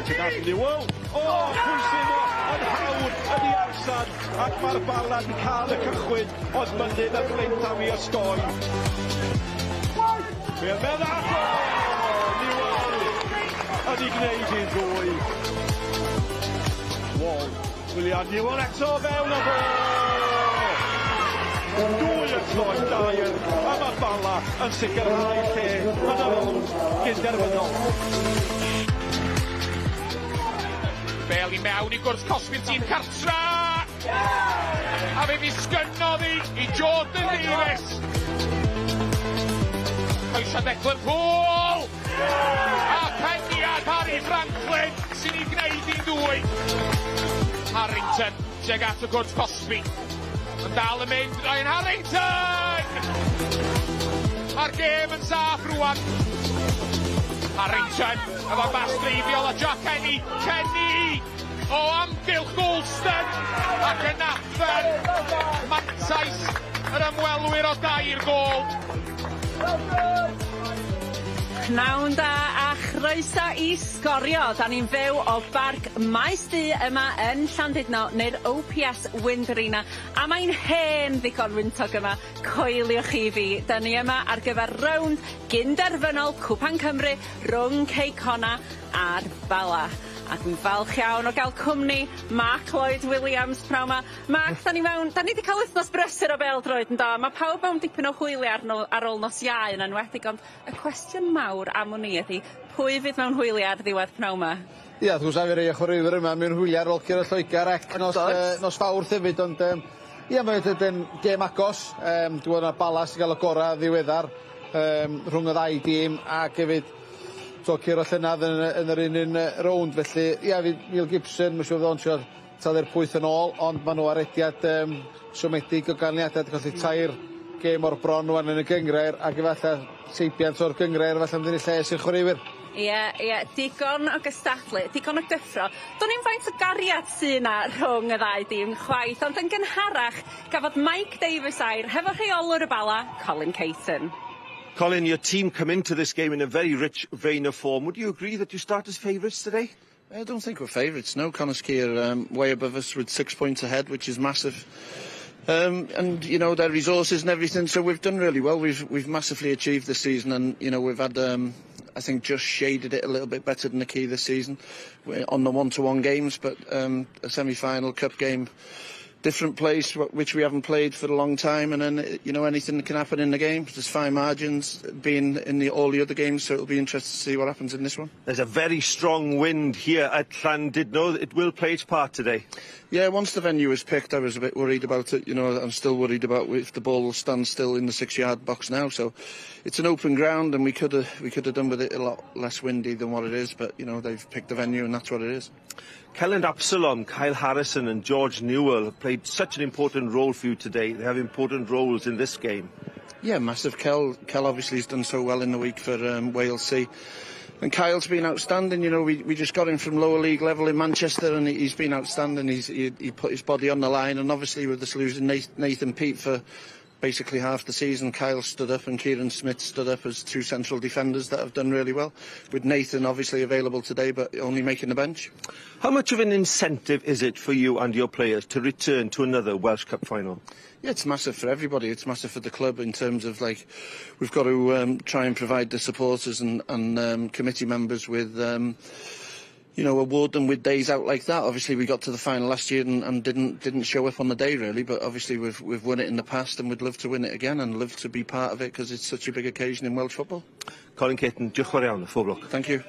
Tuag at Newell. O, pwy sydd o yn hawdd yn ei allan, ac mae'r Bala'n cael y cychwyn, ond mynydd y Fflint am ei osgoi. Fe meddwl, Newell yn ei gwneud hi'n ddwy. Wall, William Newell eto fewn o fo! Dwy yn troi dair, a mae Bala yn sicrhau lle yn y rownd gynderfynol. Bel i mewn i gwrs cosbi'r tîm cartra! A fe ddisgynnodd hi i Jordan Davies! Croeso Declan Poole! A peniad Harry Franklin sy'n ei gwneud hi'n ddwy. Harrington tuag at y cwrt cosbi. Yn dal yn mynd, Ryan Harrington! Mae'r gêm yn saff rwan. Harrington efo'r bas dreiddiol a Jack Kenny. Kenny! O amgylch Goulston ac yn adfer mantais yr ymwelwyr o 3 gôl. Pnawn da a chroeso i Sgorio. Da ni'n fyw o Barc Maes Du yma yn Llandudno neu'r OPS Wind Arena. A mae'n hen ddigon wyntog yma, coeliwch chi fi. Da ni yma ar gyfer rownd gynderfynol Cwpan Cymru rhwng Cei Connah a'r Bala. A dwi'n falch iawn o gael cwmni Mark Lloyd Williams pnawn 'ma. Mark, da ni wedi cael wythnos brysur o bêl-droed yn do? Mae pawb mewn dipyn o hwyliau ar ôl nos Iau yn enwedig, ond y cwestiwn mawr am wn i ydy, pwy fydd mewn hwyliau ar ddiwedd pnawn 'ma? Ia, wrth gwrs, a fi rei o chwaraewyr yma mewn hwyliau ar ôl curo Lloegr ac nos Fawrth hefyd, ond ia, mae wedi yn gêm agos. Dwi'n meddwl na Bala sy'n cael y gorau ddiweddar rhwng y ddau dîm ac hefyd to curo llynedd yn yr un rownd, felly ia, fi Neil Gibson, mae'n siŵr fod o'n trio talu'r pwyth yn ôl, ond maen nhw ar rediad siomedig o ganlyniadau, wedi colli tair gêm o'r bron rwan yn y gynghrair, ac efallai seibiant o'r gynghrair, efallai mynd i lles i'r chwaraewyr. Ie, digon o gystadlu, digon o gyffro. Do'n i'm faint o gariad sy 'na rhwng y ddau dîm chwaith, ond yn gynharach gafodd Mike Davis air hefo rheolwr y Bala, Colin Caton. Colin, your team come into this game in a very rich vein of form. Would you agree that you start as favourites today? I don't think we're favourites. No, Connah's Quay are way above us with 6 points ahead, which is massive. And their resources and everything, so we've done really well. We've massively achieved this season, and we've had I think just shaded it a little bit better than the Quay this season. We're on the one-to-one games, but a semi-final cup game, different place which we haven't played for a long time, and then anything can happen in the game. There's fine margins being in all the other games, so it'll be interesting to see what happens in this one. There's a very strong wind here at Llandudno. It will play its part today. Yeah, once the venue was picked, I was a bit worried about it. I'm still worried about if the ball will stand still in the 6-yard box now. So it's an open ground, and we could have done with it a lot less windy than what it is. But they've picked the venue, and that's what it is. Kelland Absalom, Kyle Harrison and George Newell have played such an important role for you today. They have important roles in this game. Yeah, massive. Kel obviously has done so well in the week for Wales C. And Kyle's been outstanding. We just got him from lower league level in Manchester, and he's been outstanding. He put his body on the line, and obviously with us losing Nathan Peate for basically half the season, Kyle stood up and Kieran Smith stood up as two central defenders that have done really well. With Nathan obviously available today, but only making the bench. How much of an incentive is it for you and your players to return to another Welsh Cup final? Yeah, it's massive for everybody. It's massive for the club in terms of, like, we've got to try and provide the supporters and committee members with award them with days out like that. Obviously, we got to the final last year and didn't show up on the day really, but obviously we've won it in the past and we'd love to win it again and love to be part of it because it's such a big occasion in Welsh football. Colin Caton, diolch yn fawr iawn, phob lwc. Thank you.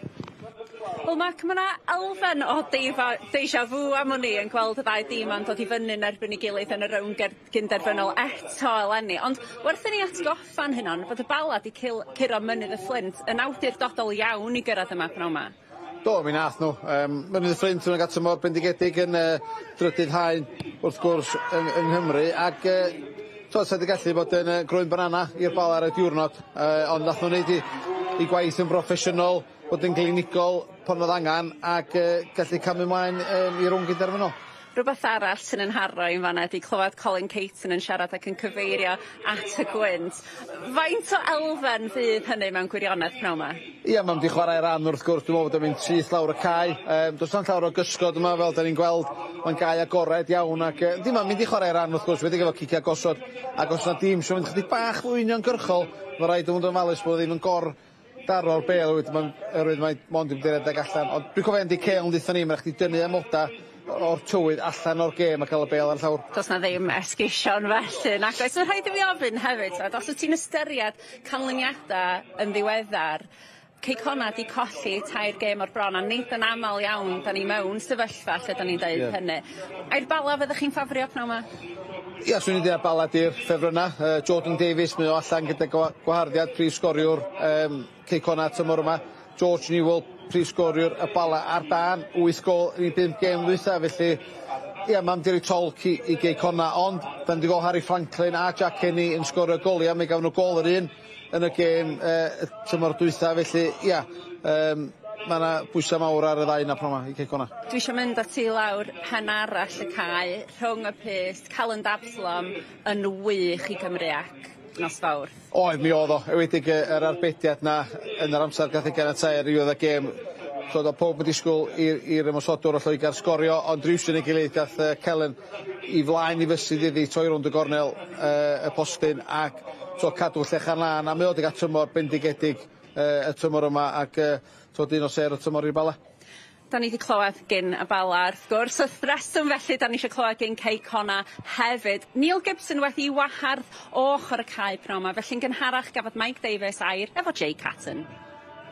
Wel, Mark, mae yna elfen o deja vu am wn i yn gweld y ddau dîm yn dod i fyny yn erbyn ei gilydd yn y rownd gynderfynol eto eleni. Ond werth i ni atgoffa'n hunan fod y Bala 'di curo Mynydd y Fflint yn awdurdodol iawn i gyrraedd yma pnawn 'ma. Do, mi nath nhw. Mynydd y Fflint yn gael tymor bendigedig yn drydydd haen, wrth gwrs, yng Nghymru. Ac so, sa 'di gallu bod yn groen banana i'r Bala ar y diwrnod. Ond nath nhw'n neud i gwaith yn broffesiynol, bod yn glinigol pan oedd angen, ac gallu camu ymlaen i rownd gynderfynol. Rhywbeth arall sy'n yn nharo i'n fanna ydi clywed Colin Caton yn siarad ac yn cyfeirio at y gwynt. Faint o elfen fydd hynny mewn gwirionedd pnawn 'ma? Ia, mae'n mynd i chwarae ran wrth gwrs, dwi'n meddwl bod o'n mynd syth lawr y cae. Does na'm llawer o gysgod yma fel 'dan ni'n gweld, mae'n gae agored iawn ac yndi mae'n mynd i chwarae ran wrth gwrs, wedi efo ciciau gosod, ac os 'na dîm sy'n mynd chydig bach fwy uniongyrchol, mae rhaid i fod yn ofalus bod o ddim yn gor daro'r bêl oherwydd ma'n oherwydd mae mond yn mynd i redeg allan ond dwi'n cofio Andy Cale yn deutha ni ma' raid chdi dynnu amoda o'r tywydd allan o'r gêm a ca'l y bêl ar llawr. Do's 'na ddim esgusion felly nag oes? Ma' rhaid i fi ofyn hefyd t'mod os wyt ti'n ystyried canlyniada yn ddiweddar Cei Connah 'di colli tair gêm o'r bron a nid yn amal iawn 'dan ni mewn sefyllfa lle 'dan ni'n deud hynny. Ai'r Bala fyddech chi'n ffafrio pnawn 'ma? Ia, swn i'n deud Bala 'di'r ffefrynna. Jordan Davies, mae o allan gyda gwaharddiad prif sgoriwr Cei Connah tymor yma. George Newell, prif sgoriwr y Bala ar dân, 8 gôl yn ei 5 gêm ddwytha, felly ia, mae'n di roi tolc i Gei Connah, ond da ni 'di gweld Harry Franklin a Jack Kenny yn sgorio goliau, mi gafon nhw gôl yr un yn y gêm y tymor dwytha, felly ia, mae yna bwysau mawr ar y ddau yna pnawn 'ma i Cei Connah. Dwi eisiau mynd â ti lawr pen arall y cae, rhwng y pyst, Callum Dabslom yn wych i Gymru ac nos Fawrth. Oedd, mi oedd o, enwedig yr arbediad 'na yn yr amser gath ei ganiatáu ar ddiwedd y gêm. So oedd pawb yn disgwyl i'r ymosodwr o Lloegr sgorio, ond rywsut neu gilydd gath Kellen i flaen i fysydd iddi troi rownd y gornel y postyn ac so cadw llechan lân, a mae o 'di gael tymor bendigedig y tymor yma ac t'od un o sêr y tymor i'r Bala. Da ni 'di clywed gin y Bala wrth gwrs, wrth reswm felly da ni eisiau clywed gin Cei Connah hefyd. Neil Gibson wedi wahardd o ochr y cae pnawn 'ma, felly'n gynharach gafodd Mike Davies air efo Jay Catton.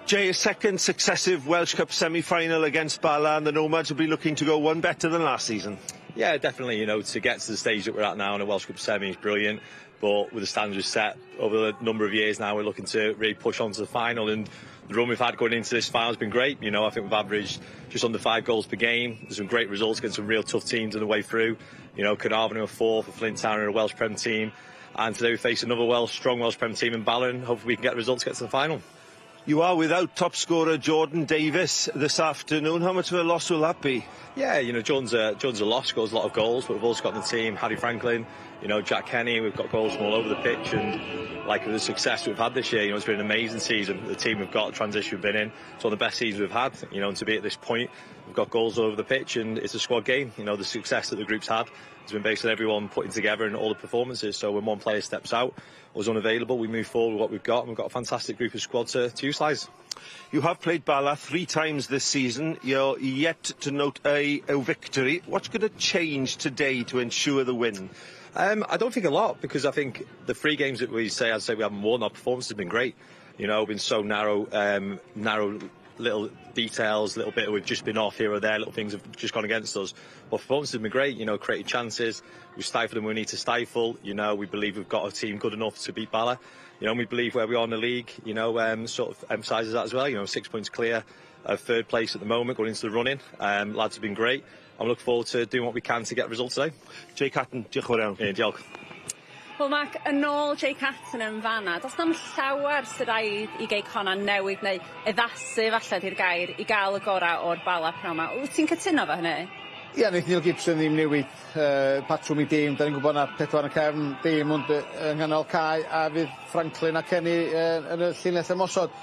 Jay, a second successive Welsh Cup semi-final against Bala, and the Nomads will be looking to go one better than last season. Yeah, definitely. To get to the stage that we're at now in a Welsh Cup semi is brilliant. But with the standards we've set over a number of years now, we're looking to really push on to the final. And the run we've had going into this final has been great. I think we've averaged just under 5 goals per game. There's some great results against some real tough teams on the way through. Caernarfon who are fourth, a Flint Town and a Welsh Prem team. And today we face another strong Welsh Prem team in Bala, and hopefully we can get the results to get to the final. You are without top scorer Jordan Davies this afternoon. How much of a loss will that be? Yeah, Jordan's a loss, scores a lot of goals, but we've also got in the team Harry Franklin, Jack Kenny. We've got goals from all over the pitch, and like the success we've had this year, it's been an amazing season. The team we've got, the transition we've been in, it's one of the best seasons we've had, and to be at this point, we've got goals all over the pitch, and it's a squad game. The success that the group's had has been based on everyone putting together and all the performances. So when one player steps out or is unavailable, we move forward with what we've got, and we've got a fantastic group of squad to utilise. You have played Bala 3 times this season. You're yet to note a victory. What's going to change today to ensure the win? I don't think a lot, because I think the 3 games that we say, I'd say we haven't won, our performance has been great. Been so narrow little details, little bit we've just been off here or there, little things have just gone against us. But performance has been great, created chances, we've stifled them we need to stifle, we believe we've got a team good enough to beat Bala. And we believe where we are in the league, sort of emphasises that as well. 6 points clear of third place at the moment, going into the running. Lads have been great. I'm looking forward to doing what we can to get results today. Jay Catton, diolch yn fawr iawn. Yeah, diolch. Wel, Mark, yn ôl Jay Catton yn fanna, does na'm llawer sydd raid i Gei Connah newid neu addasu falle di'r gair i gael y gorau o'r Bala pnawn 'ma. Wyt ti'n cytuno efo hynny? Ia, wneith Neil Gibson ddim newid patrwm i dîm. Da ni'n gwybod na 4 yn y cefn, dim ond yng nghanol cae, a fydd Franklin a Kenny yn y llinell ymosod.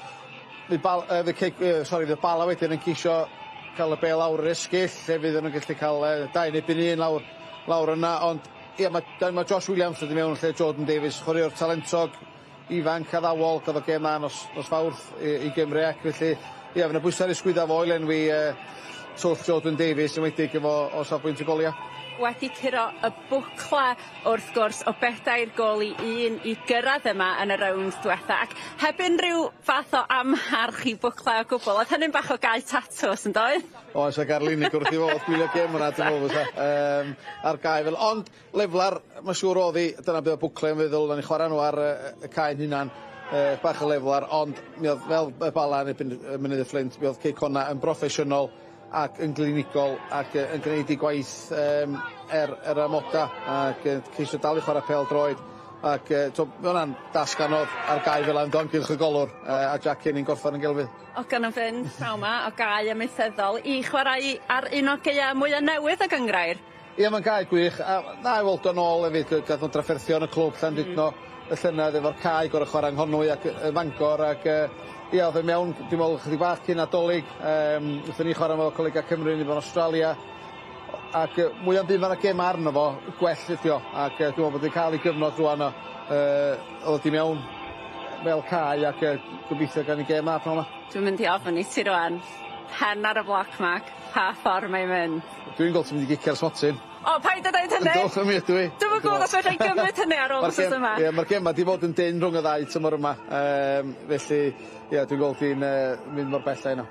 Fydd fydd Bala wedyn yn ceisio cael y bêl lawr yr esgyll, lle fydd nhw'n gallu cael 2 neu 1 lawr yna, ond ia, mae Josh Williams wedi mewn lle Jordan Davies, chwaraewr talentog, ifanc, addawol, gafodd gêm dda nos Fawrth i Gymru ac felly, ia, fydd 'na bwysau ar ei sgwydda fo i lenwi twll Jordan Davies, yn enwedig efo o safbwynt y golia. Wedi curo y bwcla wrth gwrs o 4-1 i gyrraedd yma yn y rownd diwetha, ac heb unrhyw fath o amharch i bwcla o gwbl. Oedd hynny'n bach o gau tatws, yn doedd? Oes, ac ar linig wrth i fod gwylio gêm yna, dwi'n meddwl fysa, ar gae fel. Ond leflar, mae'n siŵr oedd hi, dyna beth o bwcle yn feddwl, nawn ni chwarae nhw ar y cae'n hunan, bach o leflar, ond mi oedd fel y Bala yn erbyn Mynydd y Fflint, mi oedd Cei Connah yn broffesiynol ac yn glinigol ac yn gwneud ei gwaith er amoda ac ceisio dal i chwarae pêl droed ac mae hwnna'n dasg anodd ar gae fel yna, yn gylch y golwr a Jack Kenny'n gorffan yn gelfydd. O gan yn fynd pnawn 'ma o gae amaethyddol i chwarae ar un o gaeau mwyaf newydd y gynghrair. Ie, mae'n gae gwych. A na i weld o'n ôl hefyd, gath o'n drafferthio yn y clwb Llandudno y llynedd efo'r cae gorau chwarae yng Nghonwy ac y Fangor ac ia, oedd e mewn, dwi'n meddwl, chydig bach cyn Nadolig. Wnaethon ni chwarae efo Colega Cymru yn efo'n Australia ac mwy am byd mae'na gem arno fo, gwell ydi o. Ac dwi'n meddwl bod wedi cael ei gyfnod rwan o, oedd di mewn fel cae ac gobeithio gawn ni gêm dda pnawn 'ma. Dwi'n mynd i ofyn i ti rwan, pen ar y bloc, Mark, pa ffordd mae'n mynd? Dwi'n gweld ti'n mynd i gicio'r smotyn. O, paid â dweud hynny! Yndw, mi ydw i. Dwi'm yn gwybod os fedra i gymryd hynny ar ôl wsos yma. Ie, mae'r gema 'di fod yn dynn rhwng y ddau tymor yma. Felly, ie, dwi'n gweld hi'n mynd mor bell â hynna.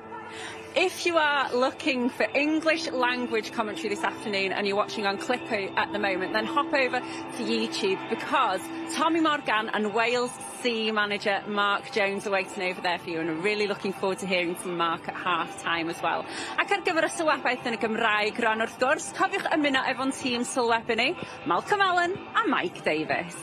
If you are looking for English language commentary this afternoon and you're watching on Clipper at the moment, then hop over to YouTube because Tommy Morgan and Wales C manager Mark Jones are waiting over there for you and we're really looking forward to hearing from Mark at half time as well. Ac ar gyfer y sylwebaeth yn y Gymraeg rwan wrth gwrs, cofiwch ymuno efo'n tîm sylwebu ni, Malcolm Allen a Mike Davis.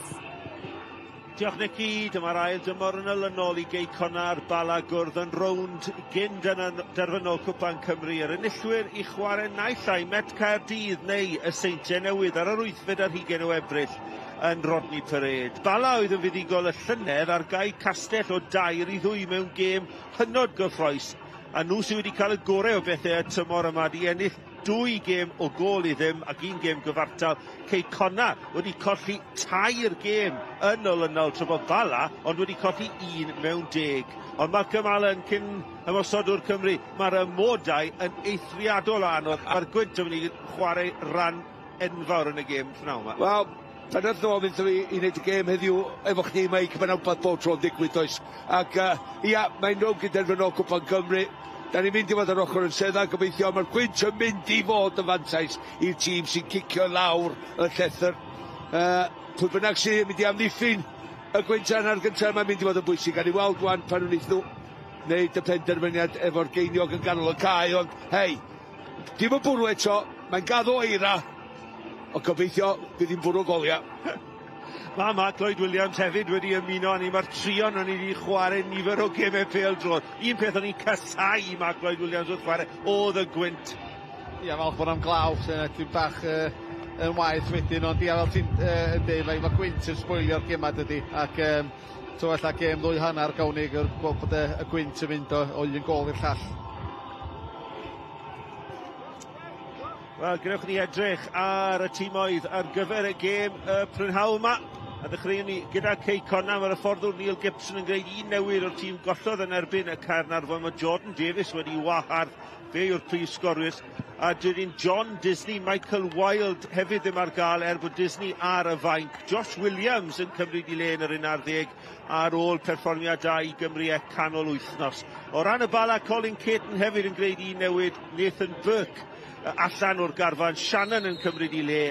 Diolch, Nicky. Dyma'r ail dymor yn olynol i Gei Connah a'r Bala gwrdd yn rownd gyn derfynol Cwpan Cymru. Yr enillwyr i chwarae naill ai Met Caerdydd neu y Seintiau Newydd ar yr 28 o Ebrill yn Rodney Parade. Bala oedd yn fuddugol y llynedd ar gae Castell o 3-2 mewn gêm hynod gyffrous. A nhw sydd wedi cael y gorau o bethau y tymor yma di ennill 2 gêm o gôl i ddim ac un gêm gyfartal. Cei Connah wedi colli tair gêm yn olynol tra bod Bala ond wedi colli 1 mewn 10. Ond Malcolm Allen, cyn ymosodwr Cymru, mae'r amodau yn eithriadol anodd. Mae'r gwynt yn mynd i chwarae rhan enfawr yn y gêm pnawn yma. Wel, pan oedd nhw mynd i wneud y gêm heddiw efo chdi, Mike, mae'n wbeth bob tro'n digwydd, does? Ac, ia, mae'n rownd gynderfynol Cwpan Cymru. Da ni'n mynd i fod ar ochr yn sedda, gobeithio. Mae'r gwynt yn mynd i fod yn fantais i'r tîm sy'n cicio lawr y llethr. Pwy bynnag sy'n mynd i amddiffyn y gwynt ar gyntaf, mae'n mynd i fod yn bwysig. A ni weld wan pan wnaeth nhw wneud y penderfyniad efo'r geiniog yn ganol y cae, ond hei, dim yn bwrw eto, mae'n gaddo eira, ond gobeithio bydd hi'n bwrw goliau. Mae Mark Lloyd Williams hefyd wedi ymuno â ni. Mae'r trion o'n ni wedi chwarae nifer o gemau pêl-droed. Un peth o'n i'n casau Mark Lloyd Williams wrth chwarae oedd y gwynt. Ia, falch bod am glaw, sy'n edrych bach yn waeth wedyn, ond ia, fel ti'n dweud, mae gwynt yn sboilio'r gema dydy, ac to ella gêm ddwy hanner gawn ni gweld bod y gwynt yn mynd o un gôl i'r llall. Wel, gwnewch ni edrych ar y timoedd ar gyfer y gêm y prynhawn yma. A ddechreuwn ni gyda Cei Connah, mae'r hyfforddwr Neil Gibson yn gwneud un newid o'r tîm gollodd yn erbyn y Caernarfon. Mae Jordan Davis wedi wahardd, fe yw'r prif sgorwyr. A dydyn John Disney, Michael Wilde hefyd ddim ar gael er bod Disney ar y fainc. Josh Williams yn cymryd i le yn yr 11 ar ôl perfformiad da i Gymru e canol wythnos. O ran y Bala, Colin Caton hefyd yn gwneud un newid. Nathan Burke allan o'r garfan, Shannon yn cymryd i le.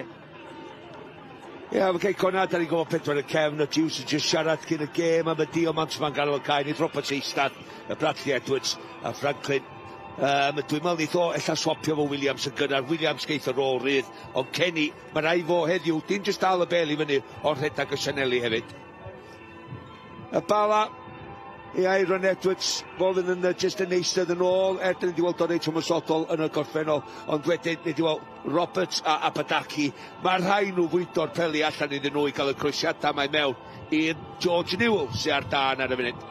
Ie, yeah, mae Cei Connah, da ni'n gwybod pedwar y cefn, y Dewes yn just siarad cyn y gêm am y diomant ma'n ganol y cae, nid Roberts eistedd, y Bradley Edwards a Franklin. Dwi'n meddwl neith o ella swapio fo Williams yn gynnar. Williams geith y rôl rydd, ond Kenny, mae rai fo heddiw, dim just dal y bel i fyny, ond rhedeg y sianeli hefyd. Y Bala, ia, Aaron Edwards, fod yn just yn eistedd yn ôl, er dyn ni wedi weld o'n reit ymosodol yn y gorffennol, ond wedyn ni wedi weld Roberts a Apadaki. Mae rhai nhw fwydo'r peli allan iddyn nhw i gael y croesiadau mae mewn i'r George Newell sy'n ar dân ar y funud.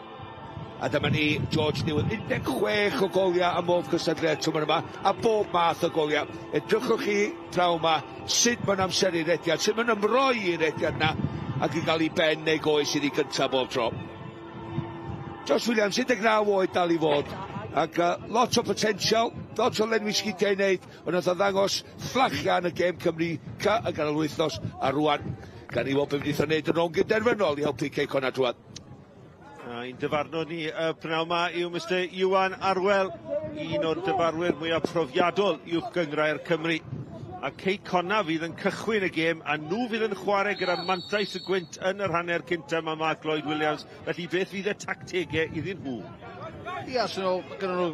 A dyma ni George Newell, 16 o goliau am bob cystadleuaeth tymor yma, a bob math o goliau. Edrychwch chi draw yma, sut mae'n amseru rediad, sut mae'n ymroi i'r rediad na, ac i gael ei ben neu goes iddi gyntaf bob tro. Josh Williams, 19 oed dal i fod, ac lot o potensial, lot o lenwi sgidiau i wneud, ond nath o ddangos fflachia yn y gêm Cymru C y ganol wythnos, a rwan, gan i weld beth wnaeth o wneud yn rownd gynderfynol i helpu Cei Connah drwadd. A un dyfarnwr ni y pnawn yma yw Mr Iwan Arwel, un o'r dyfarwyr mwyaf profiadol uwch gynghrair Cymru. A Cei Connah fydd yn cychwyn y gêm, a nhw fydd yn chwarae gyda mantais y gwynt yn yr hanner cynta yma, Mark Lloyd Williams. Felly beth fydd y tactegau iddyn nhw? Ia, so nhw, gyda nhw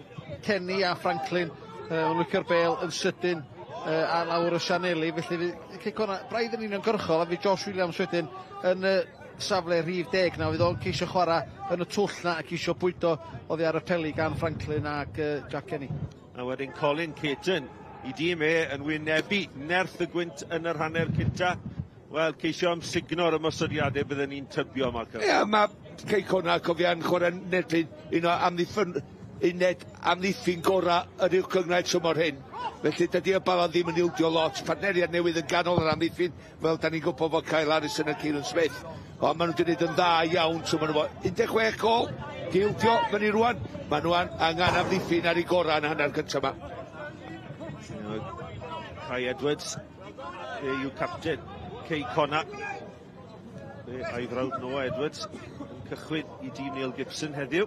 Kenny a Franklin, yn licio'r bel yn sydyn a lawr y sianeli, felly Cei Connah braidd yn uniongyrchol, a fydd Josh Williams wedyn yn safle rhif 10 na, fydd o'n ceisio chwarae yn y twll na a ceisio bwydo oddi ar y peli gan Franklin ac Jack Kenny. A wedyn Colin Caton. I dîm e yn wynebu nerth y gwynt yn yr hanner cynta. Wel, ceisio amsugno'r ymosodiadau bydden ni'n tybio, Malcolm. Ie, mae Cei Connah, cofia'n chwarae'n erbyn un o amddiffyn, uned amddiffyn gorau yr uwch gynghrair tymor hyn. Felly dydy y Bala ddim yn ildio lot. Partneriad newydd yn ganol yr amddiffyn, fel da ni'n gwybod fod Kyle Harrison a Kieran Smith. Ond maen nhw wedi gwneud yn dda iawn tymor yma. 16 gol, di ildio fyny rwan. Maen nhw angen amddiffyn ar ei gorau yn hanner cyntaf yma. Kai Edwards, fe yw capten Cei Connah. Fe a'i frawd Noah Edwards yn cychwyn i dîm Neil Gibson heddiw.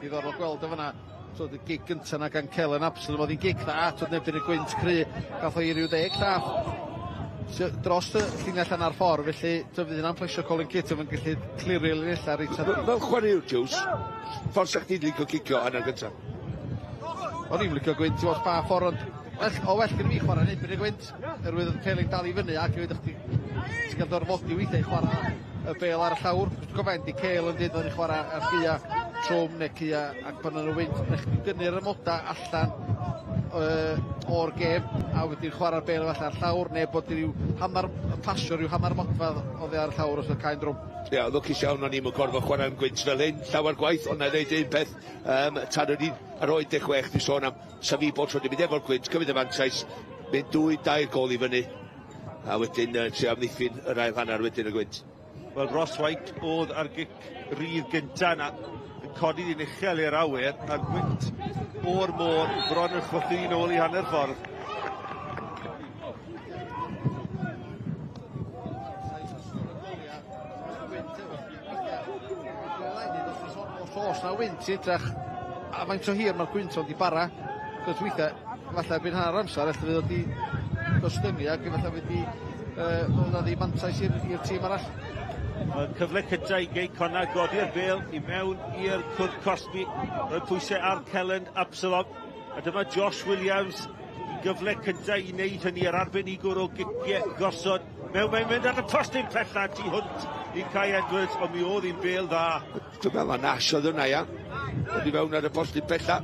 Diddorol gweld o fyna. Twyd, y gic gynta na gan Kellen Absalom, oedd hi'n gic dda, twyd, nebyn y gwynt cry, gath o i ryw 10 llath dros y llinell yna'r ffordd, felly twyd, fydd hynna'n plesio Colin Kitty, mae'n gallu clirio linellau reit ar... Fel chwaraewr, Jules, ffordd sa chdi'n licio cicio hanner gyntaf? O'n i'n licio gwynt, ti'n pa ffordd, ond well, o well gen i fi chwarae yn erbyn y gwynt, oherwydd oedd Kelly'n dal i fyny ac hefyd chdi ti'n cael gorfodi weithiau i chwarae y bêl ar y llawr. Dwi'n gofio Andy Cale yn dweud o'n i chwarae ar gaea trwm neu caea ac pan o'n nhw wynt, na chdi dynnu'r amoda allan o'r gêm a wedyn chwarae'r bêl falle ar llawr neu bod rhyw hanner pasio rhyw hanner modfedd oddi ar y llawr os oedd cae'n drwm. Ie, yeah, lwcus iawn o'n i'm yn gorfod chwarae am gwynt fel hyn, llawer gwaith, ond na i ddeud un peth, tan o'n i'n ar oed 16, dwi'n sôn am, sa fi bob tro 'di mynd efo'r gwynt, cymryd y fantais, mynd dwy, dair gôl i fyny, a wedyn trio amddiffyn yr ail hanner wedyn y gwynt. Wel, Ross White oedd ar gic rydd gynta yna, yn codi di'n uchel i'r awyr, a'r gwynt o'r môr bron yn chwythu nôl i hanner ffordd. Os oes na wynt i edrych a faint o hir mae'r gwynt o'n di bara, cos weithiau, falle erbyn hanner amser, ella fydd o di gostyngu ac falle fydd di oedd na ddim mantais i'r tîm arall. Mae cyfle cyntaf i Gei Connah godi'r bêl i mewn i'r cwrt cosbi, rhoi pwysau ar Kellen Absalom, a dyma Josh Williams i gyfle cyntaf i wneud hynny, yr arbenigwr o giciau gosod. Mewn mae'n mynd ar y postyn pella tu hwnt i Kai Edwards, ond mi oedd hi'n bêl dda. Dwi'n meddwl Nash oedd hwnna, ia. Oedd i fewn ar y postyn pella.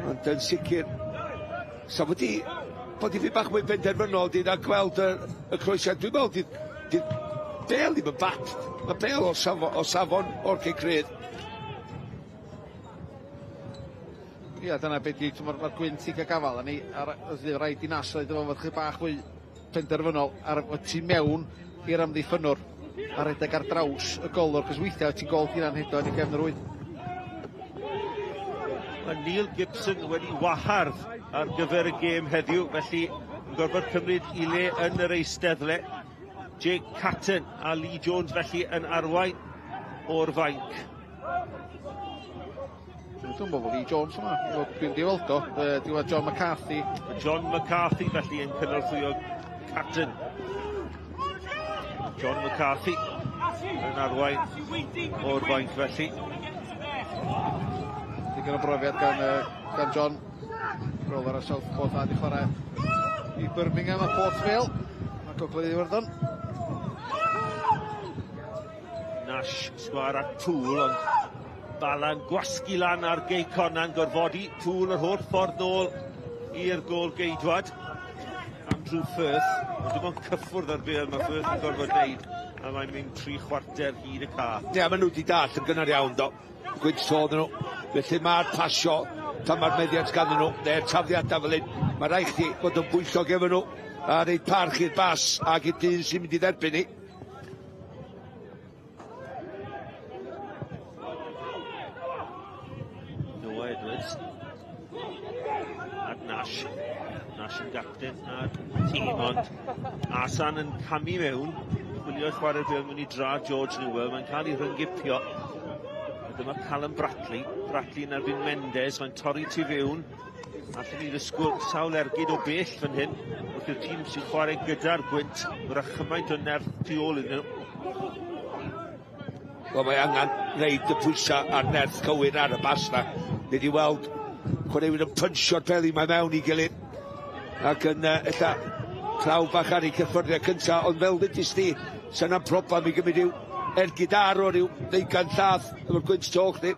Ond yn sicr, sa fod i bod i fi bach mwy penderfynol di na gweld y croesiad. Dwi'n meddwl di bêl ddim yn bad. Mae bêl o safon o'r cic rydd. Ia, dyna beth di, mae'r gwynt i gael gafal a ni, a rhaid i Nash roed efo fod chydig bach fwy penderfynol ar y tu mewn i'r amddiffynnwr a redeg ar draws y golwr, cos weithiau ti'n gweld hynna'n hedo yn ei gefn yr wyth. Mae Neil Gibson wedi wahardd ar gyfer y gêm heddiw, felly yn gorfod cymryd i le yn yr eisteddle. Jake Catton a Lee Jones felly yn arwain o'r fainc. Dwi'n gwybod bod Lee Jones yma, dwi'n di weld o, dwi'n gweld John McCarthy. John McCarthy felly yn cynorthwyo Catton. John McCarthy yn arwain o'r fainc felly. Digon o brofiad gan John. Roller ar Southport a di chwarae i Birmingham a Port Vale a Gogledd Iwerddon. Nash sgwar at Poole, ond Bala'n gwasgu lan ar Gei Connah'n gorfodi Poole yr holl ffordd nôl i'r gôl geidwad. Andrew Firth, ond dim ond cyffwrdd ar bêl mae Firth yn gorfod wneud, a mae'n mynd 3/4 hyd y ca. Ie, maen nhw wedi dall yn gynnar iawn, do. Gwynt to nhw. Felly mae'r pasio, pan mae'r meddiant ganddyn nhw, neu'r tafliadau fel hyn, mae rhaid chdi fod yn bwyllog efo nhw, a rhoi parch i'r bas ac i'r dyn sy'n mynd i dderbyn ni. Noah Edwards. At Nash. Nash yn gapten a'r tîm, ond Asan yn camu mewn. Chwilio chwarae'r bêl mewn i dra George Newell. Mae'n cael ei rhyngipio. A dyma Callum Bratley. Bratley yn erbyn Mendes. Mae'n torri tu fewn. Allen ni ddisgwyl sawl ergyd o bell fan hyn. Wrth i'r tîm sy'n chwarae gyda'r gwynt. Fydd chymaint o nerth tu ôl iddyn nhw. Wel, mae angen reid y pwysau a'r nerth cywir ar y bas na. Ni wedi weld chwaraewyr yn punsio'r peli mae mewn i gilydd. Ac yn ella claw bach ar ei cyffyrddiau cyntaf, ond fel ddudis di, sa na'n problem i gymryd i'w ergyd ar o ryw 20 llath efo'r gwynt to chdi.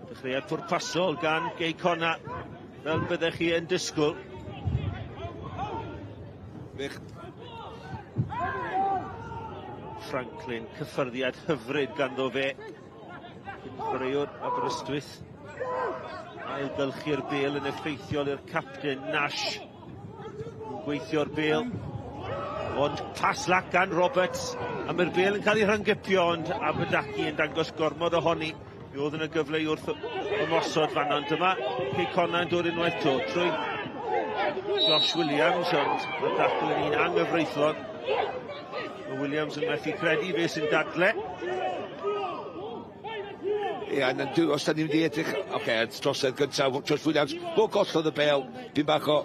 Dechreuad pwrpasol gan Gei Connah, fel byddech chi yn disgwyl. Wych. Franklin, cyffyrddiad hyfryd ganddo fe. Cyn chwaraewr Aberystwyth. Ailgylchu'r bêl yn effeithiol i'r capten Nash. Gweithio'r bêl. Ond pas lac gan Roberts. A mae'r bêl yn cael ei rhynggypio, ond Aberdaki yn dangos gormod ohoni. Mi oedd yna gyfle i wrth ymosod fan'na, ond dyma Cei Connah yn dod unwaith 'to trwy Josh Williams, ond mae'r dacl yn un anghyfreithlon. Mae Williams yn methu credu fe sy'n dadle. Ie, yeah, os da ni'n mynd i edrych, oce, okay, trosedd gyntaf, Josh Williams, fo gollodd y bêl, dim bach o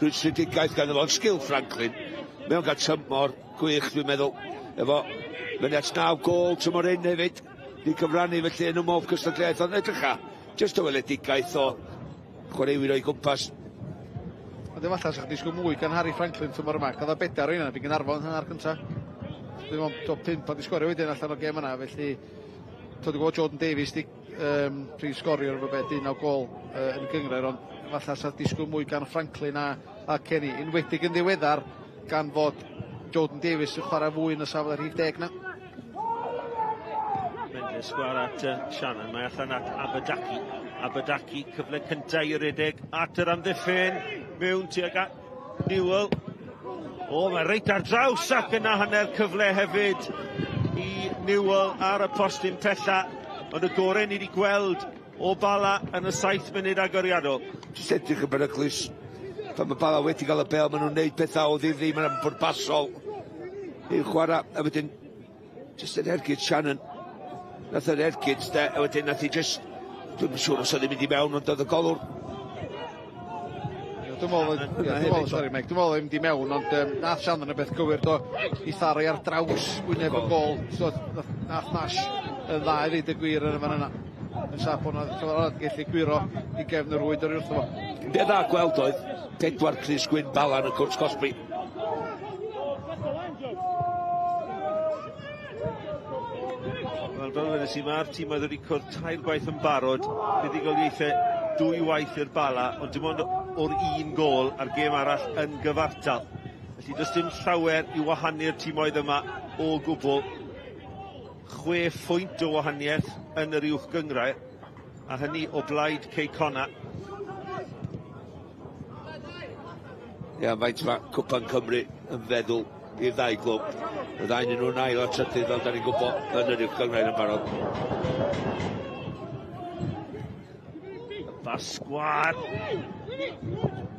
rhwystredigaeth ganddo fo, ond sgil Franklin, mae o'n cael tymor gwych, dwi'n meddwl, efo fyny at 9 gôl tymor hyn hefyd, di cyfrannu felly yn y modd cystadleuaeth, ond edrycha, jyst y weledigaeth o chwaraewyr o'i gwmpas. Ond efallai sa'ch disgwyl mwy gan Harry Franklin tymor yma, cael o bedair o hynna, fi Gaernarfon hanner cynta. Dwi'n meddwl top 5 pan di sgorio wedyn allan o'r gêm yna, felly dwi'n gwybod Jordan Davies di prif sgoriwr efo beth 19 gôl yn y gynghrair, ond efallai sa'ch disgwyl mwy gan Franklin a Kenny, enwedig yn ddiweddar gan fod Jordan Davies yn chwarae fwy yn y safle rhif 10 na. Mendes sgwar at Shannon, mae allan at Aberdaki. Aberdaki, cyfle cyntaf i redeg at yr amddiffyn, mewn tuag at Newell. O, mae reit ar draws ac yna hanner cyfle hefyd i Newell ar y postyn pella. Ond y gorau ni wedi gweld o Bala yn y 7 munud agoriadol. Jyst edrych yn beryglus. Pan mae Bala wedi cael y bêl, maen nhw'n neud pethau o ddifri, maen nhw'n bwrpasol i'w chwarae. A wedyn, jyst yn ergyd Shannon. Nath yr ergyd, de, a wedyn nath hi jyst, dwi'm yn siŵr os oedd hi'n mynd i mewn, ond oedd y golwr. Dwi'n meddwl, sorry Mike, dwi'n meddwl oedd hi'n mynd i mewn, ond nath Shannon y beth gywir do, i tharo ar draws wyneb y gôl. So, nath Nash yn dda i ddeud y gwir yn y fan yna. Yn siap o'n gallu gwyro i gefn yr rwyd o'r wrtho fo. Be dda gweld oedd 4 crys gwyn Bala yn y cwrt cosbi. Wel, fel wedes i, mae'r tîm oedd wedi cwrdd 3 gwaith yn barod, buddugoliaethau 2 waith i'r Bala, ond dim ond o'r un gôl a'r gêm arall yn gyfartal. Felly does dim llawer i wahanu'r timoedd yma o gwbl. 6 phwynt o wahaniaeth yn yr uwch gynghrair, a hynny o blaid Cei Connah. Ia, faint mae Cwpan Cymru yn feddwl i'r ddau glwb. Y ddau yn nhw'n ail a trydydd, fel da ni'n gwybod, yn yr uwch gynghrair yn barod. Bas sgwâr.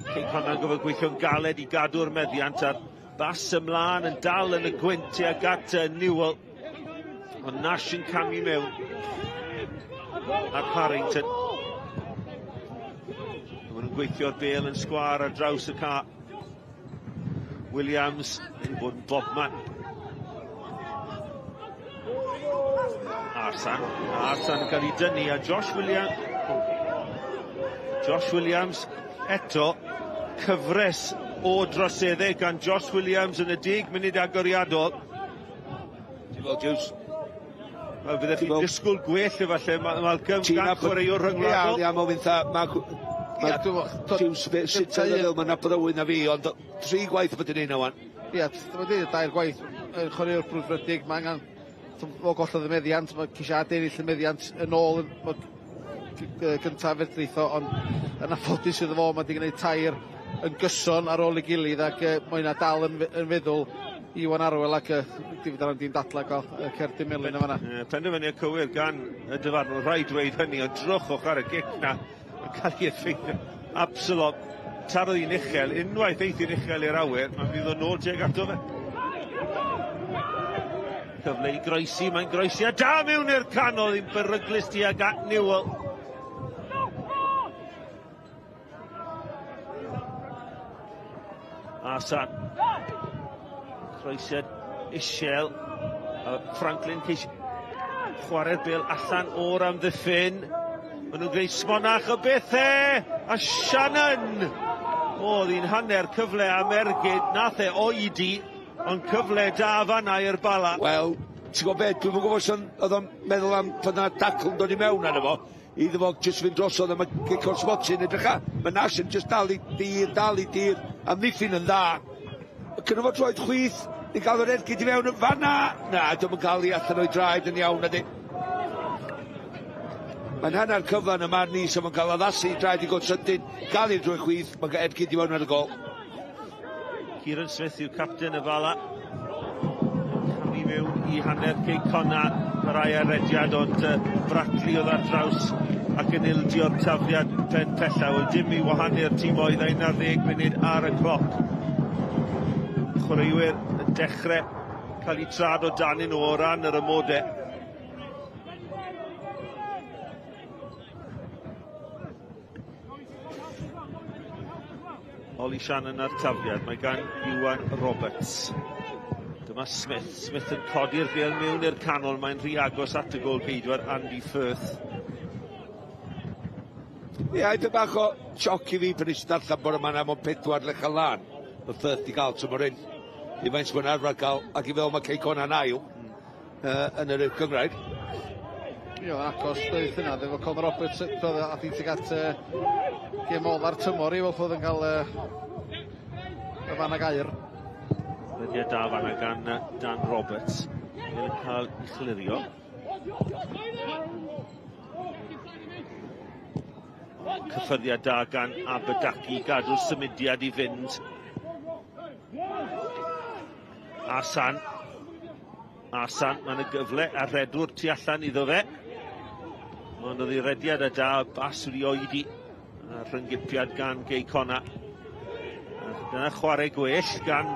Cei Connah yn gorfod gweithio'n galed i gadw'r meddiant a'r bas ymlaen yn dal yn y gwynt tuag at Newell. Ond Nash yn camu mewn at Harrington. Maen nhw'n gweithio'r bêl yn sgwâr ar draws y ca. Williams wedi bod yn bobman. Arsan. Arsan yn cael ei dynnu a Josh Williams. Josh Williams eto cyfres o droseddau gan Josh Williams yn y 10 munud agoriadol. Ti'n gweld, Hughes? Wel, byddech chi'n disgwyl gwell efallai, Malcolm, gan chwaraewr rhyngwladol. Ia, mae'n Hughes, sut ti'n meddwl, mae'n nabod o fwy na fi, ond 3 gwaith bod yn un o wan. Ia, dwi'n dweud 2 gwaith, chwaraewr brwdfrydig, mae angen, o gollodd y meddiant, mae ceisiadau ennill y meddiant yn ôl yn gyntaf fedrith o, ond yn anffodus iddo fo, mae wedi gwneud 3 yn gyson ar ôl ei gilydd ac mae yna dal yn feddwl Iwan Arwel ac dim dadla gael cerdyn melyn yn fan'na. Penderfyniad cywir gan y dyfarnwr, rhaid dweud hynny, ond drychwch ar y gic na yn cael ei effeithio. Absalom tarodd hi'n uchel, unwaith eith hi'n uchel i'r awyr, mae'n mynd i ddod nôl tuag ato fe. Cyfle i groesi, mae'n groesi a da mewn i'r canol, i'n beryglus tuag at Newell. Arsan. Croesiad isiel. Franklin ceisio chwarae'r bêl allan o'r amddiffyn. Maen nhw'n gwneud smonach o bethau. A Shannon! Oedd hi'n hanner cyfle am ergyd. Nath e oedi, ond cyfle da fan'na i'r Bala. Wel, ti'n gwybod beth, dwi'm yn gwybod os oedd o'n meddwl am bod 'na dacl yn dod i mewn arno fo. Iddo fo jyst fynd drosodd a mae gico'r smotyn edrych a. Mae Nash yn jyst dal i dir, dal i dir. Amddiffyn yn dda. Cynno fo troed chwith i gael yr ergyd i fewn yn fanna. Na, dwi'm yn cael ei allan o'i draed yn iawn ydy. Mae'n hanner cyfan y marn i, so mae'n cael addasu i draed i god sydyn, gael i'r drwy chwith, mae'n cael ergyd i fewn ar y gol. Kieran Smith yw capten y Bala. Camu mewn i hanner Cei Connah, parhau ar rediad, ond Brackley oedd ar draws ac yn ildio'r tafliad pen pella. Wel, dim i wahanu'r timoedd, 11 munud ar y cloc. Chwaraewyr yn dechrau cael eu trad o danyn nhw o ran yr amodau. Ollie Shannon ar tafliad, mae gan Iwan Roberts. Dyma Smith, Smith yn codi'r bêl mewn i'r canol, mae'n rhy agos at y gôl geidwad Andy Firth. Ie, yeah, bach o sioc i fi pan nes i darllen bore yma am 4 lechel lan. Mae Firth di gael tymor hyn. I faint mae'n arfer gael, ac i fel mae Cei Connah'n ail yn yr uwch gynghrair. Ie, agos dweud yna, efo Conor Roberts, a di tuag at gêm ola'r tymor i fel oedd yn cael y fan ag air. Rediad da fanna gan Dan Roberts. Mae'n cael ei chlirio. Cyffyrddiad da gan Abadaki, gadw'r symudiad i fynd. Asan. Asan, mae'n y gyfle a rhedwr tu allan iddo fe. Ond oedd ei rediad a da, bas wedi oedi. A rhyngipiad gan Gei Connah. Dyna chwarae gwell gan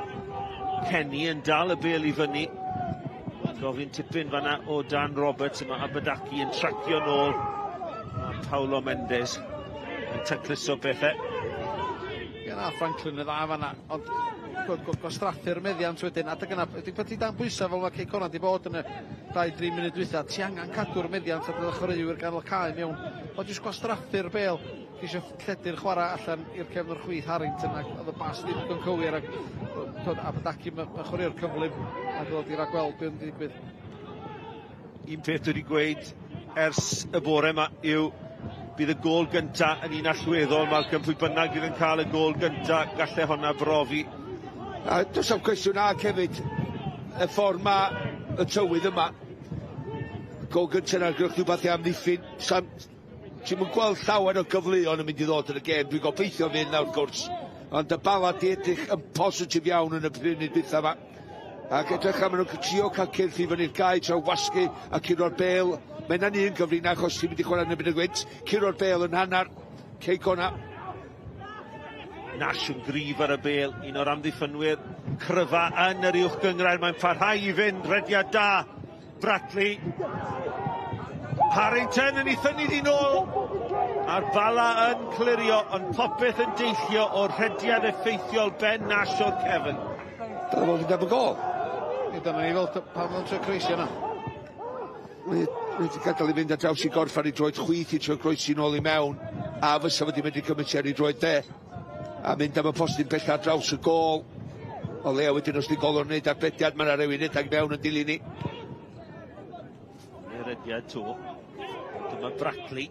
Kenny yn dal y bêl i fyny. Gofyn tipyn fanna o Dan Roberts. Mae Abadaki yn tracio nôl. A Paulo Mendes yn tacluso bethau. Ie na, Franklin yn dda fanna, ond gwastraffu'r meddiant wedyn. Adeg yna, ydy pan ti dan bwysau fel mae Cei Connah di bod yn y 2-3 munud dwytha, ti angen cadw'r meddiant a dod â chwaraewyr ganol cae mewn. Ond jyst gwastraffu'r bêl, ceisio lledu'r chwarae allan i'r cefnwr chwith Harrington, ac oedd y bas ddim yn cywir, ac Abadaki mae'n chwaraewr cyflym ac oedd i ragweld beth yn digwydd. Un peth dwi wedi gweud ers y bore yma yw bydd y gôl gynta yn un allweddol, Malcolm, pwy bynnag fydd yn cael y gôl gynta, gallai honna brofi. A does am cwestiwn ag hefyd, y ffordd ma y tywydd yma, gôl gynta yna, gwrwch rhywbeth i amddiffyn. Ti'm yn gweld llawer o gyfleon yn mynd i ddod yn y gêm, dwi'n gobeithio fynd nawr gwrs. Ond y Bala di edrych yn positif iawn yn y munud dwytha yma. Ac edrych am nhw'n trio cael cyrff i fyny'r gae, trio wasgu a curo'r bêl. Mae yna'n un gyfrinach os ti'n mynd i chwarae yn y gwynt. Curo'r bêl yn hanner, Cei Connah. Nash yn gryf ar y bêl, un o'r amddiffynwyr cryfa yn yr uwch gynghrair. Mae'n parhau i fynd, rediad da, Brackley. Harrington yn ei thynnu di nôl. A'r Bala yn clirio, ond popeth yn deillio o'r rhediad effeithiol Ben Nash o'r cefn. Dyna fo fynd am y gôl. Dyna ni fel pan oedd o'n trio croesi yna. Wedi gadael i fynd ar draws i gorff ar ei droed chwith i trio croesi nôl i mewn, a fysa wedi mynd i cymryd ar ei droed dde. A mynd am y postyn pella ar draws y gôl. O leia wedyn os di gol o'n wneud arbediad, mae yna rhywun edrych mewn yn dilyn ni. Rediad to. Dyma Brackley.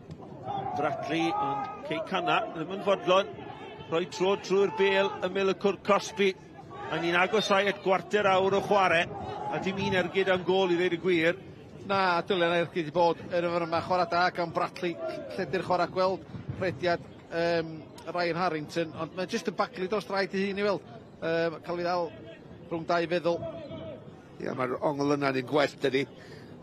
Brackley, ond Cei Connah ddim yn fodlon. Rhoi tro trwy'r bêl ymyl y cwrt cosbi. A ni'n agosau at 25 awr o chwarae, a dim un ergyd am gôl i ddweud y gwir. Na, dylen ergyd i bod yn y fan yma. Chwarae da gan Brackley, lledu'r chwarae, gweld rhediad Ryan Harrington, ond mae'n jyst yn baglu dros draed ei hun i weld. Cael ei ddal rhwng dau feddwl. Ia, mae'r ongl yna'n un gwell, dydi.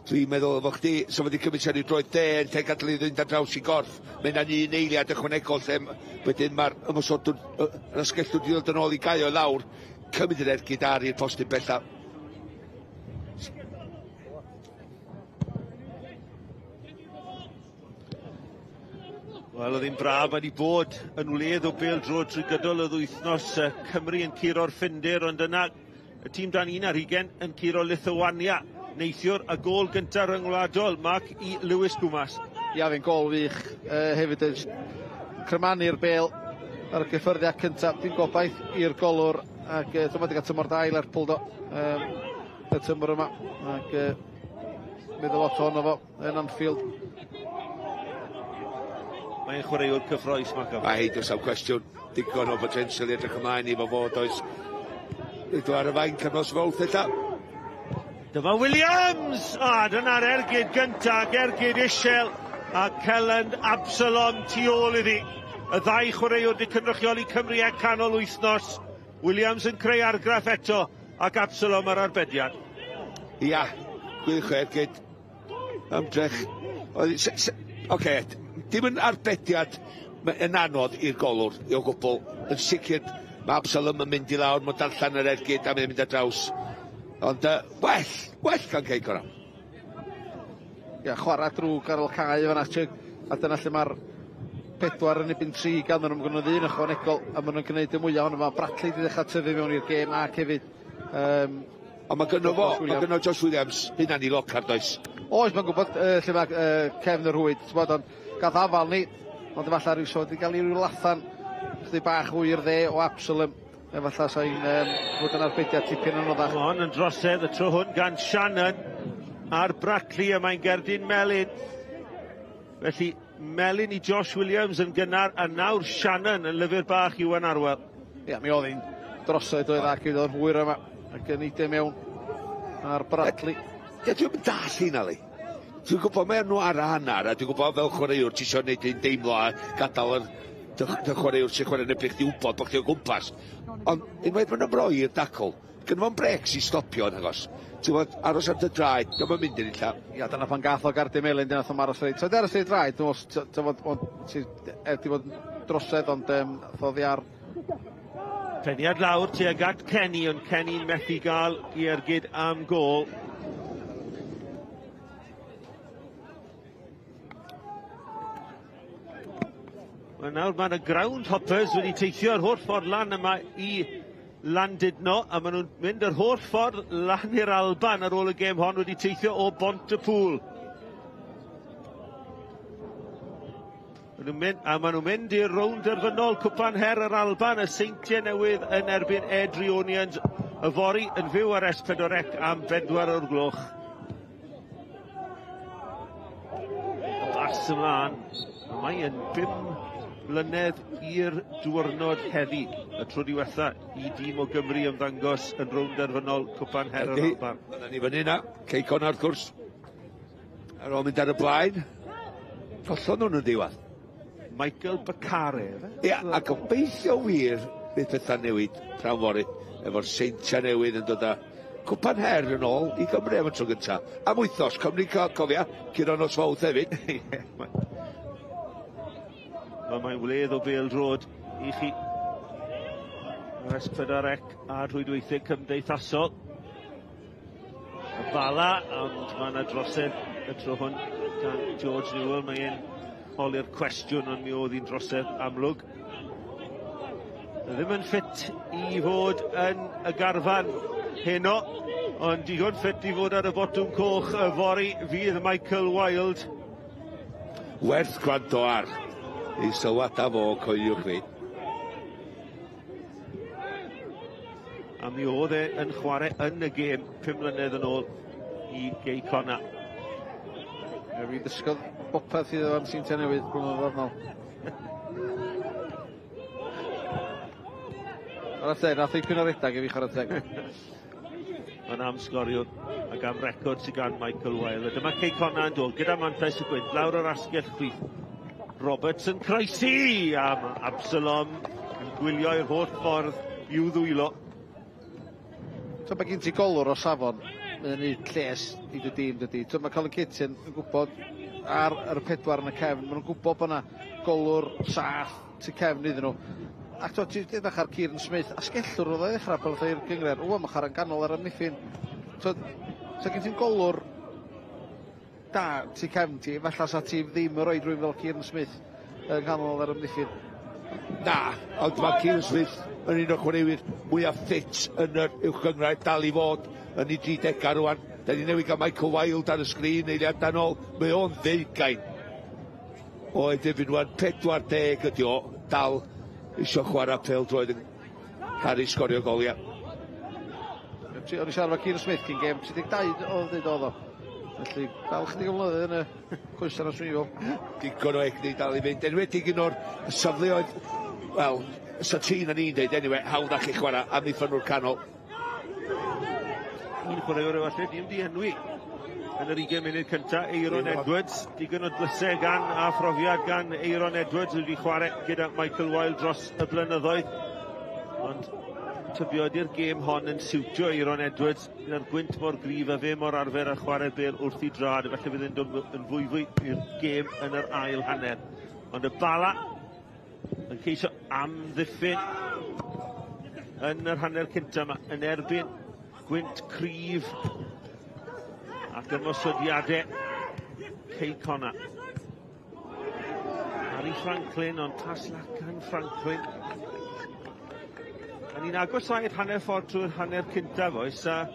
Dwi'n meddwl efo chdi, so wedi cymryd ar ei droed dde, yn lle gadael i fynd ar draws i gorff. Mae yna'n un eiliad ychwanegol lle wedyn mae'r ymosodwr, yr asgellwr wedi dod yn ôl i gael o lawr, cymryd yr ergyd ar i'r postyn bella. Wel, oedd hi'n braf wedi bod yn wledd o bêl-droed trwy gydol y wythnos. Cymru yn curo'r Ffindir, ond yna y tîm dan 21 yn curo Lithuania neithiwr, a gôl gyntaf rhyngwladol, Mark i Lewis Gwmas. Ia, fe'n gôl wych hefyd yn crymanu'r bêl ar y gyffyrddiad cyntaf. Dim gobaith i'r golwr, ac dyma wedi cael tymor da i Lerpwl do, y tymor yma, ac meddwl lot ohono fo yn Anfield. Mae'n chwaraewr cyffroes, Malcolm. A hei, does am cwestiwn. Digon o potensial i edrych ymlaen i fo fod, oes. Nid ar y fainc am nos Fawrth ella. Dyma Williams! A dyna'r ergyd gyntaf, ergyd isel, a Kelland Absalom tu ôl iddi. Y ddau chwaraewr wedi cynrychioli Cymru e canol wythnos. Williams yn creu argraff eto, ac Absalom ar arbediad. Ia, gwych o ergyd. Ymdrech. Oce, dim yn arbediad yn anodd i'r golwr, i o gwbl. Yn sicr, mae Absalom yn mynd i lawr, mae'n darllen yr ergyd a mae'n mynd ar draws. Ond well, well gan Cei Connah. Ia, chwarae drwg ar ôl cae fan'na, a dyna lle mae'r 4 yn erbyn 3 ganddyn nhw, mae gen nhw ddyn ychwanegol, a maen nhw'n gwneud y mwyaf ohono fo. Bradley wedi dechrau tyfu mewn i'r gêm ac hefyd. Ond mae gynno fo, mae gynno Josh Williams hynna'n i locar, does? Oes, mae'n gwybod lle mae cefn yr rhwyd, ti'n bod, ond gath afal ni, ond efallai rhyw so wedi cael ei ryw lathan chydig bach fwy i'r dde o Absalom. Efallai sa'n fod yn arbediad tipyn yn anoddach. Mae hon yn drosedd y tro hwn gan Shannon ar Brackley, a mae'n gerdyn melyn. Felly melyn i Josh Williams yn gynnar, a nawr Shannon yn lyfr bach i Iwan Arwel. Ia, mi oedd hi'n drosedd oedd ac oedd o'n hwyr yma, ac yn neidio mewn ar Bradley. Ia, dwi'n mynd dall hynna, li. Dwi'n gwybod mae nhw ar y hanner, a dwi'n gwybod fel chwaraewr ti isio neud hi'n deimlo a gadael yr dy chwaraewr sy'n chwarae yn y chdi wybod bod chdi o gwmpas. Ond unwaith maen nhw'n rhoi i'r dacl, gynno fo'n brecs i stopio yn agos. Ti'n gwybod, aros ar dy draed, dio'm yn mynd yn illa. Ia, dyna pan gath o gardyn melyn, dyna nath aros ar ei aros ar ei draed, dwi'n meddwl, ti'n fod drosedd, ond ddodd i ar... Peniad lawr tuag at Kenny, ond Kenny'n methu gael i ergyd am gôl. Wel nawr mae yna ground hoppers wedi teithio yr holl ffordd lan yma i Landudno, a maen nhw'n mynd yr holl ffordd lan i'r Alban ar ôl y gêm hon, wedi teithio o Bont-y-pŵl. Maen nhw'n mynd, a maen nhw'n mynd i'r rownd derfynol Cwpan Her yr Alban, y Seintiau Newydd yn erbyn Airdrieonians yfory yn fyw ar S4C am 4 o'r gloch. Bas ymlaen, mae yn 5 mlynedd i'r diwrnod heddi, y tro diwetha i dîm o Gymru ymddangos yn rownd derfynol Cwpan Her yr Alban. Dyna ni fyny na, Cei Connah wrth gwrs, ar ôl mynd ar y blaen, gollon nhw'n y diwedd. Michael Bakare. Ia, a gobeithio wir bydd pethau'n newid prawn fory, efo'r Seintiau Newydd yn dod â Cwpan Her yn ôl i Gymru am y tro gynta. Am wythnos, Cymru cofia, curo nos Fawrth hefyd. Wel, mae'n wledd o bêl-droed i chi. Yr S4C a rhwydweithiau cymdeithasol. Y Bala, ond mae yna drosedd y tro hwn gan George Newell. Mae'n holi'r cwestiwn, ond mi oedd hi'n drosedd amlwg. Ddim yn ffit i fod yn y garfan heno, ond digon ffit i fod ar y botwm coch yfory fydd Michael Wilde. Werth gwrando ar ei sylwadau fo, coeliwch fi. A mi oedd e yn chwarae yn y gêm 5 mlynedd yn ôl i Gei Connah. Ie, fi ddysgodd bopeth iddo am Seintiau Newydd blynyddoedd nôl. Chwarae teg, nath ddipyn o redag i fi chwarae teg. Mae'n am sgoriwr ac am record sydd gan Michael Wilde. A dyma Cei Connah yn dod gyda mantais y gwynt lawr yr asgell chwith. Roberts yn croesi, a mae Absalom yn gwylio i'r holl ffordd i'w ddwylo. So mae gen ti golwr o safon, mae'n neud lles i dy dîm dydy. So mae Colin Kitchen yn gwybod ar yr 4 yn y cefn, maen nhw'n gwybod bod yna golwr saff tu cefn iddyn nhw. Ac to, ti'n edrych ar Kieran Smith, asgellwr oedd o ddechrau pan oedd i'r gynghrair. Ww, mae'n chwarae'n ganol ar amddiffyn. So, so gen ti'n golwr da tu cefn ti, falle sa ti ddim yn rhoi rhywun fel Kieran Smith yng nghanol yr amddiffyn. Na, ond mae Kieran Smith yn un o'r chwaraewyr mwyaf ffit yn yr uwch gynghrair, dal i fod yn ei 30au rwan. Da ni newydd gael Michael Wilde ar y sgrin eiliadau nôl, mae o'n ddeugain. Oed erbyn rwan, 40 ydi o, dal isio chwarae pêl-droed yn caru sgorio goliau. O'n i siarad efo Kieran Smith cyn gêm, 32 oedd dweud oedd o. Felly, dal chydig o flynyddoedd yn y coesau na swn i fel. Digon o egni dal i fynd. Enwedig un o'r safleoedd, wel, sa tîn yn un deud, anyway, hawdd allu chwarae amddiffynwr canol. Un chwaraewr efallai, dim di enwi yn yr 20 munud cynta, Eiron Edwards. Digon o dlysau gan a phrofiad gan Eiron Edwards wedi chwarae gyda Michael Wilde dros y blynyddoedd. Ond tybio ydy'r gêm hon yn siwtio Eiron Edwards gyda'r gwynt mor gryf a fe mor arfer a chwarae bêl wrth i drad. Felly fydd yn dod yn fwyfwy i'r gêm yn yr ail hanner. Ond y Bala yn ceisio amddiffyn yn yr hanner cynta yma yn erbyn gwynt cryf ac ymosodiadau Cei Connah. Harry Franklin, ond pas gan Franklin. A ni'n agos i'r hanner ffordd trwy'r hanner cyntaf oes, a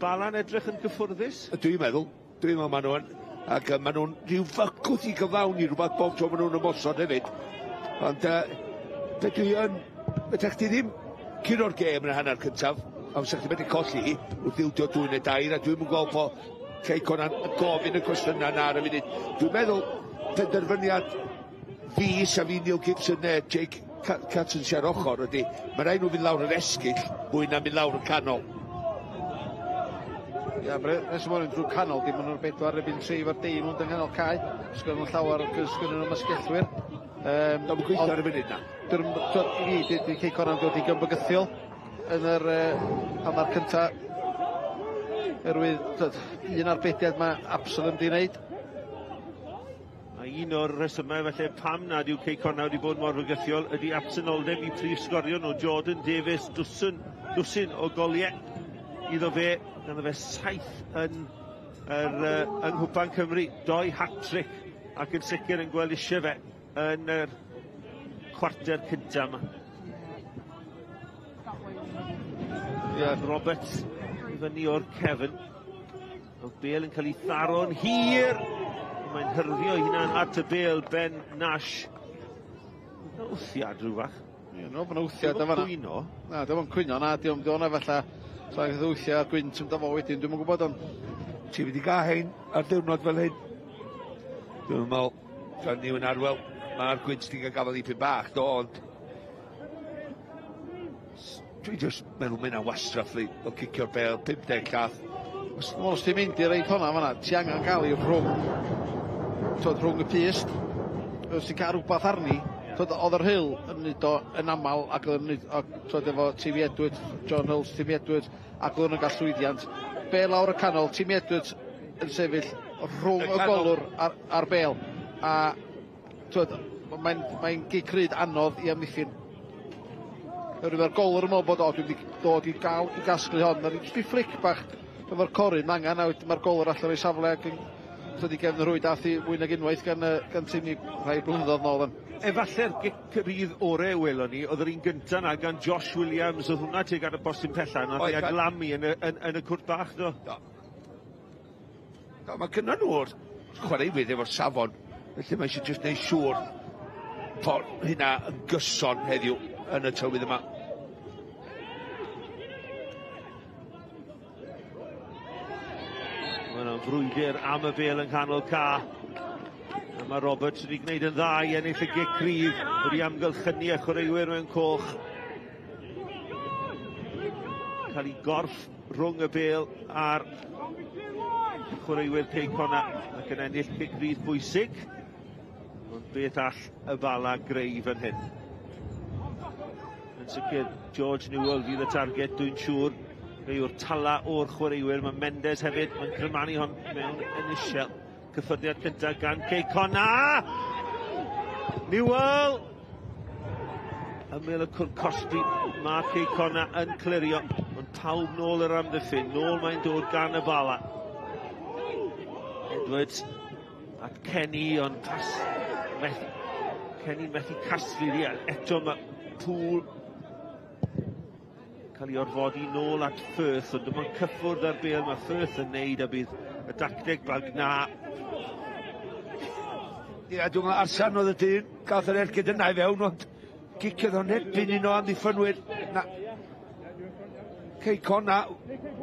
Bala'n edrych yn gyffwrddus? Dwi'n meddwl, dwi'n meddwl maen nhw'n, ac maen nhw'n rhyw fygwth i gyflawni rhywbeth bob tro maen nhw'n ymosod hefyd. Ond be dwi yn, ydych chdi ddim curo'r gêm yn y hanner cyntaf, a fysa chdi wedi colli hi wrth ildio 2 neu 2, a dwi'm yn gweld po Cei Connah'n gofyn y cwestiynau yna ar y funud. Dwi'n meddwl penderfyniad fi, sa fi Neil Gibson neu Jake Catton sy ar ochr ydy, mae rhaid nhw fynd lawr yr esgyll mwy na mynd lawr y canol. Ia, res ymlaen drwy canol, dim ond nhw'r 4 erbyn 3 efo'r dim ond yng nghanol cae. Sgynnon nhw llawer, sgynnon nhw masgellwyr. Dwi'n gweithio ar y funud na. I fi, di Cei Connah'n dod i gymbygythiol yn yr hanner cynta. Erwydd, un arbediad mae Absalom di wneud. A un o'r rhesymau felly pam nad yw Cei Connah wedi bod mor fygythiol ydy absenoldeb i prif sgorio nhw, Jordan Davies, dwsin o goliau iddo fe, ganddo fe 7 yn yr yng Nghwpan Cymru, 2 hat-trick ac yn sicr yn gweld eisiau fe yn yr chwarter cynta yma. Yeah. Roberts i fyny o'r cefn. Oedd Bale yn cael ei tharo'n hir. Mae'n hyrddio hunan at y bêl, Ben Nash. Wthiad rhyw fach. Ie, no, mae'n wthiad yn fan'na. Cwyno. Na, dim ond cwyno, na, diolch yn fatha. Sa'n gael wthio a'r gwynt yn dafo wedyn, dwi'm yn gwybod ond. Ti'n mynd i gael hein ar diwrnod fel hyn. Dwi'n meddwl, gan ni yn arwel, mae'r gwynt di gael gafael dipyn bach, do, ond dwi jyst meddwl mae hynna'n wastraff li, o cicio'r bêl, 50 llath. Os ti'n mynd i reid hwnna fan'na, ti angen gael ei rhwng, twod, rhwng y pyst. Os ti'n cael rhywbeth arni, twod, oedd yr Hill yn neud o yn aml, ac oedd yn neud, twod, efo Timmy Edwards, John Hulse, Timmy Edwards, ac oedd nhw'n gael llwyddiant. Bêl lawr y canol, Timmy Edwards yn sefyll rhwng y golwr a'r bêl. A twod, mae'n gic ryd anodd i amddiffyn. Oherwydd mae'r golwr yn meddwl bod, o, dwi'n mynd i dod i gael i gasglu hon. Mae'n jyst i fflic bach efo'r coryn angen, a wedyn mae'r golwr allan o'i safle ac yn dod i gefn y rhwyd ath i mwy nag unwaith gan Timmy rhai blynyddoedd nôl. Efalle'r gic rydd orau welon ni, oedd yr un gynta na gan Josh Williams, oedd hwnna tuag at y postyn pella, nath ei aglamu yn y cwrt bach, do? Do. Do, mae gynnon nhw'r chwaraewyr efo'r safon, felly mae eisiau jyst neud siŵr bod hynna yn gyson heddiw yn y tywydd yma. Mae yna frwydr am y bêl yng nghanol ca. A mae Roberts wedi gwneud yn dda i ennill y gic cryf, wedi amgylchynu y chwaraewyr mewn coch. Cael ei gorff rhwng y bêl a'r chwaraewyr Cei Connah ac yn ennill gic rydd bwysig. Ond beth all y Bala greu fan hyn? Yn sicr, George Newell fydd y target, dwi'n siŵr. Fe yw'r tala o'r chwaraewyr. Mae Mendes hefyd, mae'n crymanu hon mewn yn isiel. Cyffyrddiad cyntaf gan Cei Connah! Newell! Ymyl y cwrt cosbi, mae Cei Connah yn clirio, ond pawb nôl yr amddiffyn. Nôl mae'n dod gan y Bala. Edwards at Kenny, ond pas methu. Kenny methu casglu ddi, eto mae Poole cael ei orfodi nôl at Firth, ond dyma'n cyffwrdd ar bêl mae Firth yn neud a bydd y dacteg bag na. Ie, dwi'n meddwl Arsan oedd y dyn, gath yr ergyd yna i fewn, ond giciodd o'n erbyn un o amddiffynwyr. Na. Cei Connah,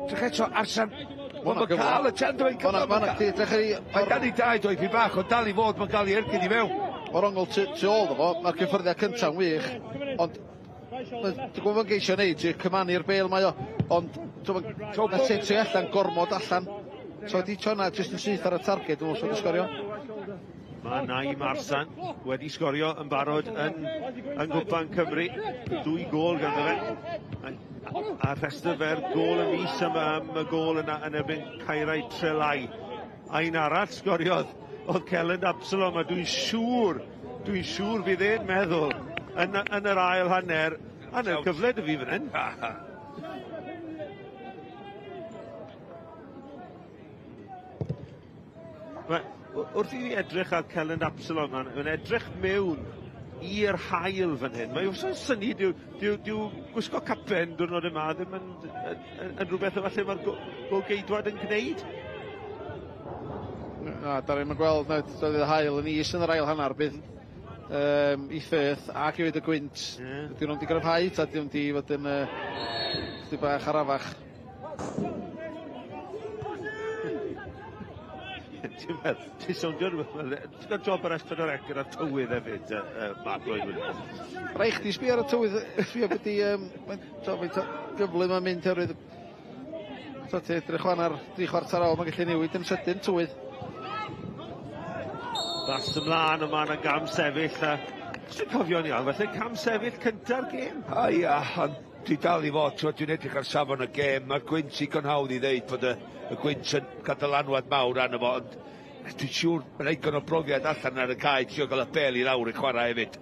drych eto, Arsan, Wel, mae'n cael y chan, dwi'n cyfle. Mae'n edrych ar ei... Mae'n dan i dau doi fi bach, ond dal i fod, mae'n cael ei ergyd i mewn. O'r ongl tu ôl ddo fo, mae'r cyffyrddiad cyntaf yn wych, ond dwi'n gwybod mae'n geisio neud, ti'n cymanu'r bel mae o, ond mae'n setio allan, gormod allan. So di tro na, jyst yn syth ar y targed, dwi'n meddwl sgorio. Mae Naim Arsan wedi sgorio yn barod yn Nghwpan Cymru. 2 gôl ganddo fe. A rhestr fer gôl y mis am y gôl yna yn erbyn Caerau Trelai. A un arall sgoriodd oedd Celyn Absalom, a dwi'n siŵr fydd e'n meddwl yn yr ail hanner. Hanner cyfle dy fi fan hyn. Wrth i fi edrych ar Celyn Absalom, mae'n edrych mewn i'r haul fan hyn. Mae wrth yn syni, dyw gwisgo capen diwrnod yma ddim yn rhywbeth efallai mae'r golgeidwad yn gwneud. Na, da ni'n gweld na, doedd y haul yn is yn yr ail hanner, bydd i ffyrdd ac hefyd y gwynt. Yeah. Dyn nhw'n di gryfhau, ta dyn nhw'n di fod yn bach arafach. Ti'n sowndio rhywbeth fel... Ti'n cael job ar S4C gyda'r tywydd hefyd, Mark Lloyd Williams. Rhaid chdi sbio ar y tywydd, sbio beth i... Mae'n gyflym yn mynd herwydd... So ti edrych wan ar 3/4 awr, mae'n gallu newid yn sydyn tywydd. Bas ymlaen, ond mae yna gam sefyll. Os ti'n cofio'n iawn, felly cam sefyll cynta'r gêm. A ia, ond dwi dal i fod, dwi'n edrych ar safon y gêm, mae'r gwynt igon hawdd i ddeud bod y gwynt yn cael dylanwad mawr arno fo, ond dwi'n siŵr mae'n digon o brofiad allan ar y cae, trio gael y bel i lawr i chwarae hefyd.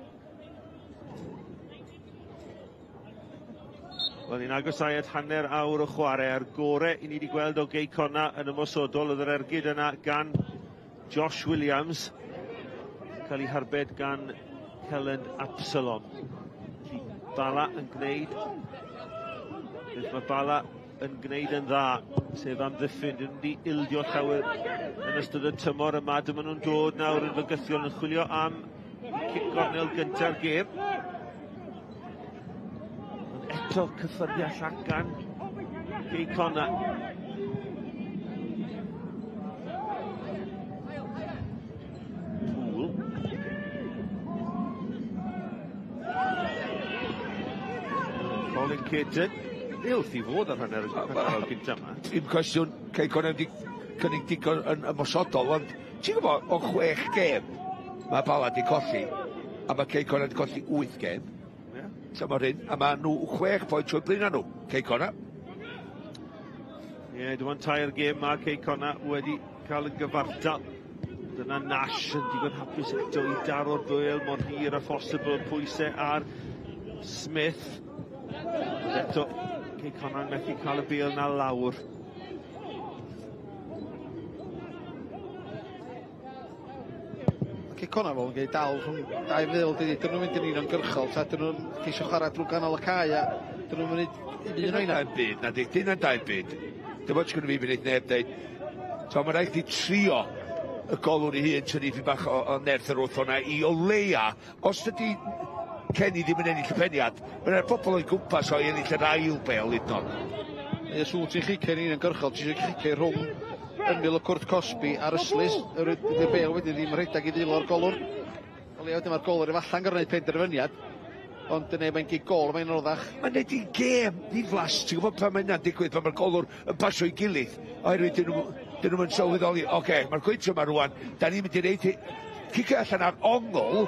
Wel, ni'n agosau at hanner awr o chwarae, a'r gore i ni wedi gweld o Gei Connah yn ymosodol oedd yr ergyd yna gan Josh Williams, cael ei harbed gan Celyn Absalom. Bala yn gwneud, beth mae Bala yn gwneud yn dda, sef amddiffyn. Dyn nhw wedi ildio llawer yn ystod y tymor yma. Dyma nhw'n dod nawr yn fygythiol yn chwilio am cic gornel gynta'r gêm. Ond eto cyffyrddiad llac gan Gei Connah. Poole. Colin Caton. Wrth i fod ar hanner y gynta yma. Dim cwestiwn, Cei Connah wedi cynnig digon yn ymosodol, ond ti'n gwybod, o 6 gêm, mae Bala wedi colli, a mae Cei Connah wedi colli 8 gêm. Yeah. Tymor hyn, a mae nhw 6 pwynt trwy blaen nhw, Cei Connah. Ie, dim ond 3 gêm mae Cei Connah wedi cael yn gyfartal. Dyna Nash yn digon hapus eto i daro'r bêl mor hir a phosibl, pwysau ar Smith. Ond eto, Cei Connah methu cael y bêl na lawr. Cei Connah fel yn cael dal rhwng dau feddwl, dydy. Dyn nhw'n mynd yn uniongyrchol, ta dyn nhw'n ceisio chwarae drwy ganol y cae, a dyn nhw'n mynd un o'i na. Byd, na di, dyn nhw'n dau byd. Dim ots gynnu fi fynd neb deud. So mae'n rhaid i trio y golwr ei hun tynnu fi bach o nerth yr wrth o'na i o leia, os dydy Kenny ddim yn ennill y peniad, mae'n rhaid pobl o'i gwmpas o'i ennill yr ail bel hyd yn oed. Neu os wyt ti'n chicio yn uniongyrchol, ti eisiau chicio rhwng ymyl y cwrt cosbi a'r ystlys, yr bel wedyn ddim yn rhedeg i ddwylo'r golwr. O leia wedyn mae'r golwr efallai'n gorfod gwneud penderfyniad, ond dyna mae'n gig gol, mae'n anoddach. Mae'n neud i'n gêm ddiflas, ti'n gwybod pan mae hynna'n digwydd, pan mae'r golwr yn pasio i gilydd, oherwydd dyn nhw'n sylweddoli, oce, mae'r gwynt yma rwan, da ni'n mynd i neud cicio allan ar ongl,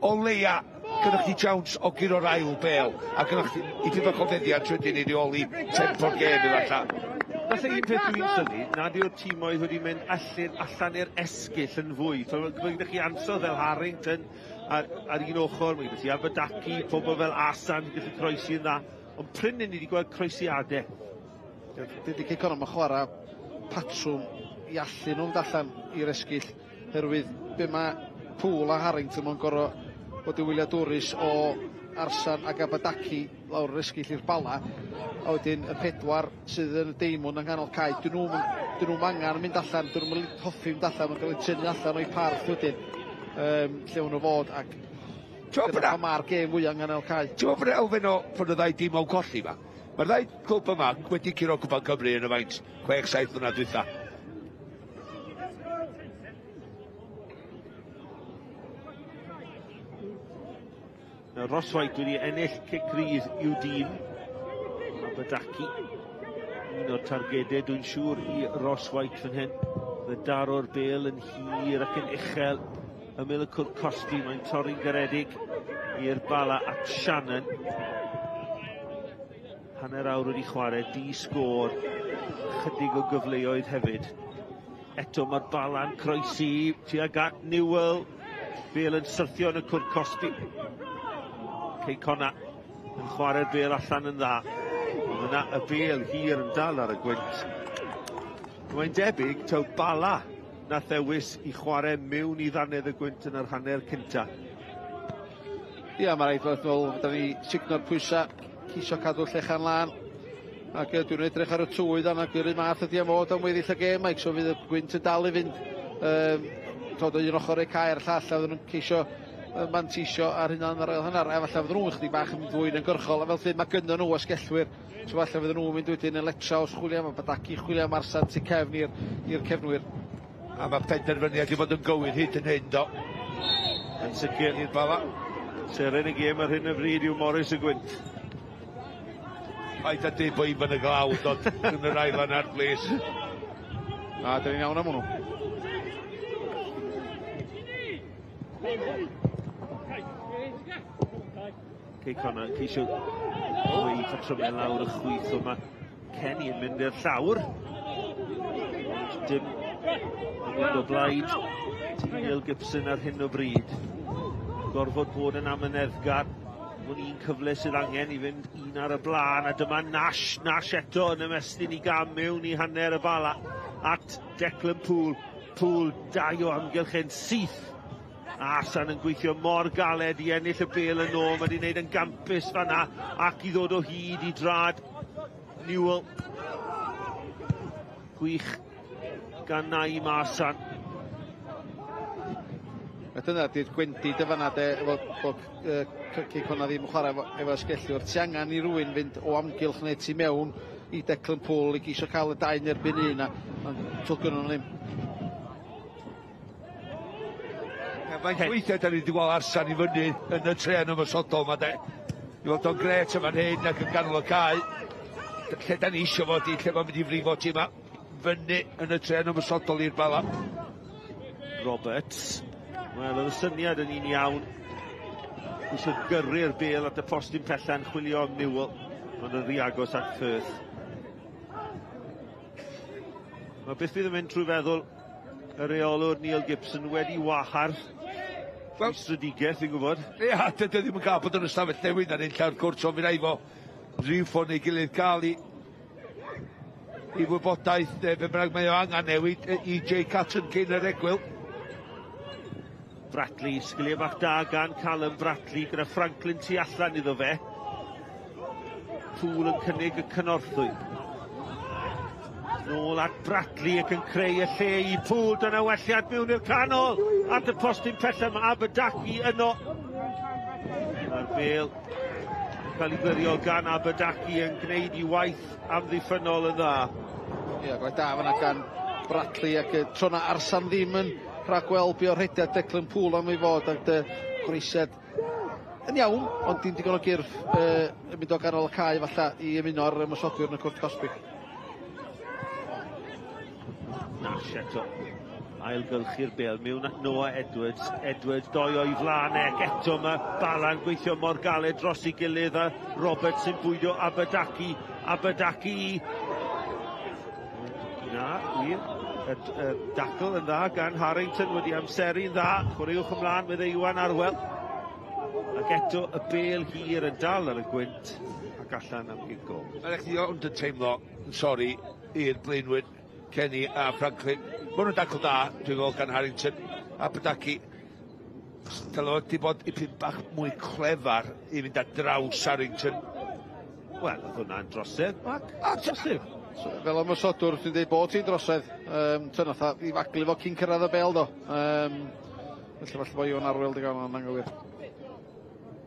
o leia gynnwch chi chance o guro'r ail bel, a gynnwch chi i bach o feddiant wedyn i reoli tempo'r gêm efallai. Falle un peth dwi'n synnu, nad yw'r timoedd wedi mynd allan i'r esgyll yn fwy. So, mae gyda chi ansawdd fel Harrington ar un ochr, mae gyda chi Abadaki, pobl fel Asan yn gallu croesi yn dda. Ond prin ni wedi gweld croesiadau. Dydy Cei Connah mae'n chwarae patrwm i allu nhw'n allan i'r esgyll, herwydd be mae Poole a Harrington mae'n gorfod bod yn wyliadwrus o Arsan ac Abadaki lawr yr esgyll i'r Bala, a wedyn y pedwar sydd yn y deimwn yng nghanol cae, dyn nhw'n angen mynd allan, dyn nhw'n hoffi mynd allan, mae'n cael eu tynnu allan o'i parth wedyn, lle maen nhw fod, ac dyna mae'r gêm fwyaf yng nghanol cae. Ti'n meddwl bod elfen o fod y ddau dîm o'n colli ma? Mae'r ddau clwb yma wedi curo Cwpan Cymru yn y faint 6-7 mlynedd dwytha. Nawr Ross White wedi ennill cic rydd i'w dîm. Abadaki, un o'r targedau dwi'n siŵr i Ross White fan hyn. Fe daro'r bel yn hir ac yn uchel ymyl y cwrt cosbi. Mae'n torri'n garedig i'r Bala at Shannon. Hanner awr wedi chwarae, di sgôr, chydig o gyfleoedd hefyd. Eto mae'r Bala'n croesi tuag at Newell. Bel yn syrthio yn y cwrt cosbi. Cei Connah yn chwarae'r bel allan yn dda. Ond yna y bel hir yn dal ar y gwynt. Mae'n debyg taw Bala nath ddewis i chwarae mewn i ddannedd y gwynt yn yr hanner cynta. Ia, mae rhaid fod fel, da ni sugno'r pwysau, ceisio cadw'r llechan lân. Ac dwi'n edrych ar y tywydd yna, gyr un math ydi am fod am weddill y gêm, Mike, so fydd y gwynt yn dal i fynd dod o un ochr i'r cae a'r llall, a fydden nhw'n ceisio manteisio ar hynna yn yr ail hanner, a falle fydden nhw'n chydig bach yn fwy yn gyrchol, a fel dweud, mae gynnon nhw asgellwyr, so falle fydden nhw'n mynd wedyn yn letra os chwilio am y Badaki, chwilio am Arsan tu cefn i'r cefnwyr. A mae penderfyniad i fod yn gywir hyd yn hyn, do. Yn sicr. I'r Bala. Seren y gêm ar hyn o bryd yw Morris y Gwynt. Paid â deud bod Ifan y Glaw yn dod yn yr ail hanner, plis. Na, dyn ni'n iawn am hwnnw. Cei Connah yn ceisio creu patrymau lawr y chwith, ond mae Kenny yn mynd i'r llawr. Ond dim yn mynd o blaid tîm Neil Gibson ar hyn o bryd. Gorfod bod yn amyneddgar. Ond un cyfle sydd angen i fynd un ar y blaen, a dyma Nash, Nash eto yn ymestyn i gam mewn i hanner y Bala at Declan Poole. Poole, dau o amgylch e'n syth. Arsan yn gweithio mor galed i ennill y bel yn ôl, mae wedi wneud yn gampus fanna ac i ddod o hyd i drad Newell. Gwych gan Naim Arsan. A dyna di'r gwendid y fanna de, efo bod Cei Connah ddim yn chwarae efo asgellwr. Ti angen i rywun fynd o amgylch neu tu mewn i Declan Poole i geisio cael y dau yn erbyn un, a ond togyn nhw ddim. Faint weithiau da ni wedi gweld Arsan i fyny yn y tren ymosodol ma de. I fod o'n gret yma'n hyn ac yn ganol y cae. Lle da ni isio fod i, lle mae'n mynd i frifo ti yma. Fyny yn y tren ymosodol i'r Bala. Roberts. Wel, oedd y syniad yn un iawn. Eisiau gyrru'r bel at y postyn pella'n chwilio am Newell, ond yn rhy agos at Firth. Mae beth fydd yn mynd trwy feddwl y reolwr Neil Gibson wedi wahardd rhwystredigaeth, fi'n gwybod. Ia, dydy o ddim yn cael bod yn ystafell newid ar un llawr cwrt, so mi rai fo rhyw ffordd neu gilydd gael i wybodaeth neu be bynnag mae o angen newid i Jay Catton cyn yr egwyl. Bradley, sgiliau bach da gan Callum Bradley gyda Franklin tu allan iddo fe. Poole yn cynnig y cynorthwy. Nôl at Bradley ac yn creu y lle i Poole. Dyna welliad mewn i'r canol. At y postyn pellaf mae Abadaki yno. Mae'r bel yn cael ei glirio gan Abadaki yn gwneud i waith amddiffynnol yn dda. Ie, gwaith da fanna gan Bradley ac tro na Arsan ddim yn rhagweld be o'r rhediad Declan Poole am ei fod ac groesiad yn iawn, ond dim digon o gyrff yn mynd o ganol y cae falla i ymuno ar ymosodwyr yn y cwrt cosbi. Nash eto. Ailgylchu'r bel mewn at Noah Edwards. Edwards doi o'i flaen ac eto mae Bala'n gweithio mor galed dros ei gilydd a Roberts yn bwydo Abadaki. Abadaki. Na, wir. Y dacl yn dda gan Harrington wedi amseru'n dda. Chwaraewch ymlaen meddai Iwan Arwel. Ac eto y bel hir yn dal ar y gwynt ac allan am gig gol. Mae'n eich ond yn teimlo yn sori i'r blaenwyr Kenny a Franklin. Mae nhw'n dacl da, dwi'n meddwl, gan Harrington a Badaki. Dylai fod wedi bod ipyn bach mwy clefar i fynd ar draws Harrington. Wel, oedd hwnna'n drosedd, Mark. A drosedd. So, fel ymosodwr, dwi'n dweud bod ti'n drosedd. Tyn nath i faglu fo cyn cyrraedd y bel, do. Felly falle bod Iwan Arwel di gael o'n anghywir.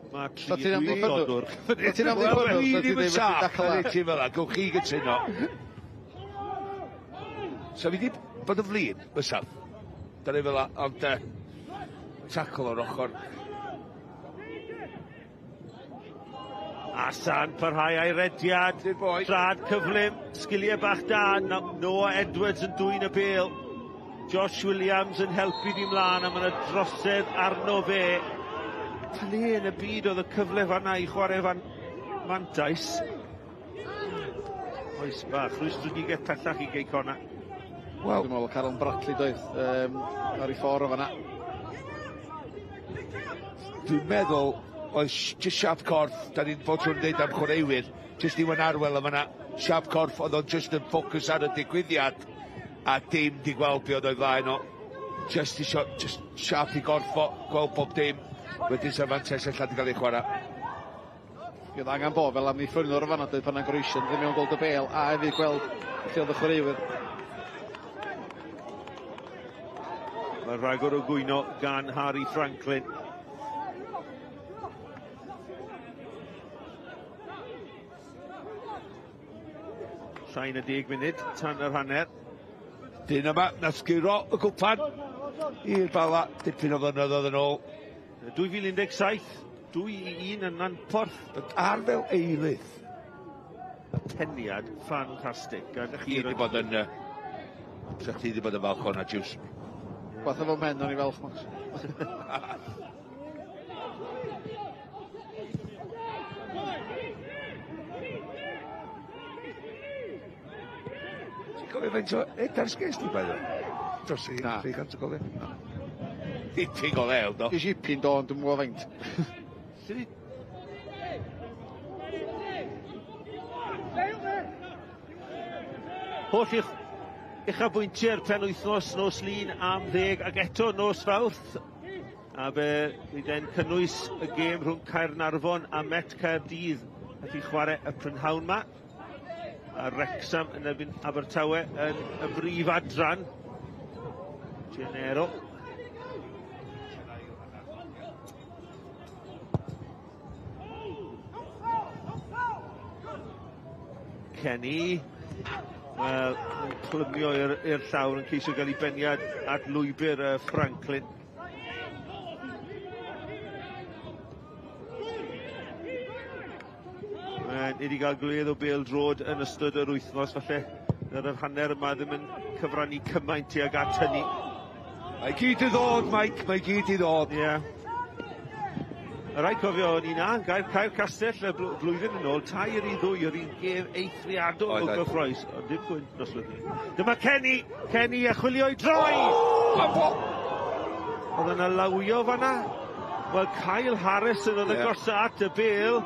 Mae tri gwrthodwr. Ti'n amddiffynnwr, Dwi ddim yn saff, na ti fel 'a, gewch chi gytuno. So fi 'di bod yn flin, fysa. Dyna fel 'a, ond tackle o'r ochr. Asan parhau a'i rediad. Trad cyflym, sgiliau bach da. Noah Edwards yn dwyn y bêl. Josh Williams yn helpu di mlaen a mae yna drosedd arno fe. Ple yn y byd oedd y cyfle fanna i chwarae fan mantais. Oes bach, rwystredigaeth pellach i Gei Connah. Wel, dwi'n meddwl Carol Bradley doedd ar ei ffordd o fanna. Dwi'n meddwl oedd jyst siap corff, da ni'n bod trwy'n dweud am chwaraewyr, jyst Iwan Arwel yn fanna, siap corff, oedd o'n jyst yn ffocws ar y digwyddiad a dim di gweld be oedd o'i flaen o. Jyst isio, jyst siap i gorff o, gweld bob dim, wedyn sa'r fantais ella di gael ei chwarae. Oedd angen bo fel amddiffynnwr o fanna doedd pan yn groesio ddim mewn gweld y bêl a hefyd gweld lle oedd y chwaraewyr. Mae rhagor o gwyno gan Harry Franklin. Llai na 10 munud tan yr hanner. Dyn yma, nath guro y gwpan i'r Bala dipyn o flynyddoedd yn ôl. 2017, 2-1 yn Nantporth. Ar fel eilydd. Y peniad ffantastig. Sa chdi wedi bod yn... Sa chdi wedi bod yn falch o'na, Jiws. Gwath efo men o'n i falch, Max. Ti'n cofio faint o edars ges di, by the way? Dros i 300 o gofio? Na. Dipyn go lew, do. Ges i ipyn do, ond dwi'm yn gwybod faint. Holl uchafbwyntiau'r penwythnos nos Lun am 10 ac eto nos Fawrth. A fe fydd e'n cynnwys y gêm rhwng Caernarfon a Met Caerdydd wedi chwarae y prynhawn ma. A Wrexham yn erbyn Abertawe yn y brif adran. Gennaro. Kenny. Wel, yn plymio i'r llawr yn ceisio gael ei beniad at lwybr Franklin. Mae'n wedi cael gwledd o bêl drod yn ystod yr wythnos, falle ar yr hanner yma ddim yn cyfrannu cymaint tuag at hynny. Mae gyd i ddod, Mike, mae gyd i ddod. Ie. Yeah. A rhaid cofio, o'n i na, Caer Castell y blwyddyn yn ôl, 3-2, yr un gêm eithriadol o gyffroes, ond dim gwynt noswaith ni. Dyma Kenny, Kenny a chwilio i droi! Oedd yna lawio fanna. Wel, Kyle Harrison oedd agosa at y bêl.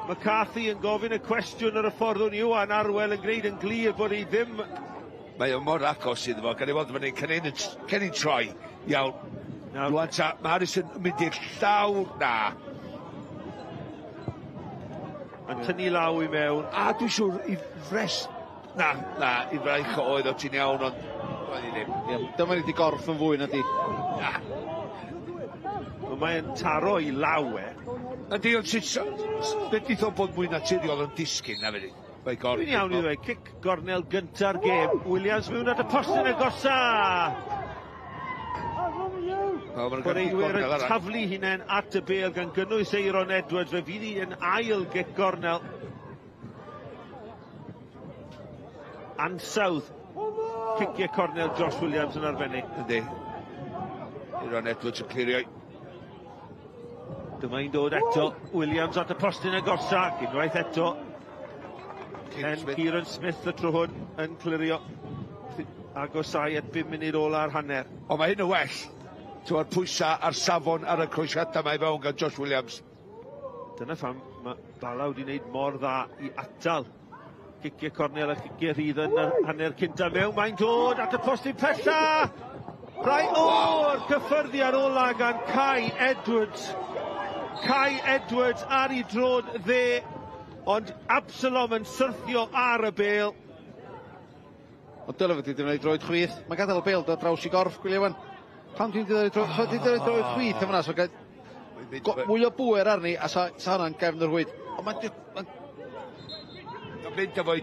McCarthy yn gofyn y cwestiwn ar y ffordd o'n Iwan Arwel yn gwneud yn glir bod hi ddim... Mae o mor agos iddo fo, gan i weld fan hyn, Kenny'n troi, iawn. Rwan ta, mae Harrison yn mynd i'r llawr, na. Yn tynnu law i mewn. A dwi'n siŵr i fres... Na, i fraich o oedd o ti'n iawn, ond oedd hi ddim. Ie, dyma ni di gorff yn fwy na di. Na. Mae'n taro i law e. Yndi, ond sut... Nid o bod mwy naturiol yn disgyn na fe. Dwi'n iawn i ddweud, cic gornel gynta'r gêm. Williams mewn at y postyn agosa. Chwaraewyr yn taflu hunain at y bêl gan gynnwys Eiron Edwards. Fe fydd hi yn ail gic gornel. Ansawdd ciciau cornel Josh Williams yn arbennig. Yndi. Eiron Edwards yn clirio. Dyma hi'n dod eto. Williams at y postyn agosa. Unwaith eto. Kieran Smith y tro hwn yn clirio. Agosau at 5 munud ola'r hanner. O, mae hyn yn well. Ti'n pwysau a'r safon ar y croesiadau mae fewn gan Josh Williams. Dyna pham mae Bala wedi wneud mor dda i atal ciciau cornel a ciciau rhydd yn yr hanner cynta mewn. Mae'n dod at y postyn pella! Rai o'r cyffyrddiad ola gan Kai Edwards. Kai Edwards ar ei drod dde, ond Absalom yn syrthio ar y bêl. Ond dyle fod wedi gwneud droed chwith. Mae'n gadael y bêl dod draws i gorff, gwylio wan. Pam ti'n dod droed chwith yma, so Mwy o bŵer arni a sa, sa hwnna'n gefn yr rhwyd. Ond mae'n... Mae'n ma mynd efo'i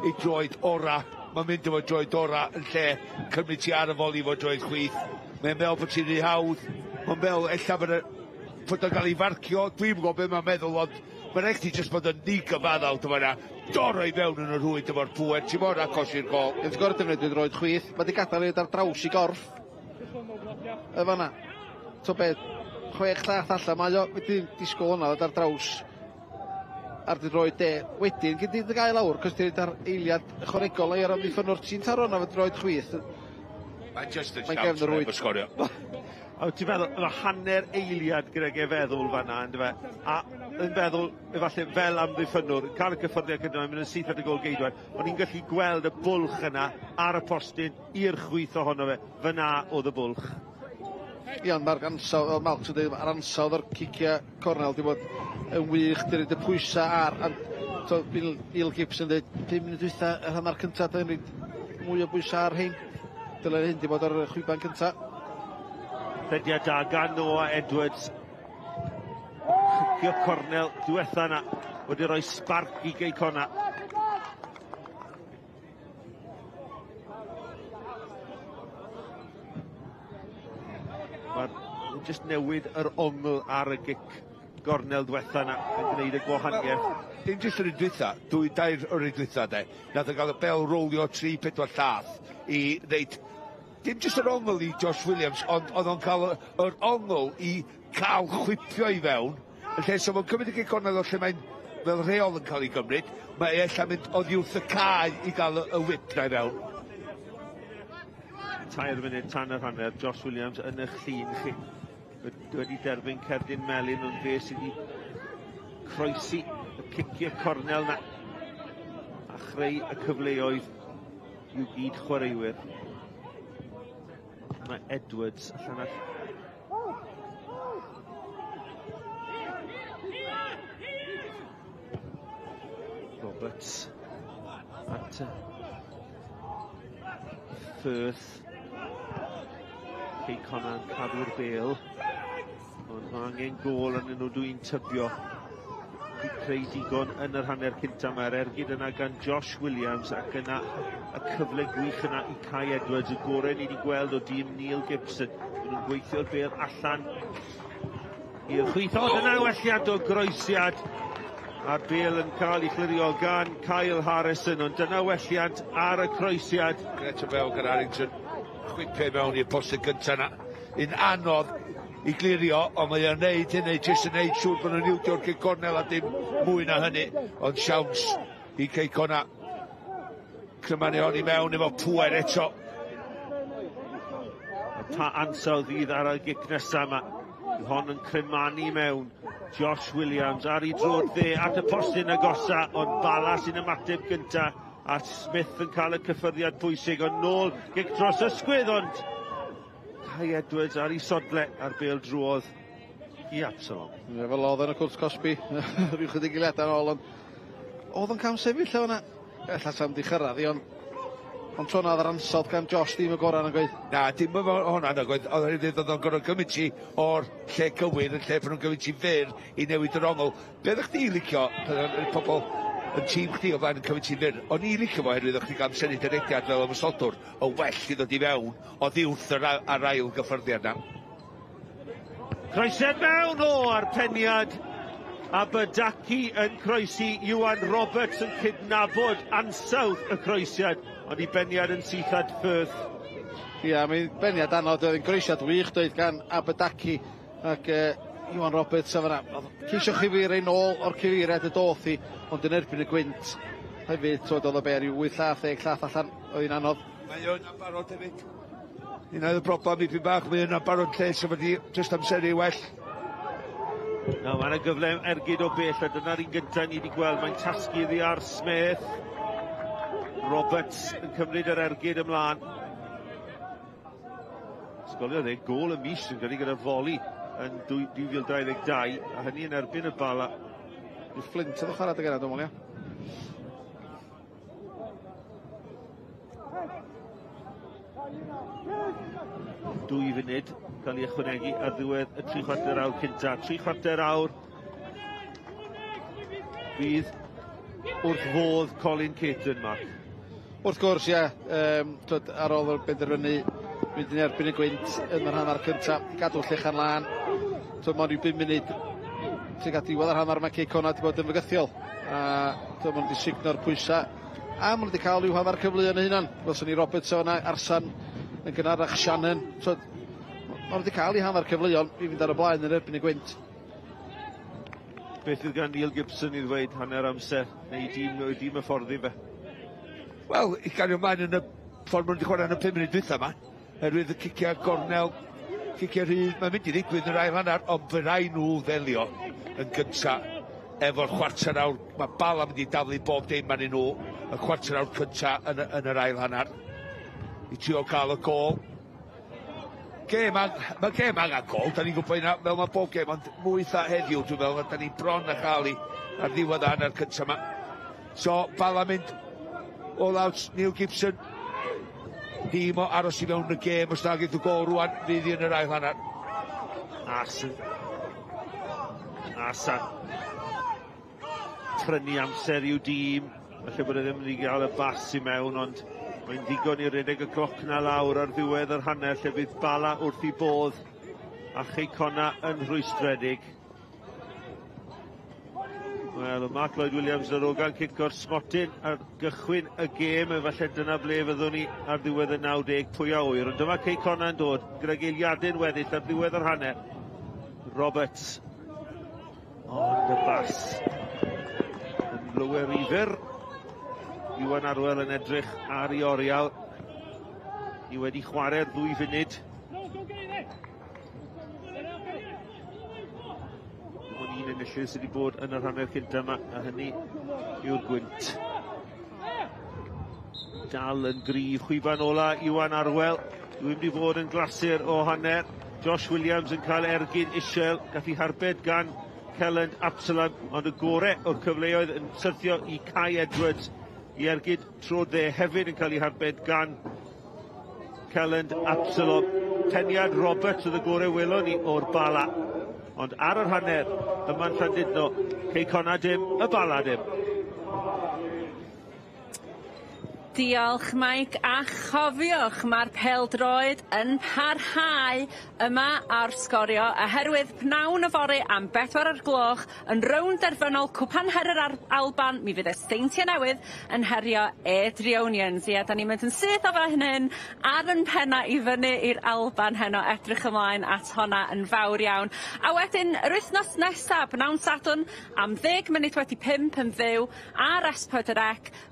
ei droed ora. Mae'n mynd efo'i droed ora yn lle cymryd ti ar y foli efo droed chwith. Mae'n meddwl bod ti'n rhy hawdd. Mae'n meddwl ella bod fod o'n cael ei farcio. Dwi'm yn gwybod beth mae'n meddwl, ond mae'n rhaid ti jyst bod yn ddigyfaddawd dyma yna. Doro i fewn yn y rhwyd efo'r pŵer. Ti mor agos i'r gol. Ti'n gorfod defnyddio droed chwith. Mae di gadael i ar draws i gorff. Y fanna. To beth, chwech llath allan. Mae o wedi disgwyl hwnna ddod ar draws ar dy droed de. Wedyn, gyd di gael lawr, cos ti'n ar eiliad ychwanegol i'r amddiffynnwr. Ti'n taro hwnna fo droed chwith. Mae'n just yn Mae'n gefn y rwyd. sgorio. A ti'n meddwl, efo hanner eiliad gydag e feddwl fan'na, yndyfe? A yn feddwl, efallai fel amddiffynnwr, cael y cyffyrddiad gyda mynd yn syth at y gol geidwad, o'n i'n gallu gweld y bwlch yna ar y postyn i'r chwith ohono fe. Fyna oedd y bwlch. Ia, ond mae'r ansawdd, fel Malc yn dweud, mae'r ansawdd o'r ciciau cornel di bod yn wych, di roid y pwysau ar, a to, Bill, Bill Gibbs yn dweud, 5 munud dwytha, yr hanner cynta, da ni'n rhaid mwy o bwysau ar hein. Dylai hyn di bod ar y chwiban cynta. Rhediad da gan Noah Edwards. Cicio cornel diwetha yna wedi rhoi sbarc i Gei Connah. Mae'r jyst newid yr ongl ar y gic gornel diwetha yna yn gwneud y gwahaniaeth. Dim jyst yr un dwytha, dwy dair yr un dwytha de. Nath o gael y bel rolio 3-4 llath i ddeud, dim jyst yr ongl i Josh Williams, ond oedd o'n cael yr ongl i cael chwipio i fewn. Yn lle, so mae'n cymryd y gic gornel o lle mae'n fel rheol yn cael ei gymryd, mae ella mynd oddi wrth y cae i gael y whip na i fewn. 3 munud tan yr hanner, Josh Williams yn eich llun chi. Wedi derbyn cerdyn melyn, ond fe sydd wedi croesi y ciciau cornel na a chreu y cyfleoedd i'w gyd chwaraewyr. Mae Edwards allan ar Roberts at Firth. Cei Connah'n cadw'r bêl. Ond mae angen gôl arnyn nhw, dwi'n tybio. Di creu digon yn yr hanner cynta. Mae'r ergyd yna gan Josh Williams ac yna y cyfle gwych yna i Kai Edwards. Y gorau ni wedi gweld o dîm Neil Gibson. Maen nhw'n gweithio'r bêl allan i'r chwith. O, dyna welliant o groesiad. A'r bêl yn cael ei chlirio gan Kyle Harrison, ond dyna welliant ar y croesiad. Gret o bêl gan Harrington. Chwipio i mewn i'r postyn gynta yna. Un anodd i glirio, ond mae o'n neud hynny, jyst yn neud siŵr bod nhw'n ildio gic gornel a dim mwy na hynny. Ond siawns i Cei Connah. Crymanu hon i mewn efo pŵer eto. A pa ansawdd fydd ar y gic nesaf yma? Bydd hon yn crymanu mewn. Josh Williams ar ei droed dde at y postyn agosa, ond Bala sy'n ymateb gynta, a Smith yn cael y cyffyrddiad pwysig, ond nôl gic dros ysgwydd, ond Kai Edwards ar ei sodle a'r bêl drwodd i Absalom. Ie, fel oedd yn y cwrt cosbi, rhyw chydig eiliadau yn ôl, ond oedd yn cam sefyll efo yna. Ella sam di chyrraedd i, ond tro na oedd yr ansawdd gan Josh ddim y gorau yn gweud. Na, dim efo hwnna yn gweud, oedd e'n dweud oedd o'n gorfod gymryd ti o'r lle cywir yn lle pan nhw'n gymryd ti fyr i newid yr ongl. Be oeddech chdi licio pan oedd y pobl yn tîm chdi o flaen yn cymryd ti fyr? O'n i licio fo oherwydd o'ch chdi gael amseru dy rediad fel ymosodwr o well i ddod i fewn oddi wrth yr a'r ail gyffyrddiad na. Croesiad mewn o a'r peniad. Abadaki yn croesi, Iwan Roberts yn cydnabod ansawdd y croesiad, ond i beniad yn syth at Firth. Ia, mae'n beniad anodd, oedd yn groesiad wych doedd gan Abadaki ac Iwan Roberts a fan'na. Oedd ceisio chyfeirio nôl o'r cyfeiriad y doth hi, ond yn erbyn y gwynt hefyd, twyd, oedd o be, ryw 8 llath, 10 llath allan, oedd hi'n anodd. Mae o'n barod hefyd. Un oedd y broblem i bach, mae yna barod lle, so wedi jyst amseru well. Na, mae yna gyfle ergyd o bell, a dyna'r un gyntaf ni wedi gweld. Mae'n tasgu iddi ar Smith. Roberts yn cymryd yr ergyd ymlaen. Sgoliodd e gôl y mis yn gyrru gyda foli yn 2022, a hynny yn erbyn y Bala. Yw Flint oedd o chwarae dy gyna, dwi'n meddwl, ia? 2 funud cael ei ychwanegu ar ddiwedd y 3/4 awr cynta. 3/4 awr fydd wrth fodd Colin Caton, Mark. Wrth gwrs, ie. Ar ôl yr benderfynu mynd yn erbyn y gwynt yn yr hanner cyntaf, gadw llechan lân. Mond ryw 5 munud tuag at diwedd yr hanner mae Cei Connah wedi bod yn fygythiol. A maen nhw wedi sugno'r pwysau. A maen nhw wedi cael rhyw hanner cyfleoedd yn hunan. Welson ni Roberts o'na, Arsan yn gynharach, Shannon. Maen nhw wedi cael eu hanner cyfleoedd i fynd ar y blaen yn erbyn y gwynt. Beth fydd gan Neil Gibson i ddweud hanner amser, neu dîm y fforddi fe? Wel, i gario ymlaen yn y ffordd maen nhw wedi chwarae yn y 5 munud dwytha yma, herwydd y ciciau gornel, ciciau rhydd, mae'n mynd i ddigwydd yn yr ail hanner, ond fe rai nhw ddelio yn gynta efo'r chwarter awr. Mae Bala mynd i daflu bob dim arnyn nhw y chwarter awr cynta yn yr ail hanner i trio cael y gôl. Mae gêm angen gôl, da ni'n gwybod hynna, fel mae bob gêm, ond mwy tha heddiw, dwi'n meddwl, da ni bron a chael i ar ddiwedd hanner cynta yma. So, Bala mynd all out, Neil Gibson, dîm o aros i mewn y gêm, os na geith y gôl rwan, fydd hi yn yr ail hanner. Arsan. Prynu amser i'w dîm, falle bod e ddim wedi cael y bas i mewn, ond mae'n ddigon i redeg y cloc na lawr ar ddiwedd yr hanner, lle bydd Bala wrth i bodd a Chei Connah yn rhwystredig. Wel, Mark Lloyd Williams yn ogan cico'r smotyn ar gychwyn y gêm, efallai dyna ble fyddwn ni ar ddiwedd y 90, pwy a ŵyr. Ond dyma Cei Connah yn dod gydag eiliadau'n weddill ar ddiwedd yr hanner. Roberts. Ond y bas yn lower i fyr. Iwan Arwel yn edrych ar ei oriel. Ni wedi chwarae'r 2 funud. Dim ond un enillydd sydd wedi bod yn yr hanner cynta yma, a hynny yw'r gwynt. Dal yn gryf, chwiban ola Iwan Arwel. Dwi'n mynd i fod yn glasur o hanner. Josh Williams yn cael ergyn isel, gath ei harbed gan Kelland Absalom, ond y gore o'r cyfleoedd yn syrthio i Kai Edwards i ergyd tro dde hefyd yn cael ei harbed gan Kelland Absalom. Peniad Roberts oedd y gore welon ni o'r Bala, ond ar yr hanner yma'n Llandudno, Cei Connah dim, y Bala dim. Diolch Mike, a chofiwch mae'r pêl-droed yn parhau yma ar Sgorio oherwydd pnawn yfory am 4 o'r gloch yn rownd derfynol Cwpan Her yr Alban, mi fydd y Seintiau Newydd yn herio Airdrieonians. Ie, da ni'n mynd yn syth o fan hyn ar yn penna i fyny i'r Alban heno, edrych ymlaen at honna yn fawr iawn. A wedyn yr wythnos nesaf, pnawn Sadwrn am 5:10 yn fyw ar S4C,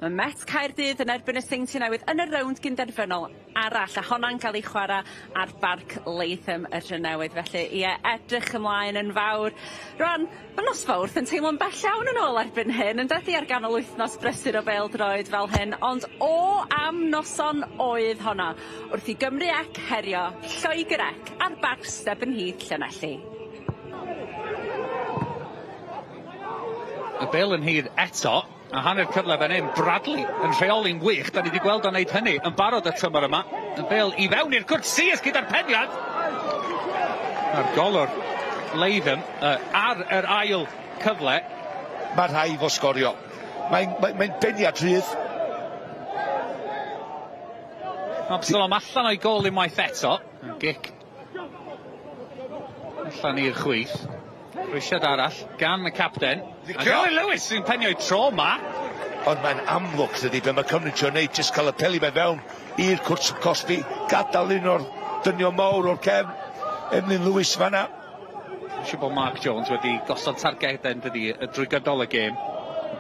mae Met Caerdydd yn erbyn y Seintiau Newydd yn y rownd gynderfynol arall, a honna'n cael ei chwarae ar Barc Latham y Drenewydd. Felly, ie, edrych ymlaen yn fawr. Rwan, mae nos Fawrth yn teimlo'n bell iawn yn ôl erbyn hyn, yn dydi, ar ganol wythnos brysur o bêl-droed fel hyn, ond o am noson oedd honna, wrth i Gymru C herio Lloegr C ar Barc Stebonheath Llanelli. Y bêl yn hir eto, a hanner cyfle fan hyn, Bradley yn rheoli'n wych, da ni wedi gweld o'n neud hynny yn barod y tymor yma. Y bêl i fewn i'r cwrt, Sears gyda'r peniad. A'r golwr Latham ar yr ail cyfle. Mae rhaid fo sgorio. Mae'n beniad rhydd. Absalom allan o'i gôl unwaith eto. Gic allan i'r chwith. Rwysiad arall gan y capten. A Gary Lewis sy'n penio'i tro ma. Ond mae'n amlwg dydy be mae Cymru'n trio neud, jyst cael y peli mae fewn i'r cwrt cosbi, gadael un o'r dynion mawr o'r cefn, Emlyn Lewis fan'na. Dwi'n siŵr bod Mark Jones wedi gosod targedau yn dydi drwy gydol y gêm.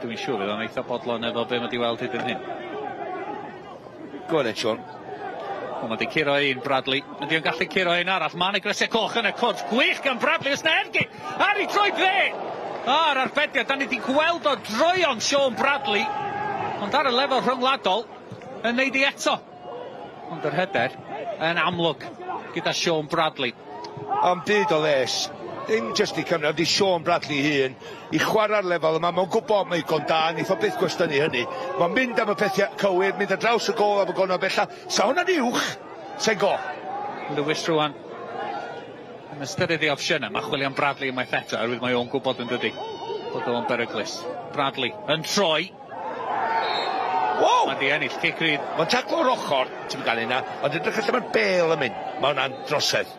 Dwi'n siŵr fydd o'n eitha bodlon efo be mae wedi weld hyd yn hyn. Go on then, Sean. Wel, mae wedi curo un Bradley. Ydy o'n gallu curo un arall. Mae yna grisiau coch yn y cwrt. Gwych gan Bradley. Oes na ergyd ar ei troed dde. A'r arbediad. Da ni wedi gweld o droion Sean Bradley. Ond ar y lefel rhyngwladol yn neud i eto. Ond yr hyder yn amlwg gyda Sean Bradley. Ond byd o les. Ddim jyst i Cymru, ond i Sean Bradley hun, i chwarae'r lefel yma, mae'n gwybod mae'n gon da, neith o byth gwestiynu hynny. Mae'n mynd am y pethau cywir, mynd ar draws y gôl am y gôl bella. Sa hwnna'n uwch, sa'n go. Lewis rwan yn ystyried ei opsiynau. Mae chwilio am Bradley unwaith eto, oherwydd mae o'n gwybod yn dydi bod o'n beryglus. Bradley yn troi. Wow! Mae di ennill cic rydd. Mae'n taclo'r ochr, ti'n gael yna, ond edrych allan mae'r bêl yn mynd. Mae hwnna'n drosedd.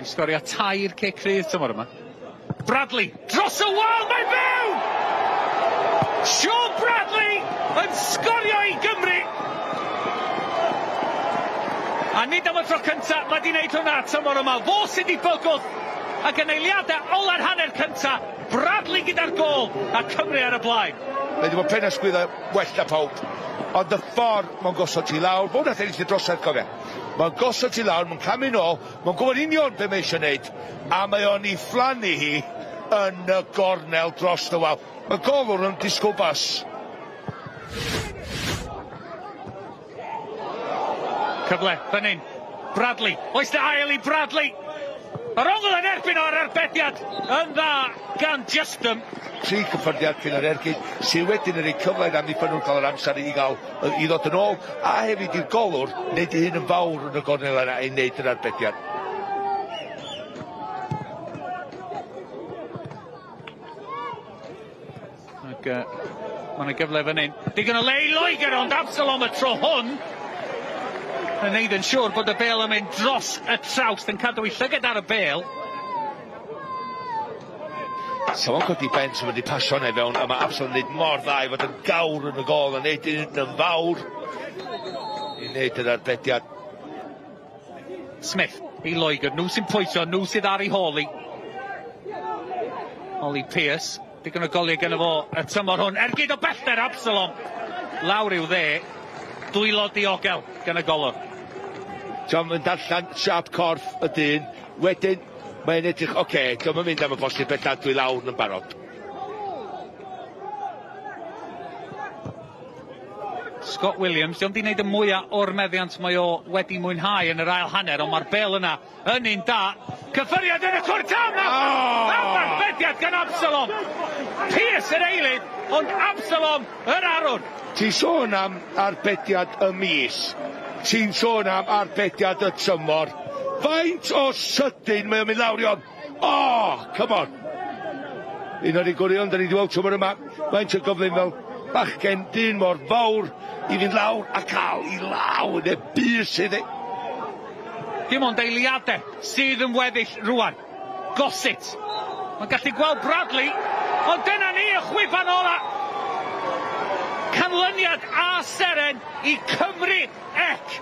I sgorio 3 cic rydd tymor yma. Bradley dros y wal, mae'n fewn! Sean Bradley yn sgorio i Gymru! A nid am y tro cynta, mae di wneud hwnna tymor yma. Fo sydd wedi bygwth ac yn eiliadau ola'r hanner cynta, Bradley gyda'r gôl a Cymru ar y blaen. Mae wedi bod pen ysgwyddo well na pawb, ond y ffordd mae'n gosod ti lawr, fod nath ennill y drosedd cofia. Mae'n gosod ti lawr, mae'n camu nôl, mae'n gwybod union be mae eisiau gwneud, a mae o'n ei phlannu hi yn y gornel dros y wal. Mae golwr yn disgwyl bas. Cyfle, fan hyn, Bradley, oes na ail i Bradley! Yr ongl yn erbyn o'r arbediad yn dda gan Justin. 3 cyffyrddiad cyn yr ergyd, sydd wedyn yn ei cyfle i'r amddiffynwr cael yr amser i gael i ddod yn ôl, a hefyd i'r golwr wneud ei hun yn fawr yn y gornel yna i wneud yr arbediad. Ac mae yna gyfle fan hyn. Digon o le i Loegr, ond Absalom y tro hwn yn neud yn siŵr bod y bêl yn mynd dros y trawst, yn cadw ei llygad ar y bêl. Sa fo'n codi ben, sa fo'n di pasio hwnna i fewn, a mae Absalom yn neud mor dda i fod yn gawr yn y gôl, a neud un yn fawr i wneud yr arbediad. Smith i Loegr, nhw sy'n pwyso, nhw sydd ar ei hôl i. Ollie Pearce, digon o goliau gynno fo y tymor hwn. Ergyd o bellter Absalom, lawr i'w dde, dwylo diogel gan y golwr. Tom yn darllen siâp corff y dyn, wedyn mae'n edrych, oce, dio'm yn mynd am y bosib bellach, dwi lawr yn barod. Scott Williams, dio'm di wneud y mwyaf o'r meddiant mae o wedi mwynhau yn yr ail hanner, ond mae'r bêl yna yn un da. Cyffyriad yn y cwrt am! Oh! Arbediad gan Absalom! Pearce yr eilydd, ond Absalom yr arwr. Ti'n sôn am arbediad y mis, ti'n sôn am arbediad y tymor. Faint o sydyn mae o'n mynd lawr i on? Oh, come on! Un o'r gwirion, da ni wedi weld tymor yma, faint o gyflym fel bachgen dyn mor fawr i fynd lawr a cael i law yn y bys iddi. Dim ond eiliadau sydd yn weddill rwan. Gossett. Mae'n gallu gweld Bradley, ond dyna ni y chwifan ola. Canlyniad a seren i Cymru ec.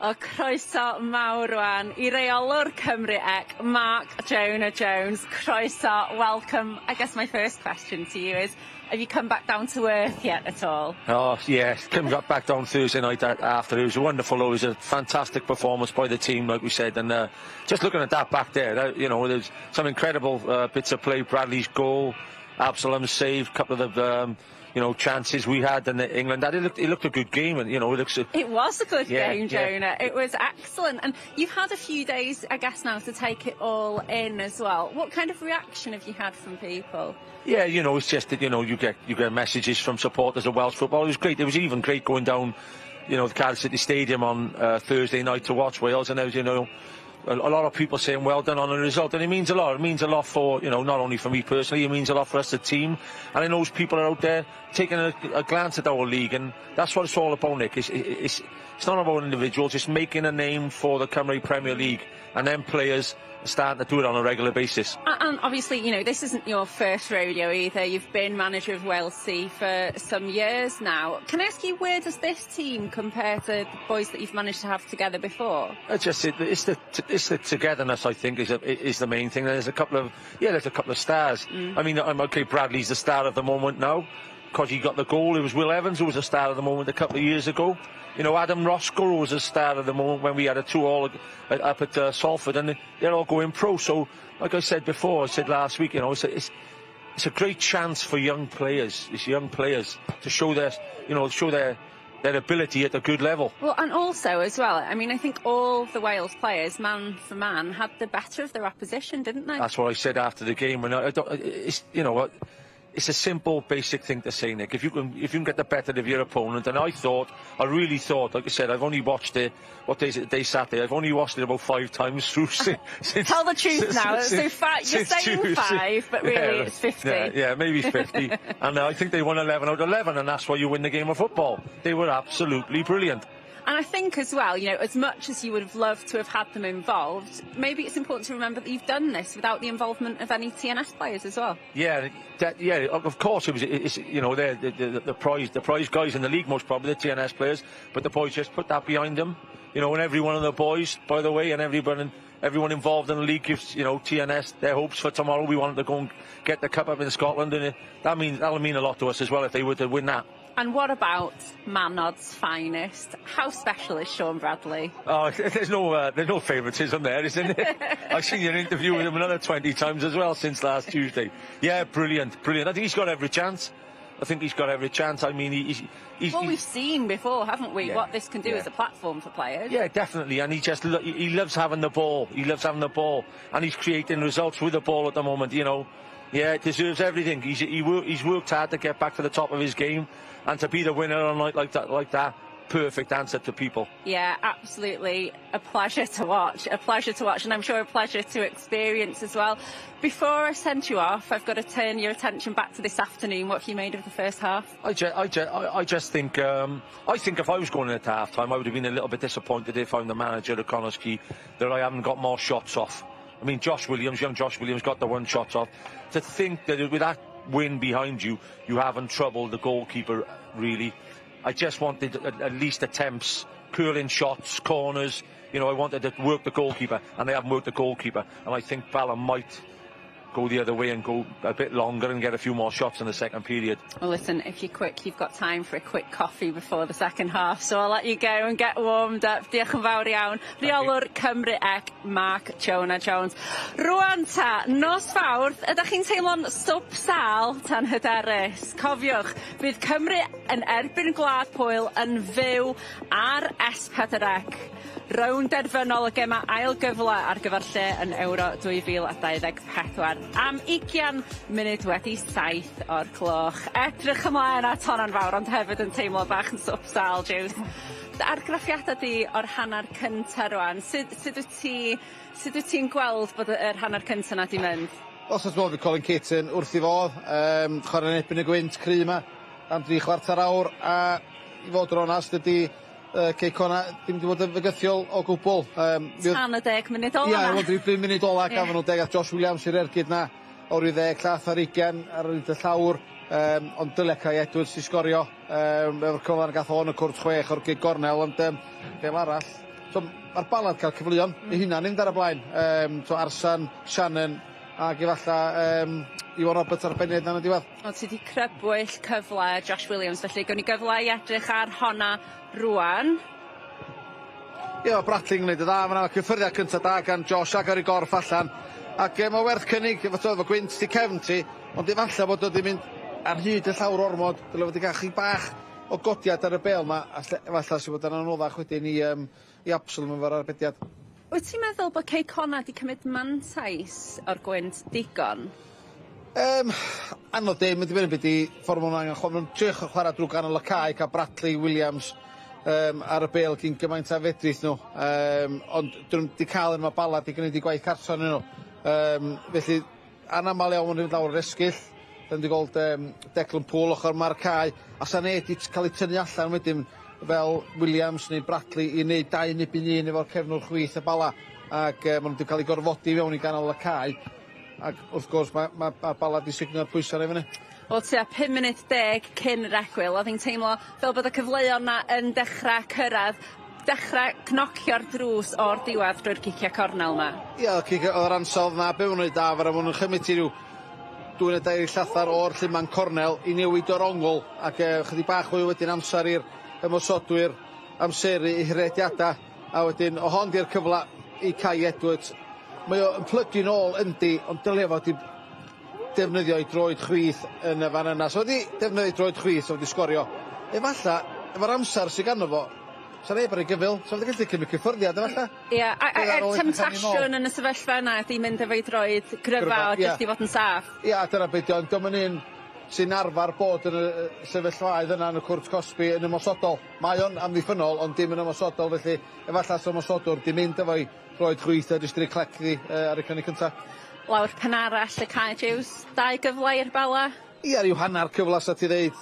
O, croeso mawr rwan i reolwr Cymru ec, Mark Jonah Jones. Croeso, welcome. I guess my first question to you is, have you come back down to earth yet at all? Oh, yes, came back down Thursday night after. It was wonderful. It was a fantastic performance by the team, like we said. And just looking at that back there, you know, there's some incredible bits of play. Bradley's goal, Absalom's save, a couple of the you know, chances we had, and England had. It looked a good game, and you know, it looks. It was a good game, Jonah. Yeah. It was excellent, and you've had a few days, I guess, now to take it all in as well. What kind of reaction have you had from people? Yeah, you know, it's just that, you know, you get messages from supporters of Welsh football. It was great. It was even great going down, you know, the Cardiff City Stadium on Thursday night to watch Wales, and there was, you know, a lot of people saying well done on the result, and it means a lot. It means a lot for, you know, not only for me personally, it means a lot for us, the team, and I know people are out there taking a glance at our league, and that's what it's all about, Nick. It's not about individuals, it's making a name for the Cymru Premier League, and then players starting to do it on a regular basis. And obviously, you know, this isn't your first rodeo either. You've been manager of Wales C for some years now. Can I ask you, where does this team compare to the boys that you've managed to have together before? It's just it's the togetherness, I think, is the main thing. There's a couple of stars. Mm. I mean, I'm okay. Bradley's the star of the moment now because he got the goal. It was Will Evans who was the star of the moment a couple of years ago. You know, Adam Roscoe was a star of the moment when we had a 2-all up at Salford, and they're all going pro. So, like I said before, I said last week, you know, it's a great chance for young players. It's young players to show their, you know, show their ability at a good level. Well, and also as well, I mean, I think all the Wales players, man for man, had the better of their opposition, didn't they? That's what I said after the game. When I don't, it's, you know what, It's a simple, basic thing to say, Nick. If you can get the better of your opponent, and I really thought, like I said, I've only watched it, what day is it today, Saturday, I've only watched it about 5 times through since... Tell the truth now, so you're saying 5, but really it's 50. Yeah, maybe 50. And I think they won 11 out of 11, and that's why you win the game of football. They were absolutely brilliant. And I think as well, you know, as much as you would have loved to have had them involved, maybe it's important to remember that you've done this without the involvement of any TNS players as well. Yeah, yeah, of course it was. It's, you know, they're the prize guys in the league, most probably the TNS players. But the boys just put that behind them, you know. And every one of the boys, by the way, and everyone involved in the league gives, you know, TNS their hopes for tomorrow. We want them to go and get the cup up in Scotland, and that'll mean a lot to us as well if they were to win that. And what about Manod's finest? How special is Sean Bradley? Oh, there's no favouritism there, isn't there? I've seen your interview with him another 20 times as well since last Tuesday. Yeah, brilliant, brilliant. I think he's got every chance. I mean, he's well, we've seen before, haven't we, what this can do as a platform for players? Yeah, definitely. And he just he loves having the ball. He loves having the ball, and he's creating results with the ball at the moment. You know. Yeah, deserves everything. He's worked hard to get back to the top of his game, and to be the winner on a night like that, perfect answer to people. Yeah, absolutely. A pleasure to watch. A pleasure to watch, and I'm sure a pleasure to experience as well. Before I send you off, I've got to turn your attention back to this afternoon. What have you made of the first half? I just think I think if I was going in at half time, I would have been a little bit disappointed if I'm the manager of Connah's Quay that I haven't got more shots off. I mean, Josh Williams, young Josh Williams, got the one shot off. To think that with that win behind you, you haven't troubled the goalkeeper, really. I just wanted at least attempts, curling shots, corners. You know, I wanted to work the goalkeeper, and they haven't worked the goalkeeper. And I think Bala might go the other way and go a bit longer and get a few more shots in the second period. Well, listen, if you're quick, you've got time for a quick coffee before the second half, so I'll let you go and get warmed up. Diolch yn fawr iawn. Rheolwr Cymru Ec, Mark Jonah Jones. Rwan ta, nos Fawrth, ydych chi'n teimlo'n swp sâl tan hyderus? Cofiwch, fydd Cymru yn erbyn Gwlad Pwyl yn fyw ar S4C. Rownd derfynol y gema ail gyfle ar gyfer lle yn Euro 2024. Am 20 munud wedi 7 o'r cloch. Edrych ymlaen at honna'n fawr, ond hefyd yn teimlo bach yn swp sâl, Jiws. Dy argraffiadau di o'r hanner cynta rwan, sut wyt ti'n gweld bod yr hanner cynta na di mynd? Os oes modd, fi Colin Caton wrth i fodd, chwarae'n erbyn y gwynt cry yma am 3/4 awr, a i fod yn onast ydy Cei Connah ddim wedi bod yn fygythiol o gwbl. Tan y 10 munud ola. Ie, wel, 5 munud ola gafon nhw 10 at Josh Williams i'r ergyd na o'r ryw 10 llath ar 20 ar y llawr, ond dyle Kai Edwards i sgorio efo'r cyfan gath o'n y cwrt 6 o'r gig gornel, ond bel arall. So, mae'r Bala'n cael cyfleon ei hunan mynd ar y blaen. So Arsan, Shannon ac efallai Iwan Roberts ar y bennid yn y diwedd. Wel, ti wedi crybwyll cyfle Josh Williams, felly gawn ni gyfle i edrych ar honna rwan. Ie, yeah, Bradley yn gwneud y dda, mae'n cyffyrddiad cyntaf da gan Josh ac ar ei gorff allan. Ac mae werth cynnig, efo gwynt ti cefn ti, ond efallai bod o wedi mynd ar hyd y llawr ormod, dyle fod i gael chi bach o godiad ar y bel yma, a efallai sy'n bod yn anoddach wedyn i Absalom efo'r arbediad. Wyt ti'n meddwl bod Cei Connah wedi cymryd mantais o'r gwynt digon? Anodd dim, mae'n dibynnu beth i ffordd maen nhw'n angen. Maen nhw'n trio chwarae drwy ganol y cae, cael Bradley Williams ar y bel cyn gymaint a fedrith nhw. Ond dyn nhw wedi cael yn yma Bala, wedi gwneud i gwaith cartra nhw. Felly, anamal iawn maen nhw'n mynd lawr yr esgyll. Dyn nhw wedi gweld Declan Poole ochr ma'r cae. A sa neb wedi cael ei tynnu allan wedyn fel Williams neu Bradley i wneud 2 neu 1 efo'r cefnwr chwith y Bala. Ac maen nhw wedi cael ei gorfodi fewn i ganol y cae. Ac wrth gwrs mae Bala wedi sugno'r pwysau i fyny. Wel, tua 5 munud 10 cyn yr egwyl, oedd hi'n teimlo fel bod y cyfleon na yn dechrau cyrraedd, dechrau cnocio'r drws o'r diwedd drwy'r ciciau cornel yma. Ie, oedd yr ansawdd na, be maen nhw'n neud da, maen nhw'n chymryd i ryw 2 neu 3 llathr o'r lluman cornel i newid o'r ongl, ac chydig bach fwy wedyn amser i'r ymosodwyr amseru i rediadau, a wedyn o hon di'r cyfle i Kai Edwards. Mae o yn plygu nôl yndi, ond dylai fod i defnyddio ei droed chwith yn y fan yna. So wedi defnyddio ei droed chwith, so wedi sgorio. Efalla, efo'r amser sydd ganddo fo, sa neb ar ei gyfyl, so wedi gallu cymryd cyffyrddiad efalla. Ie, a'r temtasiwn yn y sefyllfa yna ydi mynd efo'i droed gryfa o jyst i fod yn saff. Ie, dyna beth ydi, ond dio'm yn un sy'n arfer bod yn y sefyllfaoedd yna yn y cwrt cosbi yn ymosodol. Mae o'n amddiffynnol, ond dim yn ymosodol, felly efallai os ymosodwr di mynd efo'i droed chwith a jyst rhoi clec iddi ar y cynnig cynta. Lawr pen arall y cae, Jiws, dau gyfle i'r Bala. Ia, ryw hanner cyfle sa ti ddeud.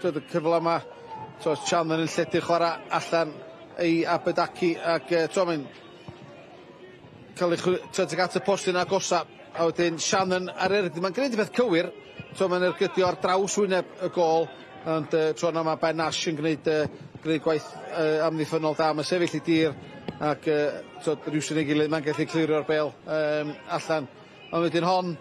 Twyd, y cyfle yma, twyd, Chandler yn lledu chwarae allan ei Abedaki ac twyd, mae'n cael ei twyd, at y postyn agosa, a wedyn Shannon ar ergyd. Mae'n gwneud y peth cywir, twyd, mae'n ergydio ar draws wyneb y gôl, ond tro yna mae Ben Nash yn gwneud gwaith amddiffynnol da. Mae'n sefyll i dir ac twyd, rhywsyn ei gilydd, mae'n gallu clirio'r bêl allan. Ond wedyn hon...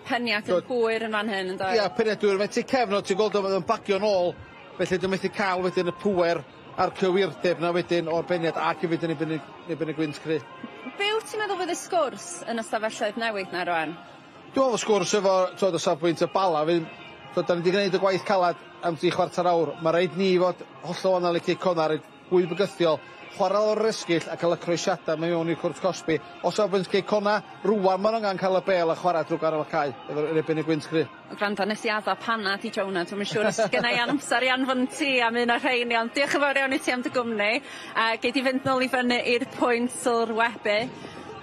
Peniad yn hwyr yn fan hyn, yn dod? Ia, peniad hwyr. Mae'n tu cefn o, ti'n gweld o'n bagio nôl, felly dwi'n methu cael wedyn y pŵer a'r cywirdeb na wedyn o'r beniad ac hefyd yn erbyn y gwynt cry. Be wyt ti'n meddwl fydd y sgwrs yn y stafelloedd newid na rwan? Dwi'n meddwl y sgwrs efo twyd, y safbwynt y Bala, fydd, twyd, da ni wedi gwneud y gwaith calad am 3/4 awr. Mae rhaid ni fod hollol wahanol i Cei Connah, fwy bygythiol, chwarae o'r esgyll a cael y croesiadau mewn i'r cwrt cosbi. O safbwynt Cei Connah, rwan maen nhw'n cael y bêl a chwarae drwy ganol y cae efo'r erbyn y gwynt cry. Gwrando, nes i addo panad i Jonah, dwi'm yn siŵr os gynna i amser i anfon ti am un o'r rheini, ond diolch yn fawr iawn i ti am dy gwmni. Gei di fynd nôl i fyny i'r pwynt sylwebu.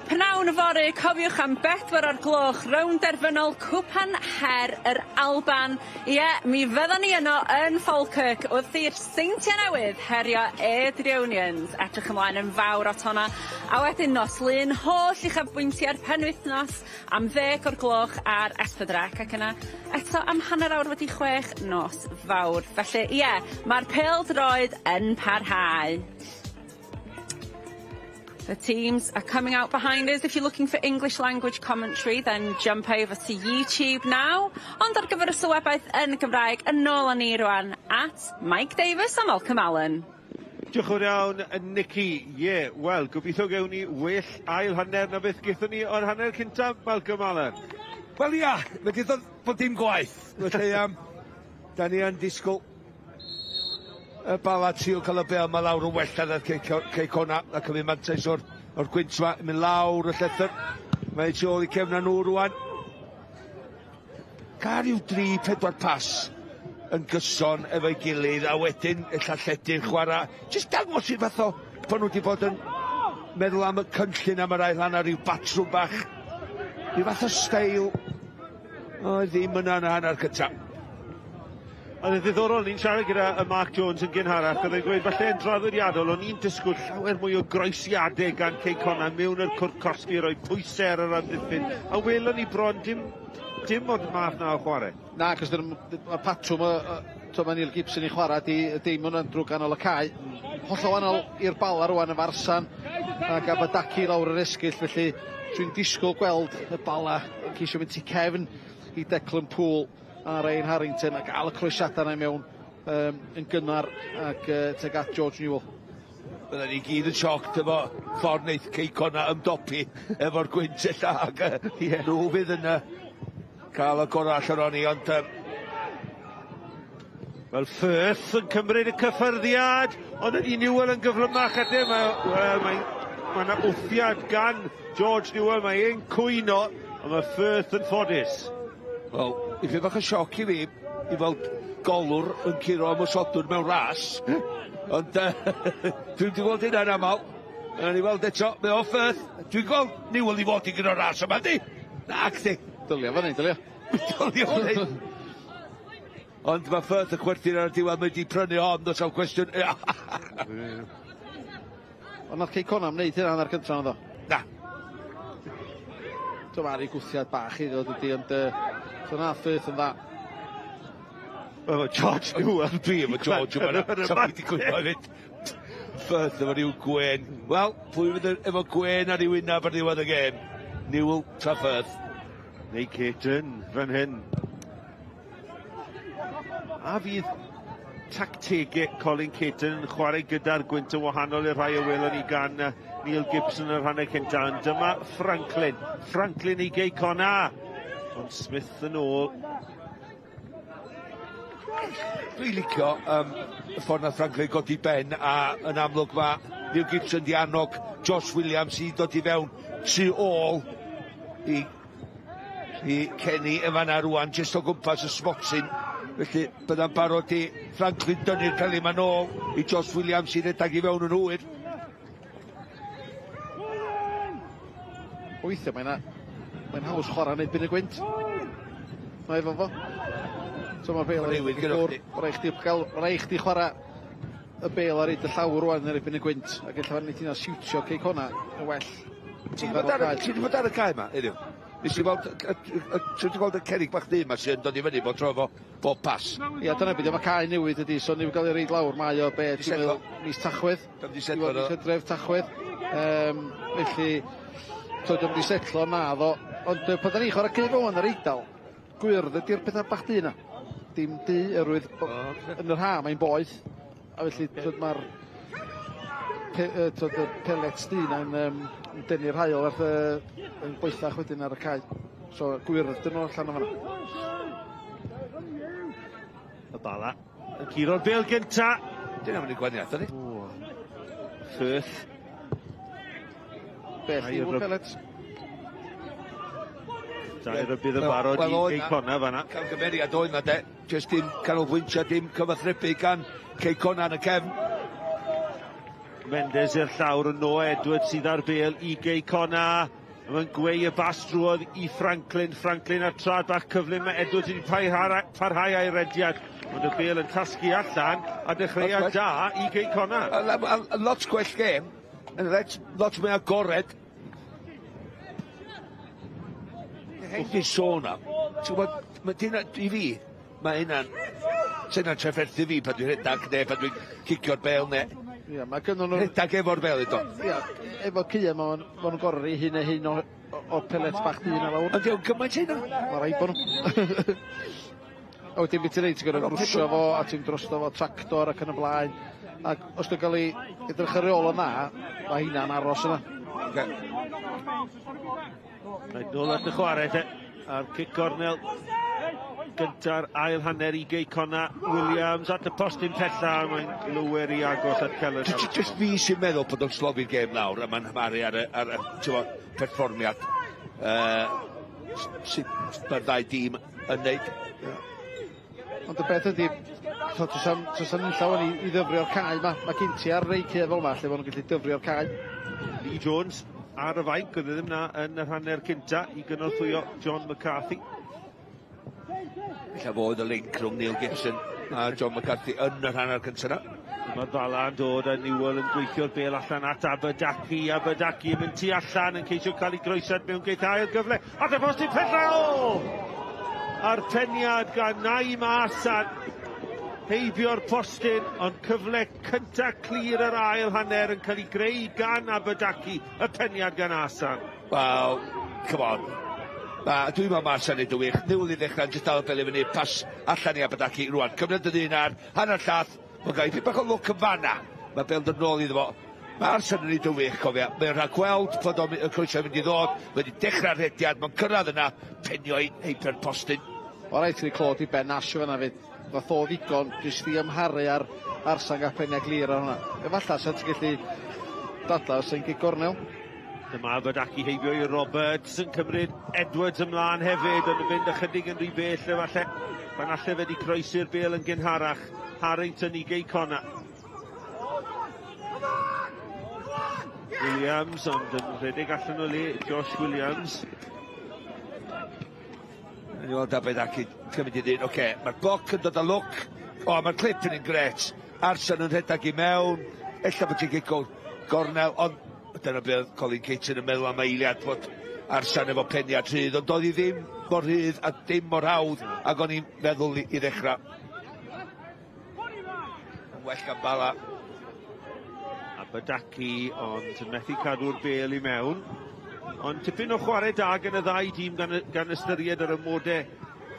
Pnawn yfory, cofiwch am 4:00 rownd derfynol Cwpan Her yr Alban. Ie, mi fyddan ni yno yn Falkirk wrth i'r Seintiau Newydd herio Airdrieonians. Edrych ymlaen yn fawr at honna. A wedyn nos Lun, holl uchafbwyntiau'r penwythnos am 10:00 ar S4C ac yna eto am 6:30 nos Fawrth. Felly, ie, mae'r pêl-droed yn parhau. The teams are coming out behind us. If you're looking for English language commentary, then jump over to YouTube now. Ond ar gyfer y sylwebaeth yn Gymraeg, yn ôl â ni rwan at Mike Davis a Malcolm Allen. Diolch yn fawr iawn, Nicky. Ie, yeah, wel, gobeithio gewn ni well ail hanner na beth gaethon ni o'r hanner cyntaf, Malcolm Allen. Wel ia, mae di dod bod dim gwaith. Felly, da ni yn disgwyl y Bala trio cael y bêl ma lawr yn well na Cei Connah a cymryd mantais o'r gwynt ma, mynd lawr y llethr. Mae tu ôl i cefna nhw rwan. Gael rhyw 3-4 pas yn gyson efo'i gilydd a wedyn ella lledu'r chwarae. Jyst dangos i'r fath o bod nhw wedi bod yn meddwl am y cynllun am yr ail hanner, rhyw batrwm bach. Rhyw fath o steil. Oedd ddim yna yn y hanner cyntaf. Oedd yn ddiddorol, ni'n siarad gyda y Mark Jones yn gynharach, oedd e'n gweud falle yn draddodiadol, o'n i'n disgwyl llawer mwy o groesiadau gan Cei Connah mewn i'r cwrt cosbi, rhoi pwysau ar yr amddiffyn, a welon ni bron dim o'r math na o chwarae. Na, cos mae'r patrwm mae Neil Gibson i chwarae di dim yn drwy ganol y cae. Hollol wahanol i'r Bala rwan y Farsan ac Abadaki lawr yr esgyll, felly dwi'n disgwyl gweld y Bala yn ceisio mynd tu cefn i Declan Poole a Ryan Harrington a gael y croesiadau yna i mewn yn gynnar ac tuag at George Newell. Bydden ni gyd yn shocked efo ffordd wneith Cei Connah ymdopi efo'r gwynt ella ac nhw fydd yn cael y gorau allan o'n ni, ond Wel, Firth yn cymryd y cyffyrddiad, ond ydy Newell yn gyflymach at e. Mae yna wthiad gan George Newell, mae e'n cwyno, ond mae Firth yn ffodus. Wel, i fi bach o sioc i fi, i weld golwr yn curo ymosodwr mewn ras. Ond dwi'n wedi gweld hynna'n aml. A ni weld eto, mae o Firth. Dwi'n gweld Newell i fod i gyda'r ras yma, di? Na, chdi. Dylio fyny, dylio. Dylio fyny. Ond mae Firth y chwerthin ar y diwedd, mae wedi prynu hon, does am cwestiwn. Ond nath Cei Connah am wneud hynna hanner cyntaf, naddo? Na. Dyma ar ei gwthiad bach iddo, dydy, ond so nath Firth yn dda. Wel, mae George Newell. Dwi efo George yma. Sa fi wedi cwyno hefyd. Firth efo rhyw gwen. Wel, pwy fydd efo gwen ar ei wyneb ar ddiwedd y gêm? Newell ta Firth? Neu Caton, fan hyn. A fydd tactegau Colin Caton yn chwarae gyda'r gwynt yn wahanol i'r rhai o welon ni gan Neil Gibson yn rhannau cyntaf. Ond dyma Franklin. Franklin i Gei Connah. Ond Smith yn ôl. Dwi'n licio y ffordd nath Franklin godi ben, a yn amlwg mae Neil Gibson di annog Josh Williams i dod i fewn tu ôl i i Kenny yn fanna rwan, jyst o gwmpas y smotyn. Felly bydda'n barod i Franklin dynnu'r peli 'ma nôl i Josh Williams i redag i fewn yn hwyr. Weithiau mae'n mae'n haws chwarae yn erbyn y gwynt. Mae efo fo. So mae'r bêl ar ei ffwr. Rhaid chdi gael, rhaid chdi chwarae y bêl ar hyd y llawr rwan yn erbyn y gwynt. Ac ella fan hynny'n siwtio Cei Connah yn well. Ti 'di bod ar y cae 'ma heddiw? Nes i weld, ti wedi gweld y cerrig bach du 'ma sy'n dod i fyny bob tro efo bob pas? Ia, dyna beth, mae cae newydd ydi, so ni wedi cael ei reid lawr, mae o be, ti'n meddwl, mis Tachwedd? Di setlo. Mis Hydref, Tachwedd. Felly, so dwi'n di setlo na ddo. Ond pan da ni'n chwarae cyf o'n yr Eidal, gwyrdd ydy'r pethau bach du yna. Dim du, oherwydd yn yr ha mae'n boeth. A felly, mae'r y pellets du yna'n dynnu'r haul ar yn boethach wedyn ar y cae. So gwyrdd dyn nhw allan o fanna. Y Bala yn curo'r bêl gynta. Dyna mynd i gwaniaeth, ydy? Firth. Beth yw'r pellets? Dau rybudd yn barod i Cei Connah fanna. Camgymeriad oedd na de. Just dim canolbwyntio, dim cyfathrebu gan Cei Connah yn y cefn. Mendes i'r llawr yn Noah Edwards sydd ar bêl i Gei Connah. Mae'n gweu y bas drwodd i Franklin. Franklin ar trad bach cyflym. Mae Edwards wedi parhau a'i rediad. Ond y bêl yn tasgu allan a dechreuad da i Gei Connah. A lot gwell gêm. Lot mwy agored. Hyn di sôn am. Ti'n gwybod, i fi, mae hynna'n... Sy'n trafferthu fi pan dwi'n rhedeg neu pan dwi'n cicio'r bêl neu... Ia, mae gynnon nhw... Rhedeg efo'r bêl eto. Ia, efo caeau ma' nhw'n gorfod rhoi hyn a hyn o'r pellets bach du yna lawr. Ond diolch gymaint hynna. Mae rhaid bod nhw. A wedyn beth ti'n neud, ti'n gorfod brwsio fo, a ti'n drosto fo tractor ac yn y blaen. Ac os dwi'n cael ei edrych ar ôl yna, mae hynna'n aros yna. Rhaid nôl at y chwarae te. A'r cic gornel gynta'r ail hanner i Gei Connah. Williams at y postyn pella, mae'n lower i agos at Keller. Just fi sy'n meddwl bod o'n slofi'r gêm lawr a mae'n amharu ar y perfformiad sydd mae'r ddau dîm yn neud. Ond y beth ydy, does am llawer i ddyfrio'r cae yma. Mae gen ti ar rei cae fel yma lle maen nhw'n gallu dyfrio'r cae. Lee Jones ar y fainc, oedd e ddim na yn yr hanner cynta i gynorthwyo John McCarthy. Ella fod y link rhwng Neil Gibson a John McCarthy yn yr hanner cynta na. Mae'r Bala yn dod a Newell yn gweithio'r bêl allan at Abadaki. Abadaki yn mynd tu allan yn ceisio cael ei groesiad mewn geith ail gyfle. At y postyn pella! A'r peniad gan Naim Asan heibio'r postyn, ond cyfle cynta clir yr ail hanner yn cael ei greu gan Abadaki, y peniad gan Asan. Wel, come on. Dwi'n meddwl mae Asan neud yn wych. Newell i ddechrau, jyst dal y bêl i fyny, pas allan i Abadaki rwan. Cymryd y ddyn ar hanner llath, mae'n gael bach o lwc yn fanna. Mae bêl dod nôl iddo fo. Mae Arsan yn neud yn wych, cofia. Mae'n rhaid gweld bod o'n y croesau mynd i ddod, wedi dechrau'r rhediad, mae'n cyrraedd yna, penio i heibio'r postyn. O rhaid i clod i Ben Ash o fanna fyd. Fath o ddigon jyst i amharu ar Arsan gael peniau glir ar hwnna. Efallai sa'n ti'n gallu dadla os yn gig gornel. Dyma Abadaki heibio i Roberts yn cymryd Edwards ymlaen hefyd, ond yn mynd ychydig yn rhy bell efallai. Pan alle fe wedi croesi'r bêl yn gynharach. Harrington i Gei Connah. Williams, ond yn rhedeg allan o le, Josh Williams. Ni weld Abadaki cymryd i ddyn, oce, mae'r bloc yn dod â lwc, o, mae'r clip yn un gret. Arsan yn rhedeg i mewn, ella bod ti'n gico gornel, ond dyna beth oedd Colin Caton yn meddwl am eiliad bod Arsan efo peniad rhydd, ond doedd hi ddim mor rhydd a dim mor hawdd ag o'n i'n meddwl i ddechrau. Yn well gan Bala. Abadaki, ond yn methu cadw'r bêl i mewn. Ond tipyn o chwarae da gan y ddau dîm gan ystyried yr amodau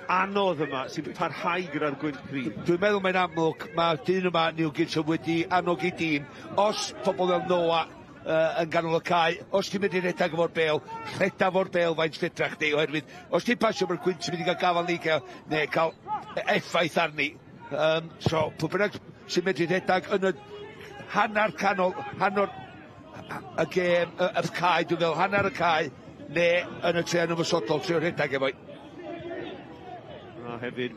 anodd yma sy'n parhau gyda'r gwynt cryf. Dwi'n meddwl mae'n amlwg, mae'r dyn yma, Neil Gibson, wedi annog i dîm. Os pobl fel Noah yn ganol y cae, os ti'n mynd i rhedeg efo'r bêl, rheda efo'r bêl faint fedra chdi, oherwydd os ti'n pasio mae'r gwynt yn mynd i gael gafal ni neu cael effaith arni. So, pwy bynnag sy'n mynd i rhedeg yn y hanner canol, hanner y gêm, y cae, dwi'n meddwl, hanner y cae, neu yn y treian ymosodol, trio rhedeg efo. A hefyd,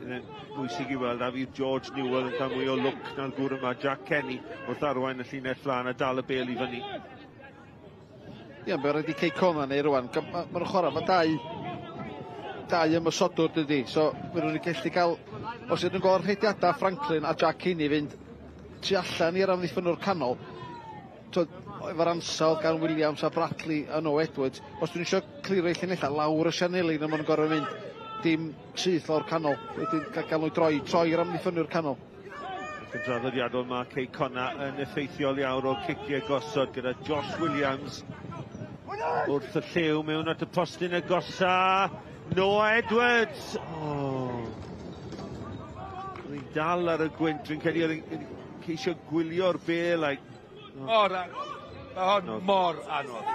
bwysig i weld, a fydd George Newell yn cael mwy o lwc na'r gŵr yma, Jack Kenny, wrth arwain y llinell flaen a dal y bêl i fyny. Ie, be rhaid i Cei Connah neu rwan, ma' nhw'n chwarae efo dau, dau ymosodwr dydy, so ma' nhw'n gallu cael, os ydyn nhw'n gweld rhediadau Franklin a Jack Kenny fynd tu allan i'r amddiffynwr canol, twod, efo'r ansawdd gan Williams a Bradley a Noah Edwards, os dyn nhw eisiau clirio llinellau lawr y sianeli, na maen nhw'n gorfod mynd dim syth lawr canol, wedyn gael nhw droi, troi i'r amddiffynwr canol. Ac yn draddodiadol mae Cei Connah yn effeithiol iawn o'r ciciau gosod gyda Josh Williams wrth y llew mewn at y postyn agosa. Noah Edwards! Oh. Oedd hi'n dal ar y gwynt, dwi'n credu oedd hi'n ceisio gwylio'r bêl a'i... Mor anodd. Mae hon mor anodd.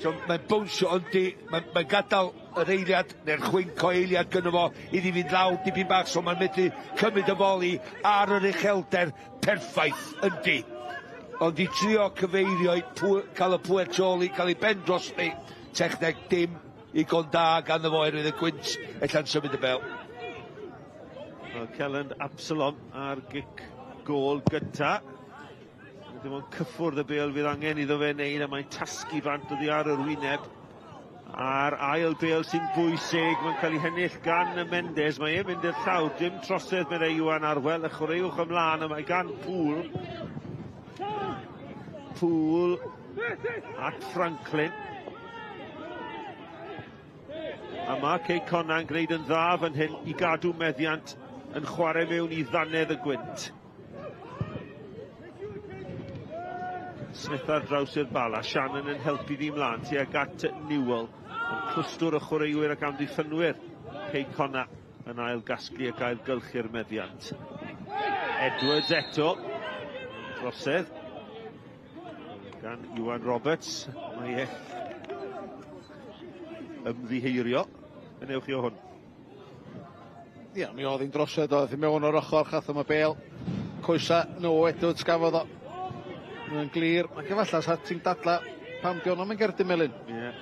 So, mae'n bownsio, ond di, mae'n mae gadael yr eiliad, neu'r chwinc o eiliad gynno fo, iddi fynd lawr dipyn bach, so mae'n medru cymryd y foli ar yr uchelder perffaith, yndi. Ond i trio cyfeirio, i cael y pŵer tu ôl i, cael ei ben drosti, techneg dim igon da ganddo fo oherwydd y gwynt ella'n symud y bêl. Wel, Kelland Absalom ar gic gôl gynta. Dim ond cyffwrdd y bêl fydd angen iddo fe wneud a mae'n tasgu bant oddi ar yr wyneb. A'r ail bêl sy'n bwysig, mae'n cael ei hennill gan y Mendes, mae e'n mynd i'r llawr, dim trosedd meddai Iwan Arwel, y chwaraewch ymlaen, a mae gan Poole. Poole at Franklin. A mae Cei Connah yn gwneud yn dda fan hyn i gadw meddiant yn chwarae mewn i ddannedd y gwynt. Smith ar draws i'r Bala, Shannon yn helpu ddi mlaen tuag at Newell. Ond clwstwr o chwaraewyr ac amddiffynwyr Cei Connah yn ail gasglu ac ail gylchu'r meddiant. Edwards eto, drosedd gan Iwan Roberts. Mae e ymddiheirio. Yn ewch i o hwn. Ia, mi oedd hi'n drosedd, oedd hi mewn o'r ochr, chath am y bêl. Coesa Noah Edwards gafodd o. Mae'n glir, ac efallai sa ti'n dadla pam di o'n gerdyn melyn. Ie. Yeah.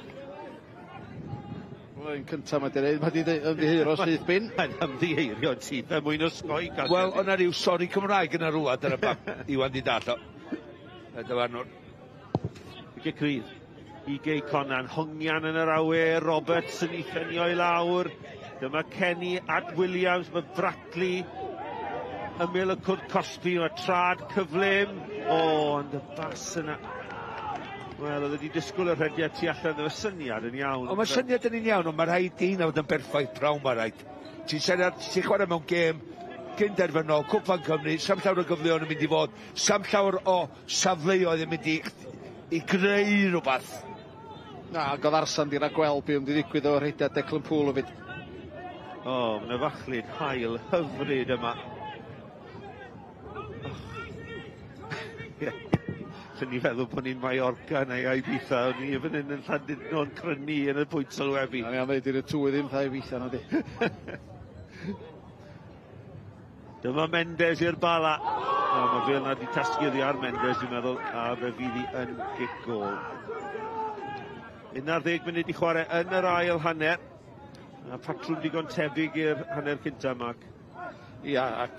Mae'n cyntaf mae di dweud, mae di ymddiheuro syth bin. Mae'n ymddiheurio'n syth, er mwyn osgoi gael. Wel, o'na ryw sori Cymraeg yna rhywle, dyna pam Iwan di dall o. Y dyfarnwr. Gic rydd i Gei Connah, hongian yn yr awyr, Roberts yn ei ffenio i lawr. Dyma Kenny at Williams, mae Brackley ymyl y cwrt cosbi, mae trad cyflym. O, ond y bas yna. Wel, oedd wedi disgwyl y rhediad tu allan, efo syniad yn iawn. Ond mae syniad yn un iawn, ond mae rhaid i hynna fod yn berffaith prawn mae rhaid. Ti'n syniad, ti'n chwarae mewn gêm gynderfynol, Cwpan Cymru, sam llawer o gyfleoedd yn mynd i fod, sam llawer o safleoedd yn mynd i, i greu rhywbeth. Na, ac oedd Arsan di ragweld be oedd wedi digwydd o'r rhediad Declan Poole hefyd. O, oh, mae'n fachlud hael hyfryd yma. Oh. Yeah. Llen ni feddwl bod ni'n Mallorca neu Ibiza, o'n ni fan hyn yn Llandudno'n crynu yn y pwynt sylwebu. Na, ni am ddeud i'r tywydd ddim fatha Ibiza, na di. Dyma Mendes i'r Bala. O, mae fel na di tasgu oddi ar Mendes, dwi'n meddwl, a fe fydd hi yn gic gôl. 11 munud i chwarae yn yr ail hanner. A patrwm digon tebyg i'r hanner cynta, Mark. Ia, ac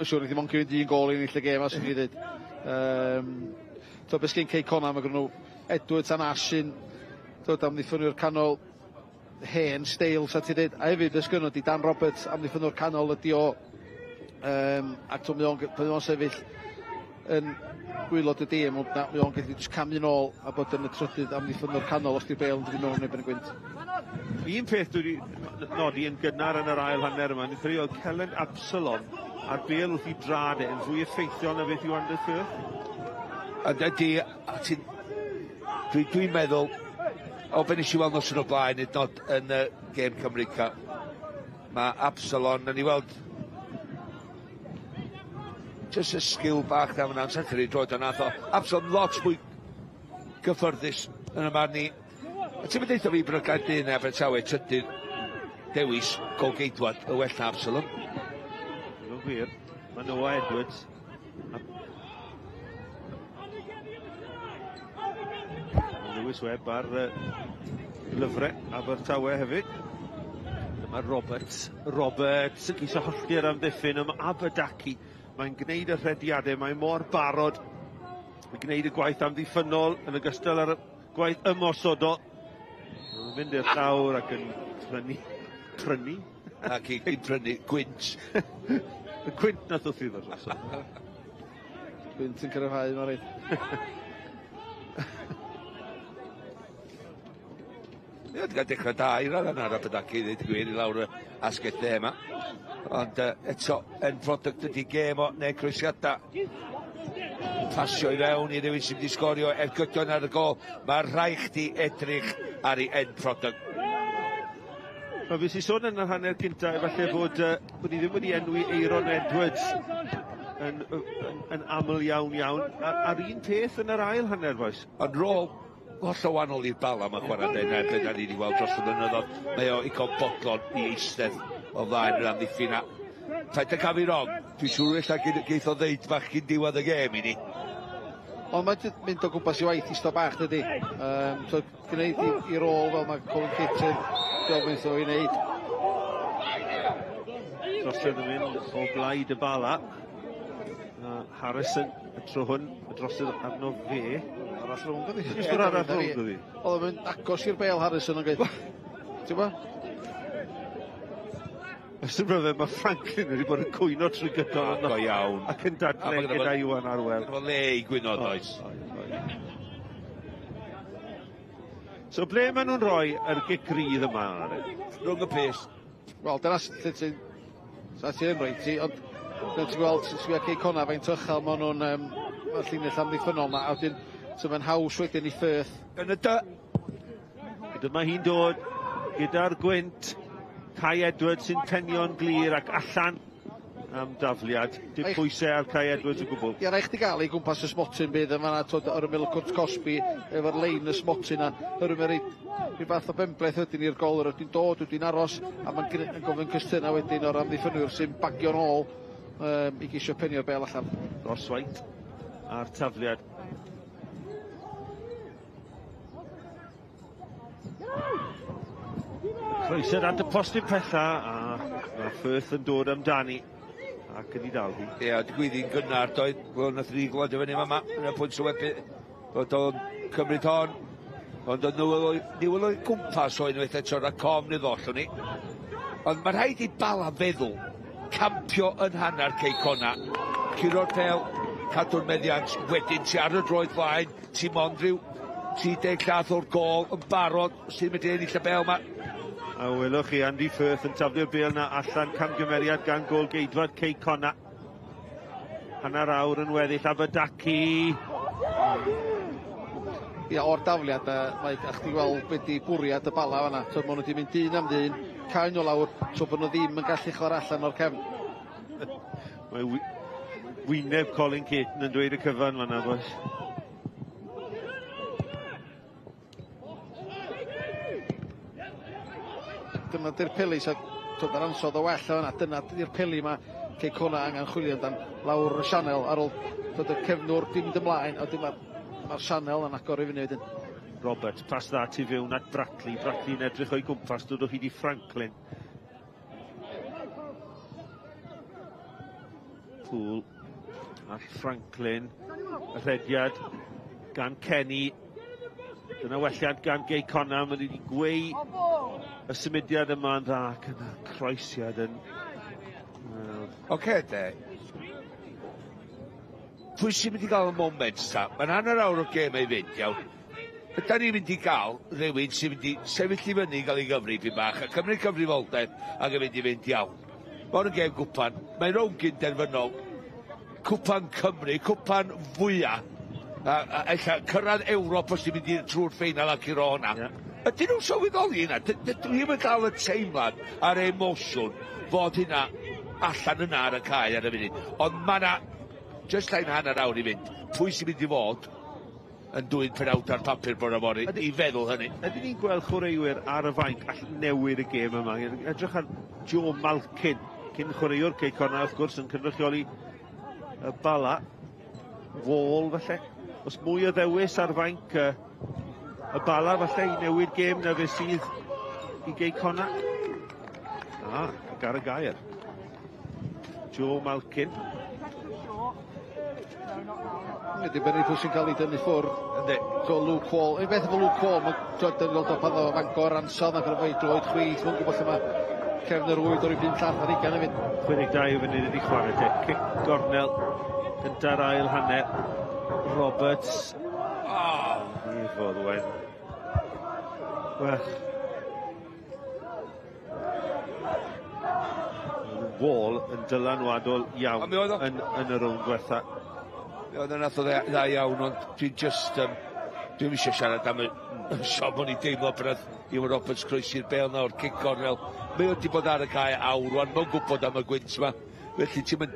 siŵr ddim ond cymryd un gôl i ennill y gêm, os ydw i ddweud. Beth sgyn Cei Connah, mae gen nhw Edwards a Nash sy'n dod amddiffynwyr canol hen steil, sa ti dweud. A hefyd, beth sgyn nhw, di Dan Roberts amddiffynwyr canol ydi o. Ac to, mae o'n sefyll yn gwaelod y dîm, ond na, mae o'n gallu jyst camu nôl a bod yn y trydydd amddiffynwyr canol os di'r bêl yn dod i mewn erbyn y gwynt. Un peth dwi wedi nodi yn gynnar yn yr ail hanner yma, ni'n credu oedd Kellen Absalom a'r bêl wrth i drad e yn fwy effeithiol na beth yw Anders Firth. A dydy, a ti'n... Dwi'n meddwl, o be nes i weld noson o blaen, hyd yn oed yn y gêm Cymru Cup, mae Absalom, nawn ni weld just y sgil bach na fyna, sa'n credu droed o nath o. Absalom lot mwy gyffyrddus yn y marn i. A ti'n mynd eitha fi bod y Gaerdydd neu Abertawe trydydd dewis golgeidwad y well na Absalom. Mae'n gwir, mae Noah Edwards. Lewis Webb ar lyfrau Abertawe hefyd. Dyma Roberts. Roberts yn ceisio hollti'r amddiffyn am Aberdaki. Mae'n gwneud y rhediadau, mae mor barod i gwneud y gwaith amddiffynnol yn ogystal â'r gwaith ymosodol. Mae'n mynd i'r llawr ac yn prynu. Prynu? Ac i prynu gwynt. Y gwynt nath wrth iddo drosodd. Gwynt yn cryfhau, mae'n rhaid. Ie, wedi cael dechrau da i radd yna ar Aberdaki, ddweud y gwir, i lawr y asgell dde yma. Ond eto, end product ydy gêm o, neu croesiadau. Pasio i fewn i rywun sy'n mynd i sgorio ergydion ar y gol. Mae rhaid chdi edrych ar ei end product. Wel, fi sy'n sôn yn yr hanner cynta, efallai bod ni ddim wedi enwi Eiron Edwards yn aml iawn iawn. A'r un peth yn yr ail hanner, boys. Ond rôl hollol wahanol i'r Bala mae'n chwarae dyna beth da ni wedi weld dros y blynyddoedd. Mae o igon bodlon i eistedd o flaen yr amddiffyn a paid â cael fi wrong, dwi'n siŵr ella geith o ddeud bach cyn diwedd y gêm i ni. Ond mae'n mynd o gwmpas i waith isto bach, dydy. So, gwneud i rôl fel mae Colin Caton gofyn iddo i wneud. Drosodd yn mynd o blaid y Bala. Harrison, y tro hwn, y drosodd arno fe. Arall rownd ydi. Jyst yr arall rownd ydi. Oedd o'n mynd agos i'r bêl Harrison yn gweud. Ti'n gwybod? Ys yn rhyfedd, mae Franklin wedi bod yn cwyno trwy gydol yno. Go iawn. Ac yn dadlau gyda Iwan Arwel. Gyda le i gwyno, does. So ble maen nhw'n rhoi yr gic rydd yma? Rhwng y pys. Wel, dyna lle ti'n... Sa ti yn rhoi ti, ond dyna ti'n gweld, ti'n gweld Cei Connah faint o uchel maen nhw'n mae'r llinell amddiffynnol yma, a wedyn, so mae'n haws wedyn i Firth. Yn y dy. Dyma hi'n dod gyda'r gwynt. Kai Edwards sy'n penio'n glir ac allan am dafliad. Dim pwysau ar Kai Edwards o gwbl. Ie, rhaid chdi gael ei gwmpas y smotyn bydd yn fan'na, twod, ar ymyl y cwrt cosbi, efo'r lein y smotyn a yr ymyl rhyw fath o benbleth wedyn i'r golwr wedyn dod, wedyn aros, a mae'n yn gofyn cwestiynau wedyn o'r amddiffynwyr sy'n bagio'n ôl i geisio penio'r bel allan. Ross White a'r tafliad. Croesiad at y postyn pella, a mae Firth yn dod amdani ac yn ei dal hi. Ie, digwydd hi'n gynnar, doedd, wel, nath ni glod i fyny fama, yn y pwynt sylwebu, bod o'n cymryd hon, ond oedd Newell o'i gwmpas o unwaith eto, rhag cofn iddo allwn ni. Ond mae rhaid i Bala feddwl, campio yn hanner Cei Connah, curo'r pel, cadw'r meddiant, wedyn ti ar y droed flaen, ti mond rhyw 30 llath o'r gôl yn barod, sy'n mynd i ennill y bel ma. A welwch chi Andy Firth yn taflu'r bêl na allan, camgymeriad gan gôl geidwad Cei Connah. Hanner awr yn weddill, Aberdaki. Ie, o'r dafliad, mae, a chdi gweld be di bwriad y Bala fan'na. So, ma' nhw wedi mynd dyn am ddyn, cau nhw lawr, so bod nhw ddim yn gallu chwarae allan o'r cefn. Mae wyneb Colin Caton yn dweud y cyfan fan'na, boys. Dyma di'r peli, so twyd, yr ansawdd o well fan'na, dyna di'r peli ma Cei Connah angen chwilio amdan lawr y sianel ar ôl dod y cefnwr di mynd ymlaen, a wedyn mae'r sianel yn agor i fyny wedyn. Roberts, pas dda tu fewn at Brackley. Brackley'n edrych o'i gwmpas, dod o hyd i Franklin. Poole at Franklin. Y rhediad gan Kenny. Dyna welliant gan Gei Connah, mae wedi gweu y symudiad yma'n dda, ac yna croesiad yn... Oce, de. Pwy sy'n mynd i gael y moment ta? Mae'n hanner awr o gêm ei fynd, iawn. Ydan ni'n mynd i gael rhywun sy'n mynd i sefyll i fyny i gael ei gyfri pyn bach a cymryd cyfrifoldeb ac yn mynd i fynd iawn. Mae hwn yn gêm gwpan, mae'n rownd gyn derfynol, cwpan Cymru, cwpan fwyaf, a ella cyrraedd Ewrop os ti'n mynd i trwy'r ffeinal ac i'r hwnna. Ydyn nhw'n sylweddoli hynna? Dwi ddim yn cael y teimlad a'r emosiwn fod hynna allan yna ar y cae ar y funud. Ond mae yna jyst llai na hanner awr i fynd. Pwy sy'n mynd i fod yn dwyn penawd ar papur bore fory i feddwl hynny? Ydyn ni'n gweld chwaraewyr ar y fainc all newid y gêm yma? Edrych ar Joe Malkin, cyn chwaraewr Cei Connah, wrth gwrs, yn cynrychioli y Bala. Wall, falle. Os mwy o ddewis ar fainc y Bala, falle, i newid gêm na fe sydd i Gei Connah. Ac ar y gair. Joe Malkin. Ie, dibynnu pwy sy'n cael ei dynnu ffwrdd. Yndi. So Luke Wall, un beth efo Luke Wall, mae'n dod yn dod o pan o Fangor ansawdd ac yn efo'i droed chwith, mae'n gwybod lle mae cefn yr rwyd o'r un llall ar hugain hefyd. 62 o funud wedi chwarae te. Cic gornel gynta'r ail hanner. Roberts. Oh, Efodd wen. Wel. Wall yn dylanwadol iawn yn y rownd diwetha. Mi oedd yn nath o dda iawn, ond dwi'n just, dwi'm eisiau siarad am y siom o'n i deimlo pan nath Iwan Roberts croesi'r bêl 'na o'r cic gornel. Mae o 'di bod ar y cae awr rwan, mae'n gwybod am y gwynt 'ma. Felly ti'n mynd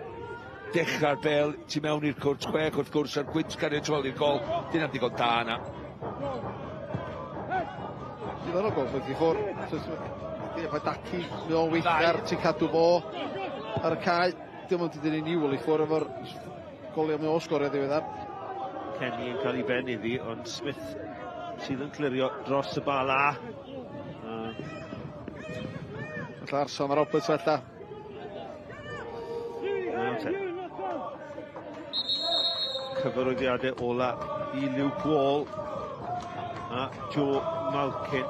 dechrau'r bêl, ti mewn i'r cwrt chwech wrth gwrs, a'r gwynt cario tu ôl i'r gol. Dyna'n digon da yna. Diddorol gweld beth i ffwrdd. Mae Daki, mae o'n weithgar, ti'n cadw fo ar y cae. Dim ond i dynnu Newell i ffwrdd efo'r goliau mae o sgorio ddiweddar. Kenny yn cael ei ben iddi, ond Smith sydd yn clirio dros y Bala. Alla Arson a Roberts fella. Nawr te. Cyfarwyddiadau ola i Luke Wall a Joe Malkin.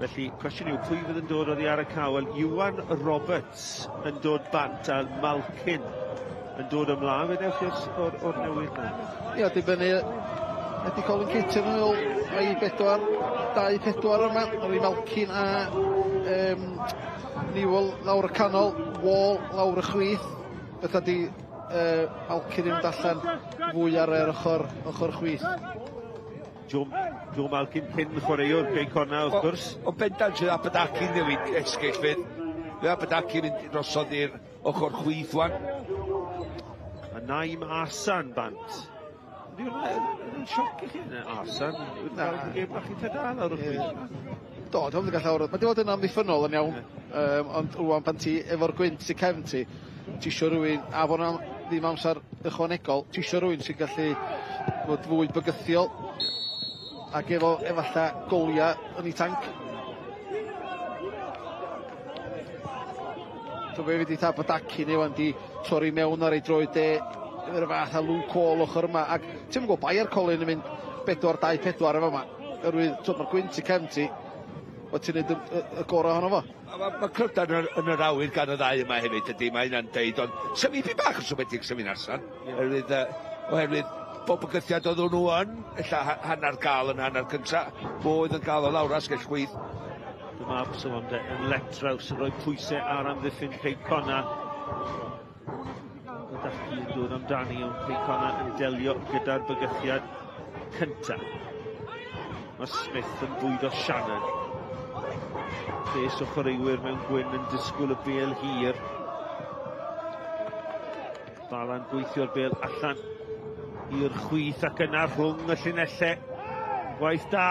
Felly, cwestiwn yw, pwy fydd yn dod oddi ar y cae? Wel, Iwan Roberts yn dod bant a Malkin yn dod ymlaen. Fe ddewch chi o'r newid na? Ia, dibynnu ydy Colin Kitchen yn ôl ei bedwar, dau pedwar yma. Oedd i Malkin a Newell lawr y canol, Wall lawr y chwith. Beth ydi Malkin yn mynd allan fwy ar yr ochr chwith. Joe Malkin cyn chwaraewr Cei Connah wrth gwrs. O bendant sydd Abadaki'n newid esgyll fydd. Fydd Abadaki'n mynd drosodd i'r ochr chwith wan. A Naim Asan bant. Ydy hwnna yn sioc i chi yna, Asan? Wedi cael gêm bach eitha da lawr y chwith. Do, dwi'n mynd i gael llawer. Mae di fod yn amddiffynnol yn iawn, ond rwan pan ti efo'r gwynt sy'n cefn ti, ti isio rhywun, a bod na ddim amser ychwanegol, ti isio rhywun sy'n gallu fod fwy bygythiol ac efo efalla goliau yn ei tanc. So fe fydd i Abadaki neu wan di torri mewn ar ei droed de efo'r fath a Luke Wall ochr yma, ac ti'n gwybod bai ar Colin yn mynd 4-2-4 efo yma. Oherwydd, t'wod, mae'r gwynt i cefn ti, o ti'n neud y gorau ohono fo. Mae cryfder yn yr awyr gan y ddau yma hefyd ydy, mae hynna'n deud, ond sef i fi bach yn siomedig sef fi'n allan, oherwydd bob bygythiad oedden nhw yn, ella hanner gael yn hanner cynta, fo oedd yn gael o lawr asgell chwith. Dyma Absalom de yn letraws yn rhoi pwysau ar amddiffyn Cei Connah. Daki yn dod amdani, ond Cei Connah yn delio gyda'r bygythiad cynta. Mae Smith yn bwydo Shannon. Rhes o chwaraewyr mewn gwyn yn disgwyl y bêl hir. Bala'n gweithio'r bêl allan i'r chwith ac yna rhwng y llinellau. Gwaith da.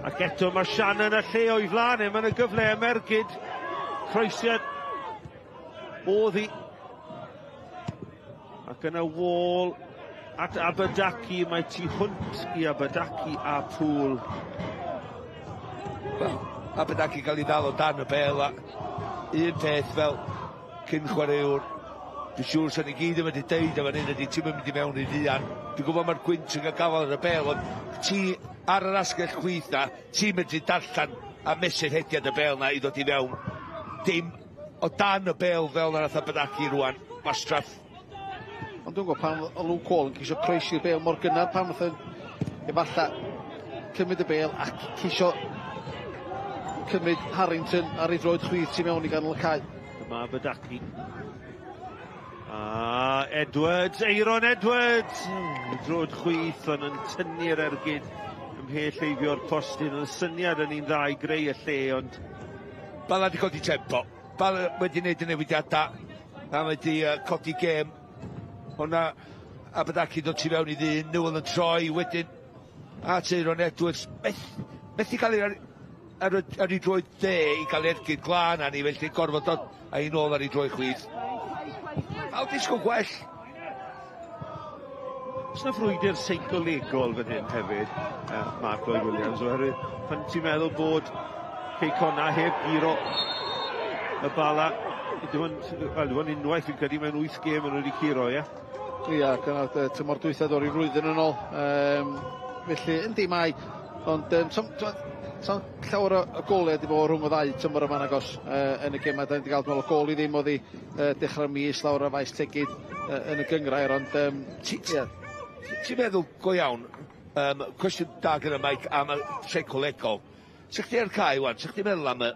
Ac eto mae Shannon y lle o'i flaen e. Mae'n y gyfle am ergyd. Croesiad oddi. Ac yna Wall at Abadaki. Mae tu hwnt i Abadaki a Pŵl. Wel, Abadaki gael ei ddal o dan y bêl a un peth fel cyn chwaraewr, dwi'n siŵr sy'n ni gyd yn mynd i deud am hyn ydy ti'n mynd i mewn i ddian. Dwi'n gwybod mae'r gwynt yn cael gafael ar y bêl, ond ti ar yr asgell chwith na, ti'n mynd i darllen a mesur hediad y bêl na i ddod i fewn. Dim o dan y bêl fel na nath Abadaki rwan, wastraff. Ond dwi'n gwybod pan o Luke Wall yn ceisio croesi'r bêl mor gynnar, pan nath efalla cymryd y bêl a ceisio cymryd Harrington ar ei droed chwith tu mewn i ganol y cae. Dyma Abadaki. A Edwards, Eiron Edwards! Droed chwith, ond yn tynnu'r ergyd ymhell heibio'r postyn. Oedd y syniad yn un dda i greu y lle, ond Bala di codi tempo. Bala wedi wneud y newidiadau. A wedi codi gêm. Hwna Abadaki dod tu fewn i ddyn. Newell yn troi wedyn at Eiron Edwards. Methu cael ei ar ei droed dde i gael ergyd glân arni, felly gorfod dod a i nôl ar ei droed chwith. Aw, disgwyl gwell. Oes 'na frwydr seicolegol fan hyn hefyd, Mark Lloyd Williams, oherwydd pan ti'n meddwl bod Cei Connah heb guro y Bala. Dim ond, wel, dim ond unwaith fi'n credu mewn 8 gêm maen nhw wedi curo, ie? Ia, gyna tymor dwytha dod i flwyddyn yn ôl. Felly, yndi mae, ond sam, sam llawer o goliau wedi bod rhwng y ddau tymor yma nagos yn y gemau. Da ni wedi cael, dwi'n meddwl, gol i ddim oddi dechrau'r mis lawr ar faes Tegid yn y gynghrair, ond Ti'n ti meddwl go iawn, cwestiwn da gyda Mike am y seicolegol. Sa chdi ar cae wan, sa chdi'n meddwl am y...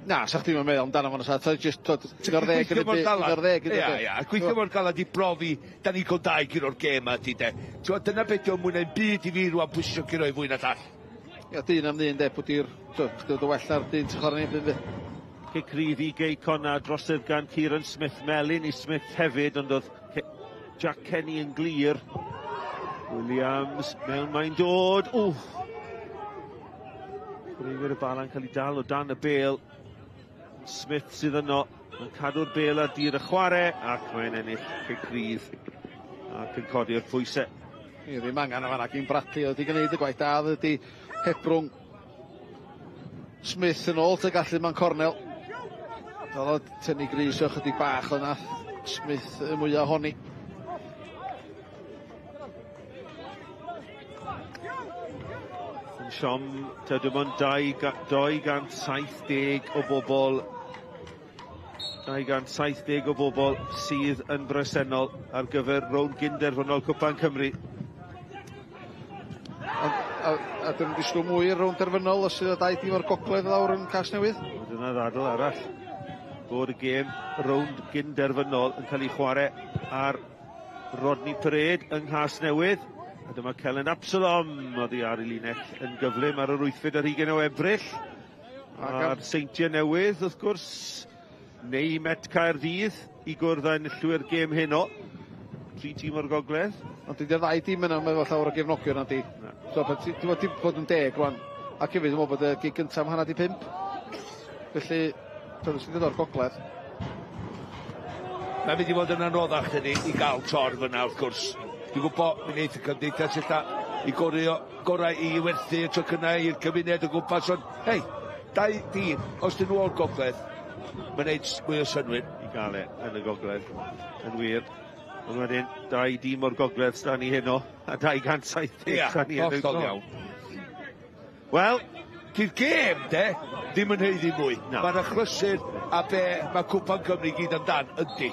Na, sa chdi'n meddwl amdano fo, sa, just, twod, ti'n gorau ddeg yn y mor galad. Ti'n ddeg yn y Ia, ia, a gweithio mor galad i brofi, da ni'n cael dau gyro'r gêm ma, ti de. Ti'n dyna beth yw'n mwy na'n byd i fi rwan pwy sy'n curo i fwy na llall. Ia, dyn am ddyn, de, pwy di'r, chdi dod o well ar dyn ti'n chwarae neb, yn Cic rydd i Gei Connah, drosedd gan Kieran Smith, melyn i Smith hefyd, ond oedd Jack Kenny yn glir. Williams, mewn mae'n dod. Wff! Chwaraewyr y Bala'n cael ei dal o dan y bêl. Smith sydd yno, yn cadw'r bêl ar dir y chwarae, ac mae'n ennill cic rydd ac yn codi'r pwysau. Ni ddim angen o fanna gyn Bradley, oedd wedi gwneud y gwaith da, oedd wedi hebrwng Smith yn ôl, te gallu mewn cornel. Oedd o tynnu gris o chydig bach o'na Smith y mwyaf ohoni. Yn siom, ta dim ond 270 o bobl 270 o bobl sydd yn bresennol ar gyfer rownd gynderfynol Cwpan Cymru. Ond, a dyn nhw'n disgwyl mwy i'r rownd derfynol os sydd o dau dîm o'r gogledd lawr yn Casnewydd? Dyna ddadl arall. Bod y gêm rownd gynderfynol yn cael ei chwarae ar Rodney Parade yng Nghasnewydd. A dyma Kellen Absalom oddi ar ei linell yn gyflym ar yr 28 o Ebrill. A'r Seintiau Newydd, wrth gwrs, neu Met Caerdydd i gwrdd â enillwyr gêm heno. Tri tîm o'r gogledd. Ond dydy'r ddau dîm yna efo llawer o gefnogion na di. So, ti'n bod bod yn deg rwan. Ac hefyd, dwi'n meddwl bod y gig gyntaf am 4:30. Felly, dyna sy'n dod o'r gogledd. Mae'n mynd i fod yn anoddach ni i gael torf yna, wrth gwrs. Dwi'n gwybod, mi wneith y cymdeithas ella i gorio, gorau i werthu y tocynnau i'r cymuned o gwmpas, ond, hei, dau dîm, os dyn nhw o'r gogledd, mae'n neud mwy o synnwyr. I gael e yn y gogledd, yn wir. Ond wedyn, dau dîm o'r gogledd sda ni heno, a 270 Ia, sda ni yn y hollol iawn. Wel, Di'r gêm, de, ddim yn haeddu mwy. Na. Mae'n achlysur a be mae Cwpan Cymru gyd amdan, yndi.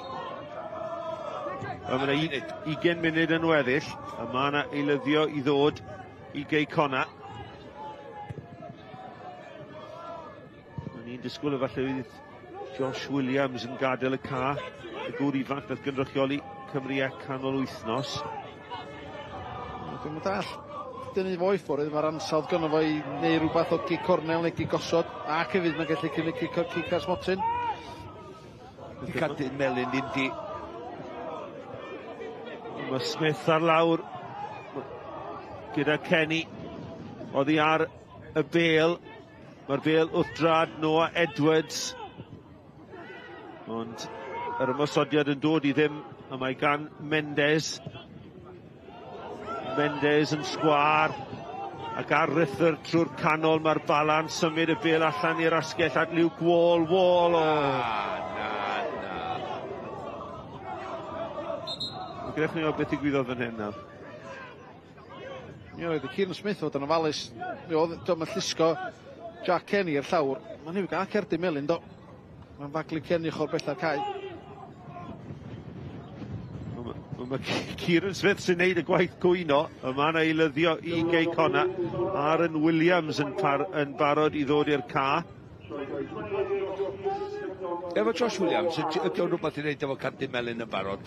Wel, mae yna 20 munud yn weddill, a mae yna eilyddio i ddod i Gei Connah. O'n i'n disgwyl efallai fydd Josh Williams yn gadael y ca, y gŵr ifanc nath gynrychioli Cymru e canol wythnos. Dwi'n mynd all dynnu fo i ffwrdd, mae'r ansawdd gynno fo i neu rhywbeth o gic cornel neu gic gosod, ac hefyd mae'n gallu cymryd cic o'r cic ar smotyn. Di cadw'n melyn ddim di. Mae Smith ar lawr gyda Kenny oddi ar y bêl. Mae'r bêl wrth drad Noah Edwards. Ond yr ymosodiad yn dod i ddim, a mae gan Mendes. Mendes yn sgwâr ac ar ruthr trwy'r canol mae'r Bala'n symud y bêl allan i'r asgell at Luke Wall. Wall, o! Na, na, na. Gadewch ni weld beth ddigwyddodd fan hyn nawr. Mi oedd y Kieran Smith fod yn ofalus. Mi oedd, dwi'n mynd llusgo Jack Kenny i'r llawr. Mae'n i'w gael cerdyn melyn, do. Mae'n faglu Kenny chor bella'r cae. Mae Kieran Smith sy'n neud y gwaith gwyno. Y mae yna eilyddio i Gei Connah. Aaron Williams yn, yn barod i ddod i'r ca. Efo Josh Williams, ydy o'n rhywbeth i wneud efo cerdyn melyn yn barod?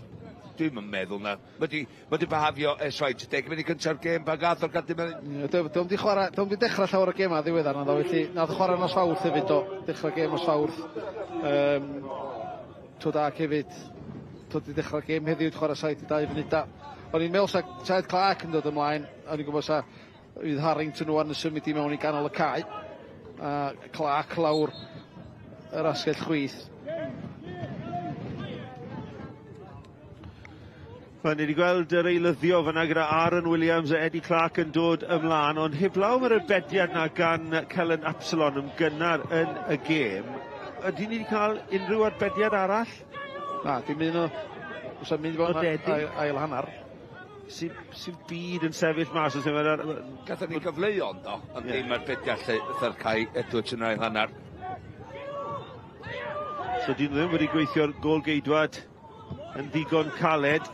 Dwi'm yn meddwl na. Mae di, ma di behafio ers faint, 10 munud cynta'r gêm pan gath o'r cerdyn melyn. Dwi'n di chwarae, dwi'n di dechrau llawer o gema ddiweddar na ddo, felly nath chwarae nos Fawrth hefyd do, dechrau gêm nos Fawrth. Twyd ac hefyd, twyd di dechrau gêm heddiw, chwarae 72 funud. O'n i'n meddwl sa Ted Clark yn dod ymlaen, o'n i'n gwybod sa fydd Harrington wan yn symud i mewn i ganol y cae. A Clark lawr yr asgell chwith. Wel, ni wedi gweld yr eilyddio fyna gyda Aaron Williams a Eddie Clark yn dod ymlaen, ond heblaw am yr arbediad 'na gan Kellen Absalon yn gynnar yn y gêm, ydy ni wedi cael unrhyw arbediad arall? Na, dim un o... Oes 'am mynd i fod yn ail, ail hanner. Sy'n sy byd yn sefyll mas os yw'n... Gathon ni gyfleon, do, ond yeah. Ddim arbediad lle fatha'r Kai Edwards yn ail hanner. So dyn nhw ddim wedi gweithio'r gôl geidwad yn ddigon caled.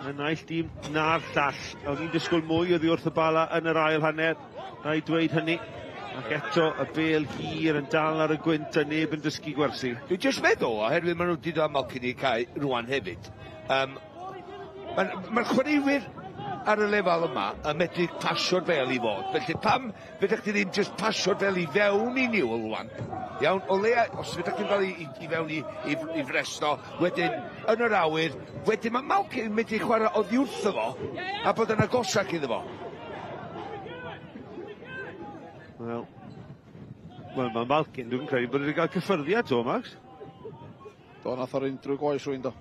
Y naill dîm na'r llall. O'n i'n disgwyl mwy oddi wrth y Bala yn yr ail hanner, rhaid dweud hynny. Ac eto y bêl hir yn dal ar y gwynt a neb yn dysgu gwersi. Dwi'n jyst meddwl, oherwydd maen nhw wedi dod â Malkin i cae rwan hefyd, Mae'r ma chwaraewyr ar y lefel yma yn medru pasio'r bêl i fod. Felly pam fedrwch chi ddim jyst pasio'r bêl i fewn i Newell rwan? Iawn, o leia, os fedrwch chi'n gael i fewn i Fresno, wedyn yn yr awyr, wedyn mae Malkin yn medru chwarae oddi wrtho fo a bod yn agosach iddo fo. Wel, wel mae Malkin, dwi'n credu bod wedi cael cyffyrddiad to, Max. Do, nath o'r un drwy goes rwy'n do.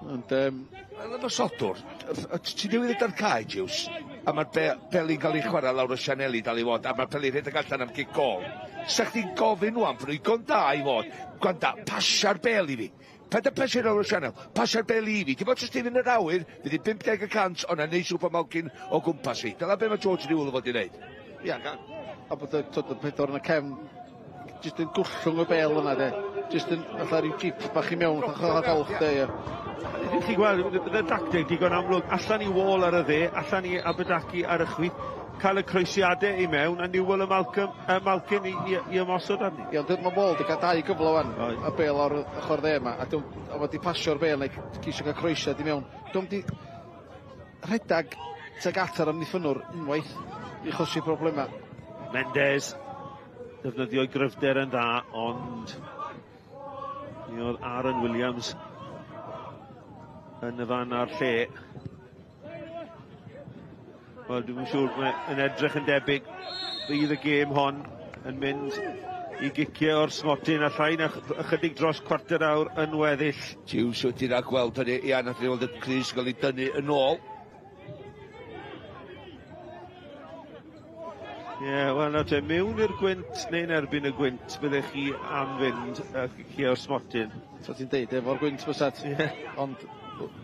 Ond, Fel ymosodwr, ti newydd ddod ar cae, Jiws, a mae'r peli'n cael ei chwarae lawr y sianeli dal i fod, a mae'r peli'n rhedeg allan am gic gol. Sa chdi'n gofyn wan, bod nhw'n digon da i fod, gwanda, pasia'r bel i fi. Paid â pasio lawr y sianel, pasia'r bel i fi. Dim ond jyst i fynd yr awyr, fydd i 50% o'na neis o Malkin o gwmpas fi. Dyna be mae George Newell yn fod i wneud. Ia, a bod y, y pedwar yn y cefn jyst yn gwllwng y bel yna, de. Jyst yn fatha rhyw jip bach i mewn, fatha golch, de, ie. Chi'n gweld, y dacteg digon amlwg, allan i Wall ar y dde, allan i Aberdaki ar y chwith, cael y croesiadau i mewn, a Newell a Malcolm, Malkin i ymosod arni. Ie, ond mae Wall wedi cael dau gyfle wan, y bel o'r ochr dde yma, a a wedi pasio'r bel neu ceisio cael croesiad i mewn. Dwi'n di rhedag tuag at yr amddiffynnwr unwaith i chosi problemau. Mendes, defnyddio'i gryfder yn dda, ond mi oedd Aaron Williams yn y fan a'r lle. Wel, dwi'n siŵr mae'n edrych yn debyg bydd y gêm hon yn mynd i giciau o'r smotyn a llai na ychydig dros cwarter awr yn weddill. Jiws wedi rhag gweld hynny, ia, nath ni weld y crys gael ei dynnu yn ôl. Ie, yeah, wel nawr te, mewn i'r gwynt neu'n erbyn y gwynt byddech chi am fynd cicio o'r smotyn? So ti'n deud, efo'r gwynt bysat. Yeah. Ond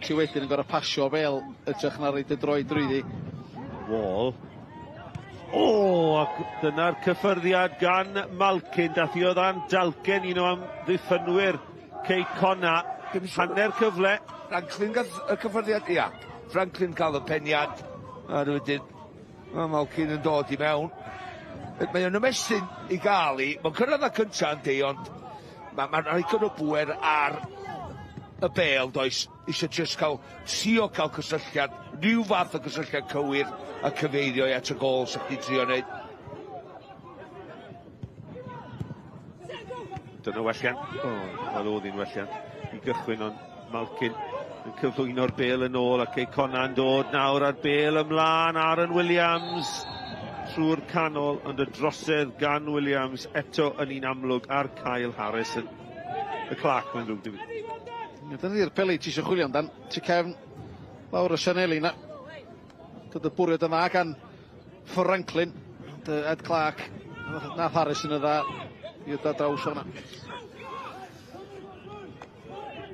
ti wedyn yn gorfod pasio bel ytrach na roid y droed drwyddi. Wall. O, ac dyna'r cyffyrddiad gan Malkin. Dath i o ddan dalcen un o amddiffynwyr Cei Connah. Hanner cyfle. Franklin gath y cyffyrddiad, ia. Franklin cael y peniad. A wedyn, mae Malkin yn dod i mewn. Mae o'n ymestyn i gael i. Mae'n cyrraedd y cyntaf yndi, ond mae'n ma rhoi o bwer ar y bel, does. Eisiau just cael, trio cael cysylltiad, rhyw fath o gysylltiad cywir a cyfeirio i at y gol sy'ch chdi trio wneud. Dyna welliant. O, wel oedd hi'n welliant i gychwyn, ond Malkin yn cyflwyno'r bel yn ôl ac Cei Connah'n dod nawr ar bel ymlaen. Aaron Williams trwy'r canol, ond y drosedd gan Williams eto yn un amlwg ar Kyle Harris. Y Clark mae'n ddrwg dim. Dyna di'r peli ti eisiau chwilio amdan. Ti cefn lawr y sianeli na. Dod y bwriad yna gan Franklin. Ed Clark. Nath Harris yn y dda i ddod draws o'na.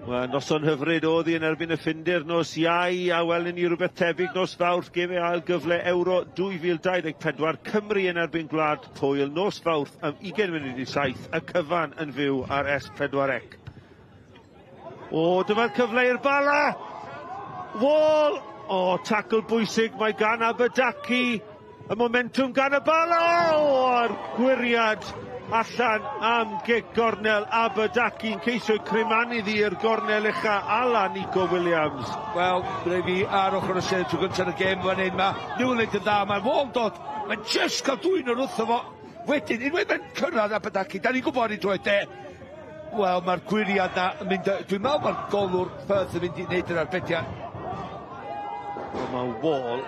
Wel, noson hyfryd oedd hi yn erbyn y Ffindir nos Iau, a welwn ni rhywbeth tebyg nos Fawrth, gêm ail gyfle Euro 2024, Cymru yn erbyn Gwlad Pwyl, nos Fawrth am 6:40, y cyfan yn fyw ar S4C. O, dyma'r cyfle i'r Bala! Wall! O, tacl bwysig mae gan Aberdaki. Y momentum gan y Bala! O, a'r gwyriad allan am gic gornel. Aberdaki'n ceisio crimanu ddi i'r gornel ucha ala Nico Williams. Wel, rhaid fi ar ochr y sedd tro gyntaf y gêm fan hyn. Mae Newell yn dda, mae'n Wall dod. Mae'n just cael dwyn o'r wrtho fo. Wedyn, unwaith mae'n cyrraedd Aberdaki, da ni'n gwybod i droed de. Wel, mae'r gwyriad na yn mynd... Dwi'n meddwl mae'r golwr Firth yn mynd i wneud yr arbediad. Wel, mae Wall...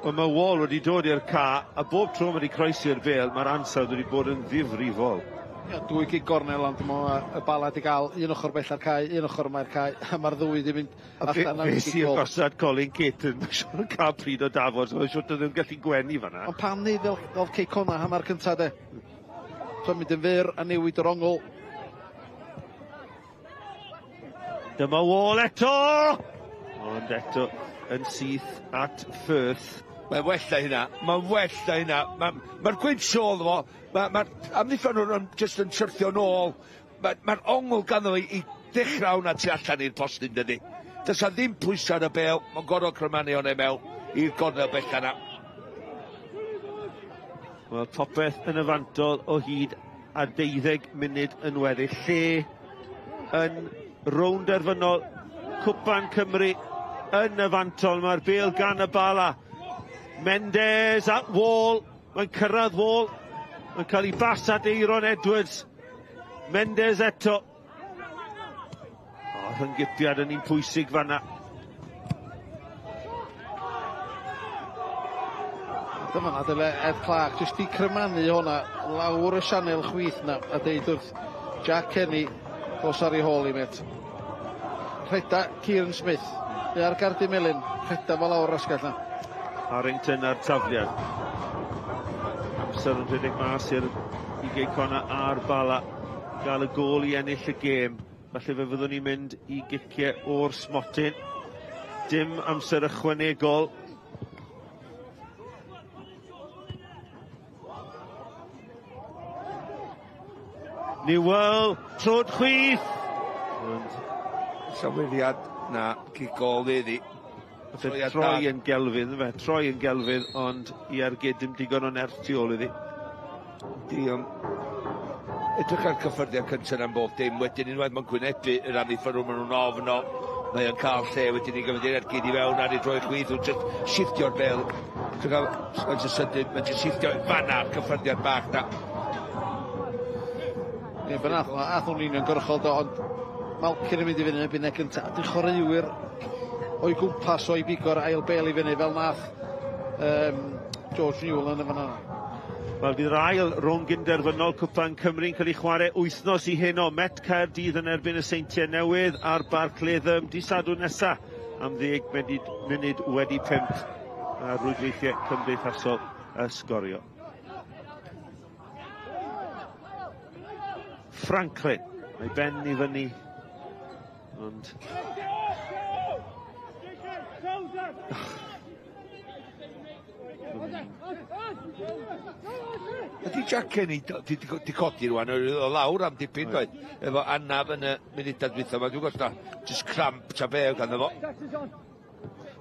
Wel, mae Wall wedi dod i'r ca, a bob tro mae wedi croesi'r bel, mae'r ansawdd wedi bod yn ddifrifol. Ia, dwy gig gornel, ond dwi'n meddwl y Bala 'di gael un ochr bell ar cae, un ochr yma i'r cae, a mae'r ddwy 'di mynd allan am gig gôl. Fe sy'n gosod Colin Caton, mae'n siŵr yn cael pryd o dafod, so mae'n siŵr dod yn gallu gwenu fanna. Ond pam neud fel, fel Cei Connah hanner cynta de? So mynd yn fyr a newid yr ongl. Dyma Wall eto! Ond eto yn syth at Firth. Mae'n well na hynna. Mae'n well na hynna. Mae'r ma, ma gwynt siôl fo. Mae'r ma amddiffyn nhw'n just yn syrthio nôl. Mae'r ma ongl ganddo i, i dechrau hwnna tu allan i'r postyn, dydy. Does 'na ddim pwysau ar y bêl. Mae'n gorfod crymanu hwnna i mewn i'r gornel bella 'na. Wel, popeth yn y fantol o hyd a 12 munud yn weddill. Lle yn rownd derfynol Cwpan Cymru yn y fantol. Mae'r bêl gan y Bala. Mendes at Wall. Mae'n cyrraedd Wall. Mae'n cael ei bas at Eiron Edwards. Mendes eto. O, rhyngipiad yn un pwysig fanna. Dyma na dyle Ed Clark jyst i crymanu hwnna lawr y sianel chwith na a deud wrth Jack Kenny dos ar ei hôl i met. Rheda Kieran Smith. Neu ar gardyn melyn, rheda fo lawr yr asgell na. Harrington a'r tafliad. Amser yn rhedeg mas i'r i Gei Connah a'r Bala gael y gôl i ennill y gêm. Falle fe fyddwn ni'n mynd i giciau o'r smotyn. Dim amser ychwanegol. Newell, trod chwith! Ond... Sawyddiad na, cic gôl iddi. Troi yn gelfydd, fe, troi yn gelfydd, ond i ergyd dim digon o nerth tu ôl iddi. Diom. Edrych ar cyffyrddiad cyntaf am bob dim, wedyn unwaith mae'n gwynebu yr amddiffyn maen nhw'n ofn o, mae o'n cael lle wedyn i gymryd yr ergyd i fewn ar ei droi chwith, nhw'n just shifftio'r bel. Mae'n just sydyn, mae'n just shifftio fanna'r cyffyrddiad bach na. Ie, fe nath, ath nhw'n uniongyrchol do, ond Malkin yn mynd i fyny yn y buned gyntaf. Di chwaraewyr o'i gwmpas o'i bigo'r ail bel i fyny fel nath George Newell yn y fanna. Wel, bydd yr ail rownd gynderfynol Cwpan Cymru'n cael ei chwarae wythnos i heno. Met Caerdydd yn erbyn y Seintiau Newydd a'r Barc Latham di Sadwrn nesa am 10 munud wedi 5 ar rwydweithiau cymdeithasol y Sgorio. Franklin, mae ben i fyny, ond... Ydy Jack Kenny di, di, di codi rwan, o lawr am dipyn, doedd, efo anaf yn y munudau dwytha yma, dwi'n gwybod na, just cramp ta be oedd ganddo fo.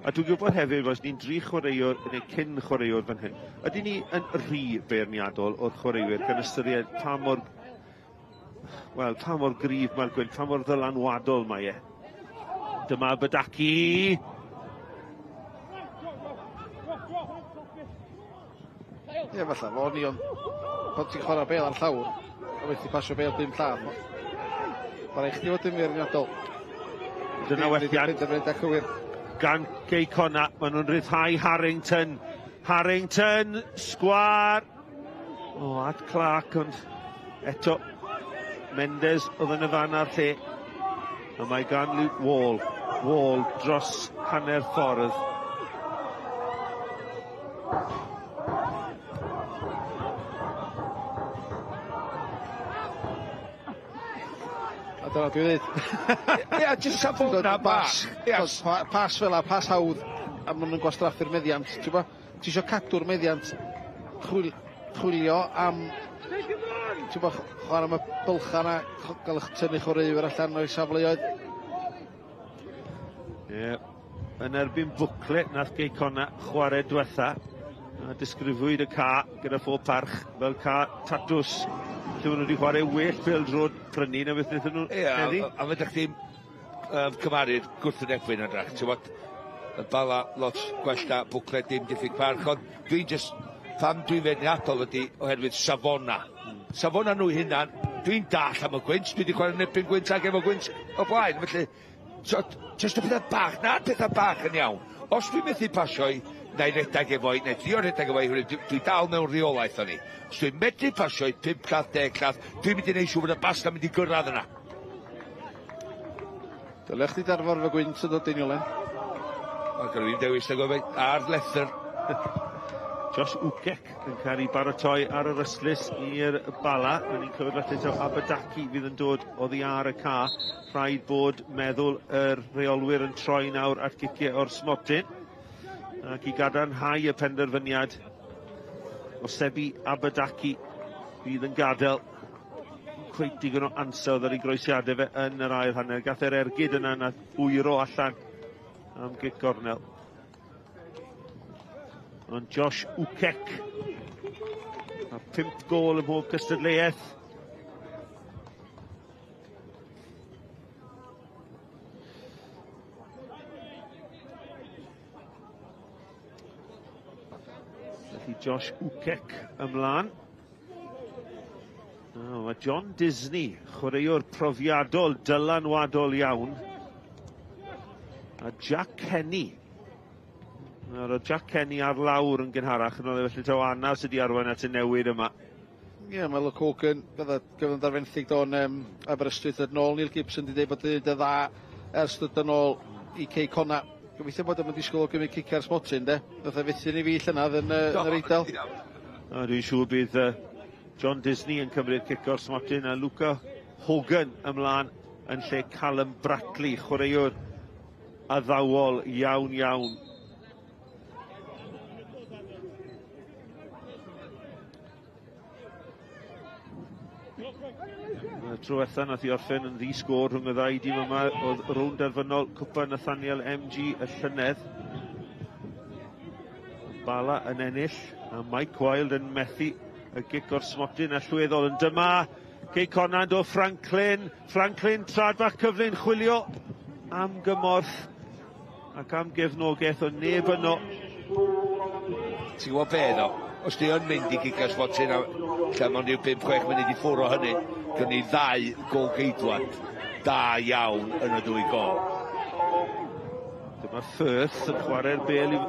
A dwi'n gwybod hefyd fod ni'n dri chwaraewr neu cyn chwaraewr fan hyn. Ydy ni yn rhy beirniadol o'r chwaraewyr gan ystyried pa mor, wel, pa mor gryf mae'r gwynt, pa mor ddylanwadol mae e. Dyma Badaki. Ie, falle fo ni, ond pan ti'n chwarae bel ar llawr, a wedi pasio bel dim lladd, mae'n rhaid chdi fod yn feirniadol. Dyna welliant. Penderfyniad cywir. Gan Gei Connah, maen nhw'n rhyddhau Harrington. Harrington, sgwar. O, at Clark, ond eto Mendes oedd yn y fan a'r lle. A mae gan Luke Wall. Wall dros hanner ffordd. A dyna dwi'n dweud. Ie, jyst safona bach. Ie. Pas fel 'a, pas hawdd, a maen nhw'n gwastraffu'r meddiant. Ti'n gwbo? Ti isio cadw'r meddiant, chwilio am, ti'n gwbo, chwarae am y bylcha 'na, gael eich tynnu chwaraewyr allan o'i safleoedd. Ie, yn erbyn Bwcle nath Gei Connah chwarae diwetha. A disgrifiwyd y ca gyda phob parch fel ca tatws. Lle maen nhw wedi chwarae well pêl-droed prynu na beth wnaethon nhw heddi. Ie, a fedrwch chdi'm cymharu'r gwrthwynebwyr yn hytrach, ti'n gwbod, y Bala lot gwell na Bwcle, dim diffyg parch, ond dwi'n just, pam dwi'n feirniadol ydy oherwydd safona. Safona nhw hunan, dwi'n dall am y gwynt, dwi wedi chwarae yn erbyn gwynt ac efo gwynt o blaen, felly, so, just y pethau bach, na'r pethau bach yn iawn. Os dwi'n methu pasio i, Na i redag efo i, neu drio redag efo i, dwi dal mewn reolaeth o'n i. Os dwi'n medru pasio i 5 llath, 10 llath, dwi'n mynd i neud siŵr bod y bas na'n mynd i gyrraedd yna. Dylech chdi darfod efo gwynt yn dod Deiniolen. Wel, gyda fi'n dewis ag oedd ar lethr. Josh Ukek yn cael ei baratoi ar yr ystlys i'r Bala. Rydyn ni'n clywed felly taw Abadaki fydd yn dod oddi ar y ca. Rhaid bod meddwl yr rheolwyr yn troi nawr at giciau o'r smotyn. Ac i gadarnhau y penderfyniad, Osebi Abadaki fydd yn gadael cweit digon o ansawdd ar ei groesiadau fe yn yr ail hanner. Gath e'r ergyd yna nath wyro allan am gic gornel. Ond Josh Ukek a 5 gôl ym mhob cystadleuaeth. Felly Josh Ukek ymlaen. Oh, mae John Disney, chwaraewr profiadol, dylanwadol iawn. A Jack Kenny. Nawr, oedd Jack Kenny ar lawr yn gynharach, yn oedd e felly taw anaf sydd wedi arwain at y newid yma. Ie, yeah, mae Luke Hogan, bydda gyfnod ar fenthyg do'n Aberystwyth yn ôl. Neil Gibson wedi dweud bod wedi dda ers dod yn ôl i Cei Connah. Gobeithio bod o'm yn disgwyl o gymryd cic ar smotyn, de. Nath e fethu ni fi llynedd yn, yn yr Eidal. Dwi'n siŵr bydd John Disney yn cymryd cic o'r smotyn a Luca Hogan ymlaen yn lle Callum Bratley, chwaraewr addawol iawn iawn. Y tro diwetha nath i orffen yn ddi-sgôr rhwng y ddau dîm yma oedd rownd derfynol Cwpan Nathaniel MG y llynedd. Bala yn ennill a Mike Wilde yn methu y gic o'r smotyn allweddol. Yn dyma Cei Connah o Franklin. Franklin trad bach cyflym chwilio am gymorth ac am gefnogaeth o neb yno. Ti'n gwybod be ddo? Os di yn mynd i gicio smotyn a lle mae'n rhyw 5-6 munud i ffwrdd o hynny, gynnu ni ddau gol geidwad da iawn yn y dwy gol. Dyma Firth yn chwarae'r bel i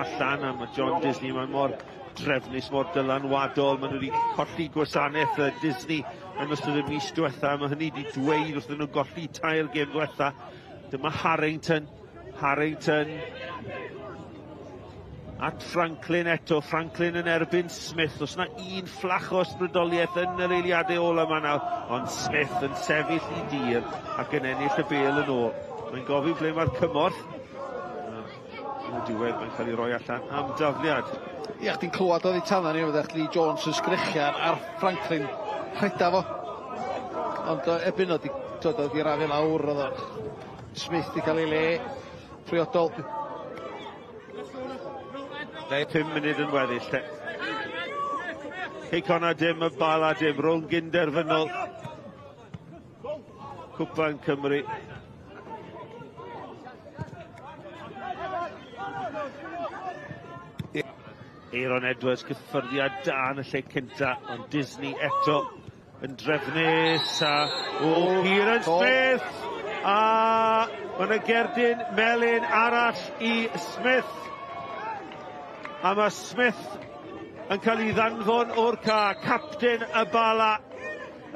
allan a mae John Disney mae'n mor drefnus, mor dylanwadol. Maen nhw wedi colli gwasanaeth Disney yn ystod y mis diwetha. Mae hynny wedi dweud wrthyn nhw golli tair gêm diwetha. Dyma Harrington. Harrington at Franklin eto. Franklin yn erbyn Smith. Oes na un fflach o ysbrydoliaeth yn yr eiliadau ola yma nawr. Ond Smith yn sefyll i dir ac yn ennill y bêl yn ôl. Mae'n gofyn ble mae'r cymorth. Yn y diwedd mae'n cael ei roi allan am dafliad. Ia, chdi'n clywed oddi tana ni, oeddech Lee Jones yn sgrechian ar Franklin rheda fo. Ond erbyn oedd di rafu lawr, oedd Smith di cael ei le priodol. 5 munud yn weddill te. Cei Connah dim, y Bala dim, rownd gynderfynol Cwpan Cymru. Aaron Edwards cyffyrddiad da yn y lle cynta, ond Disney eto yn drefnus a Kieran Smith a mae yna gerdyn melyn arall i Smith. A mae Smith yn cael ei ddanfon o'r ca, capten y Bala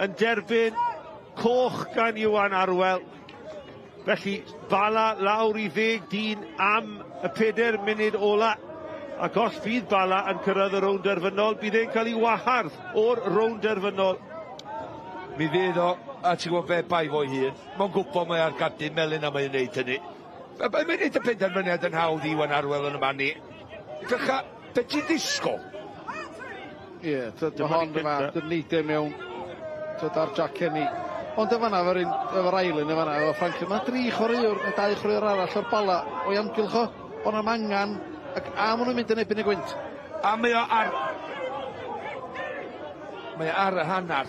yn derbyn coch gan Iwan Arwel. Felly Bala lawr i 10 dyn am y 4 munud ola. Ac os bydd Bala yn cyrraedd y rownd derfynol, bydd e'n cael ei wahardd o'r rownd derfynol. Mi fydd o, a ti'n gwybod be, bai fo'i hun. Mae'n gwybod mae ar gardyn melyn a mae'n neud hynny. Mae'n neud y penderfyniad yn hawdd i Iwan Arwel yn y man ni. Drycha, be ti'n disgwyl? Ie, mae hon yma, dyn neidio mewn, ar Jack Kenny. Ond efo fanna, efo'r ail yn efo fanna, efo Franklin, mae 3 chwaraewr, neu 2 chwaraewr arall o'r Bala o'i amgylch o, ond am angan, ac a maen nhw'n mynd yn ebyn y gwynt. A mae o ar... Mae o ar y hanner.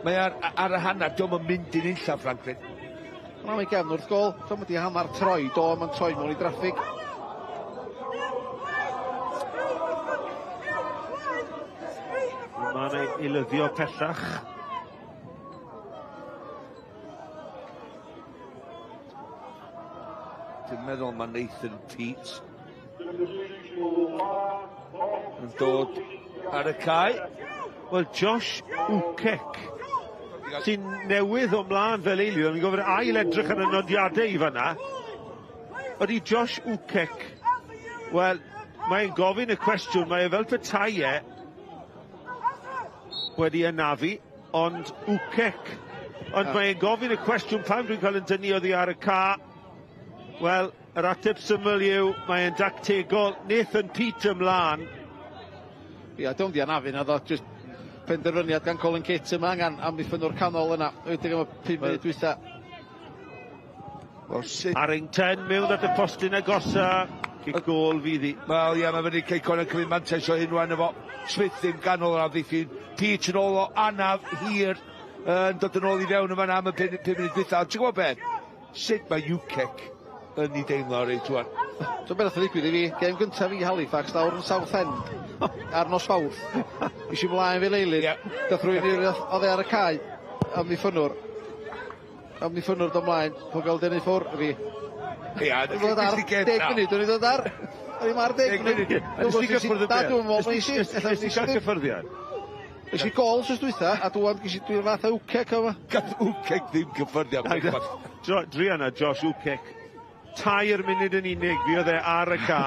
Mae ar y hanner, diolch yn mynd i'n unlla, Franklin. Mae'n ei gefn wrth gol, diolch wedi hanner troi, do, mae'n troi mewn i draffig. Mae'n ei eilyddio pellach. Dwi'n meddwl mae Nathan Peat. Yn dod ar y cae. Wel, Josh Ukek, sy'n newydd o mlaen fel eilio, ni'n gofyn ail edrych ar y nodiadau i fanna. Ydy Josh Ukek, wel, mae'n gofyn y cwestiwn, mae e fel petai e wedi anafu, ond Ukek, ond mae'n gofyn y cwestiwn pam dwi'n cael yn dynnu oddi ar y ca. Wel, yr ateb syml yw, mae'n dactegol, Nathan Peat ymlaen. Ia, dio'm di anafu naddo, jyst penderfyniad gan Colin Kitt yma angen amddiffynnwr canol yna, wedi am y 5 munud dwytha. Wel, sut... Harrington mewn at y postyn agosa, cic gôl fydd hi. Wel, ia, mae fyny Cei Connah yn cymryd mantais o hyn rwan efo Smith ddim ganol yr amddiffyn. Peach yn ôl o anaf hir yn dod yn ôl i fewn yn fan'na am y 5 munud dwytha. Ond ti'n gwybod beth? Sut mae UKIC yn ei deimlo reit rwan? So beth nath ddigwydd i fi, gêm gyntaf i Halifax lawr yn South End ar nos Fawrth. Is i mlaen fel eilydd, yeah. Dath rhywun i'r oddi ar y cae amddiffynnwr. Amddiffynnwr do mlaen, po gael dynnu ffwr fi. Ia, Dwi'n dod ar 10 munud, dwi'n dod ar. O'n i'm ar 10 munud. Nes ti gyffwrdd y Da, bêl? dwi'n meddwl, Nes ti gael cyffyrddiad? Nes i gol wsos dwytha, a dwi'n ges i dwi'n fath o Ukek yma. Gath Ukek ddim cyffyrddiad. Druan a Josh Ukek. 3 munud yn unig, fi oedd e ar y ca.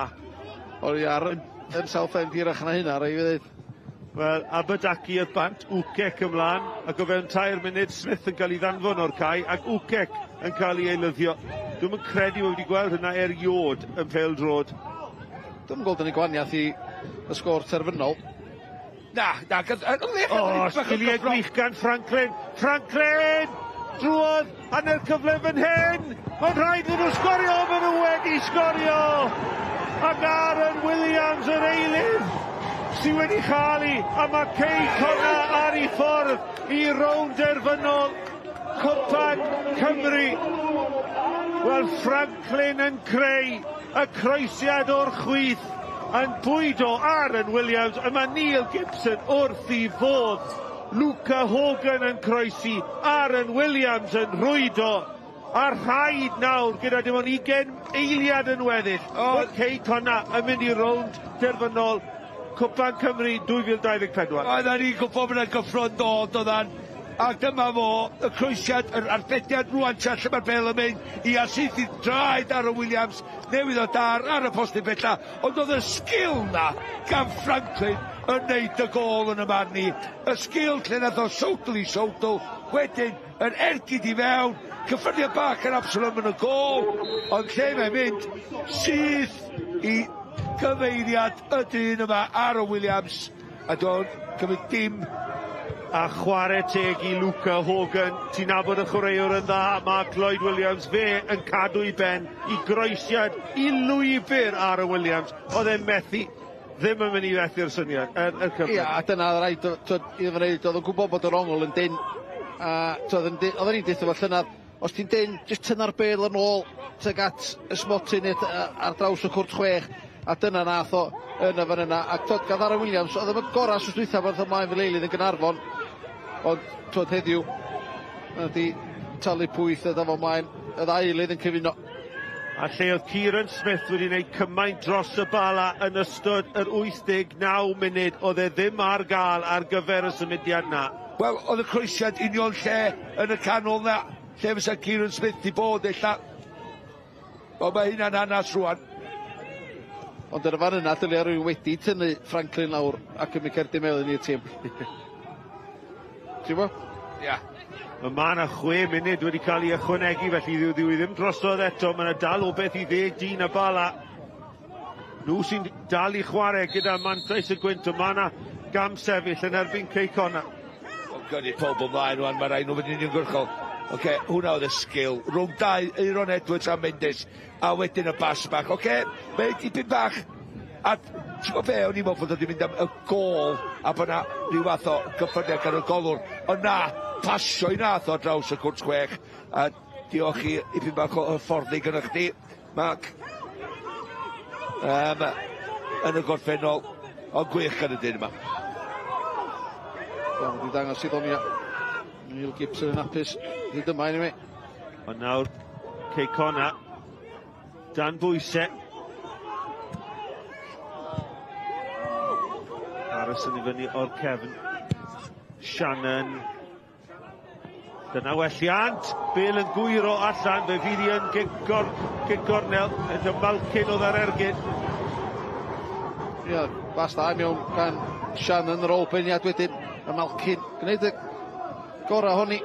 O'n i ar yn South End hirach na hynna, rhaid i fi ddweud. Wel, Abadaki oedd bant, Ukek ymlaen, ac o fewn 3 munud Smith yn cael ei ddanfon o'r cae, ac Ukek yn cael ei eilyddio. Dwi'm yn credu bod wedi gweld hynna eriod yn pêl-droed. Dwi'm yn gweld yn ei gwaniaeth i y sgôr terfynol. Na, na. O, sgiliau gwych gan Franklin. Franklin! Drwodd, hanner cyfle fan hyn! Mae'n rhaid iddyn nhw sgorio, maen nhw wedi sgorio! Ac Aaron Williams yr eilydd sydd wedi chael i, a mae Cei Connah ar ei ffordd i rownd derfynol Cwpan Cymru. Wel, Franklin yn creu y croesiad o'r chwith yn bwydo Aaron Williams, a mae Neil Gibson wrth i fodd. Luca Hogan yn croesi, Aaron Williams yn rhwydo, a rhaid nawr gyda dim ond 20 eiliad yn weddill. Bod Cei Connah yn mynd i rownd derfynol Cwpan Cymru 2024. Oedden ni'n gwybod bod yna gyffro'n dod oeddan. A dyma fo, y croesiad, yr arbediad rwan tua lle mae'r bel yn mynd i asyth i draed Aaron Williams, newydd o dar ar y postyn bella, ond oedd y sgil na gan Franklin yn neud y gôl yn y marn i. Y sgil lle nath o sowdl i sowdl, wedyn yn ergyd i fewn, cyffyrddiad bach yn Absalom yn y gôl, ond lle mae'n mynd, syth i gyfeiriad y dyn yma, Aaron Williams, a do'n cymryd dim. A chwarae teg i Luca Hogan, ti'n nabod y chwaraewr yn dda, Mark Lloyd Williams, fe yn cadw i ben, i groesiad, i lwybr Aaron Williams, oedd e'n methu, ddim yn mynd i fethu'r syniad, yr cyfle. Ia, a dyna oedd rhaid iddo fo wneud, oedd yn gwybod bod yr ongl yn dyn, a oedden ni'n deutha fo llynedd, os ti'n dyn, jyst tynna'r bêl yn ôl tuag at y smotyn ar draws y cwrt 6, a dyna nath o yn y fan yna, ac twod, gath Aaron Williams, oedd e'n gorau wsos dwytha pan ymlaen fel eilydd yn Gaernarfon, ond twod heddiw, mae wedi talu pwyth a fo ymlaen, y ddau eilydd yn cyfuno. A lle oedd Kieran Smith wedi gwneud cymaint dros y Bala yn ystod yr 89 munud, oedd e ddim ar gael ar gyfer y symudiad na. Wel, oedd y croesiad union lle yn y canol na, lle fysa Kieran Smith di bod ella. Wel, mae hynna'n hanas rwan. Ond yn y fan yna, dylia rhywun wedi tynnu Franklin lawr ac yn mynd cerdyn melyn i'r tîm. Ti'n bo? Ia. Mae yna 6 munud wedi cael ei ychwanegu, felly ddyw i ddim drosodd eto. Mae yna dal o beth i 10 dyn y Bala. Nhw sy'n dal i chwarae gyda mantais y gwynt, ond mae yna gam sefyll yn erbyn Cei Connah. Wel, gynnu pob ymlaen rwan, mae rhaid nhw fynd yn uniongyrchol. Oce, hwnna oedd y sgil. Rhwng dau, Aaron Edwards a Mendes, a wedyn y bas bach. Oce, mae dipyn bach. A ti'n gwybod be, o'n i'n meddwl bod o'n mynd am y gôl, a bod na rhyw fath o gyffyrddiad gan y golwr. Ond na, pasio i nath o draws y cwrt 6. A diolch i dipyn bach o hyfforddi gyda chdi, Mark. Yn y gorffennol, ond gwych gan y dyn yma. Iawn, wedi dangos i ddonia. Neil Gibson yn hapus, hyd yma anyway. Ond nawr, Cei Connah, dan bwysau. Harrison i fyny o'r cefn. Shannon. Dyna welliant. Bale yn gwyro allan. Fe fydd hi yn gic gornel. Eto Malkin oedd ar ergyd. Ie, bas da mewn gan Shannon ar ôl peniad wedyn. A Malkin gwneud y gorau honni.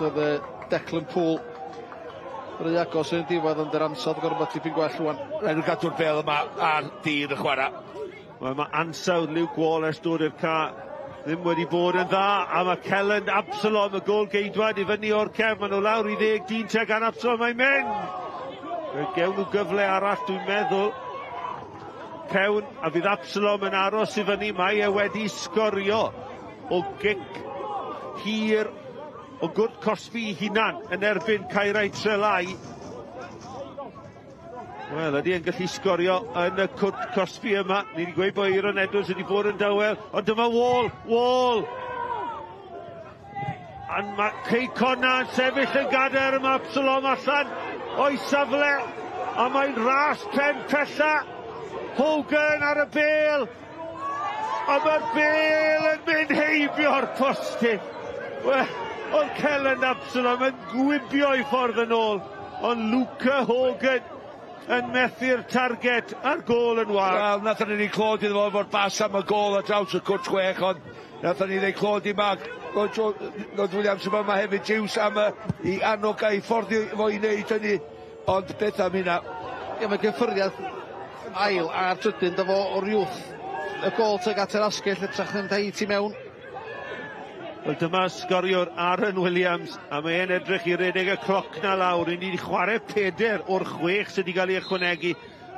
Doedd Declan Poole rhy agos yn y diwedd, ond yr ansawdd gorfod tipyn gwell rwan. Rhaid nhw gadw'r bel yma ar dir y chwarae. Wel, mae ansawdd Luke Wall ers dod i'r ca ddim wedi bod yn dda, a mae Kelland Absalom, y gôl geidwad, i fyny o'r cefn. Maen nhw lawr i 10 dyn tuag gan Absalom, mae'n mynd! Fe gewn nhw gyfle arall, dwi'n meddwl. Cewn, a fydd Absalom yn aros i fyny, mae e wedi sgorio o gic hir o gwrt cosbi i hunan yn erbyn Caerau Trelai. Wel, ydy e'n gallu sgorio yn y cwrt cosbi yma. Ni wedi gweud bod Aaron Edwards wedi bod yn dawel, ond dyma Wall, Wall! A mae Cei Connah yn sefyll yn gadair yma, Absalom allan o'i safle, a mae'n ras pen pella. Hogan ar y bel, a mae'r bel yn mynd heibio'r postyn. Wel, oedd Kellen Absalom yn gwibio i ffordd yn ôl, ond Luca Hogan yn methu'r targed a'r gôl yn wag. Wel, nathon ni clod iddo fo efo'r bas am y gôl ar draws y cwrt chwech, ond nathon ni ddeud clod i Mark Lloyd Williams yma, mae hefyd Jiws am y, i annog a'i ffordd fo i wneud hynny, ond beth am hynna? Ie, mae gyffyrddiad ail a'r trydydd do fo o'r wrth y gôl tuag at yr asgell hytrach na mynd ti mewn. Wel, dyma sgoriwr Aaron Williams, a mae e'n edrych i redeg y cloc na lawr. Ni wedi chwarae 4 o'r 6 sydd wedi cael ei ychwanegu,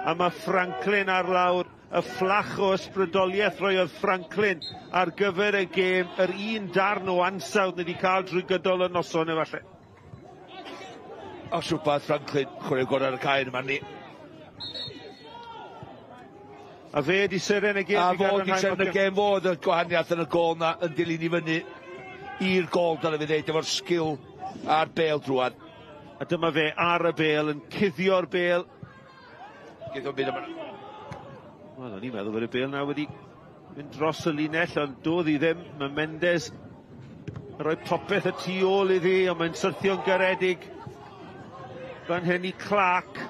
a mae Franklin ar lawr. Y fflach o ysbrydoliaeth roedd Franklin ar gyfer y gêm, yr un darn o ansawdd ni wedi cael drwy gydol y noson efallai. Os rhywbeth, Franklin, chwarae gorau ar y cae yma ni. A fe di seren y gêm. A fo di seren y gêm, fo oedd y gwahaniaeth yn y gôl na yn dilyn i fyny i'r gôl, dyna fe ddeud, efo'r sgil a'r bel drwad. A dyma fe ar y bel, yn cuddio'r bel. Cuddio'r bel yma. Wel, o'n i'n meddwl bod y bel na wedi mynd dros y linell, ond doedd hi ddim. Mae Mendes yn rhoi popeth y tu ôl iddi, ond mae'n syrthio'n garedig. Fan hyn i Clark.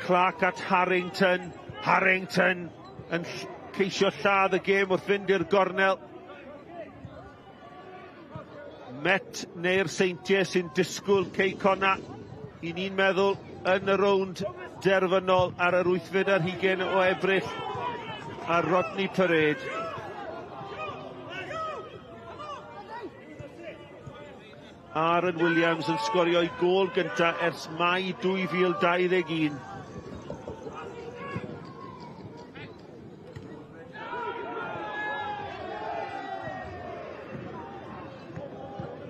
Clark at Harrington. Harrington yn ceisio lladd y gêm wrth fynd i'r gornel. Met neu'r Seintiau sy'n disgwyl Cei Connah, i ni'n meddwl, yn y rownd derfynol ar yr 28 o Ebrill ar Rodney Parade. Aaron Williams yn sgorio'i gôl gyntaf ers Mai 2021.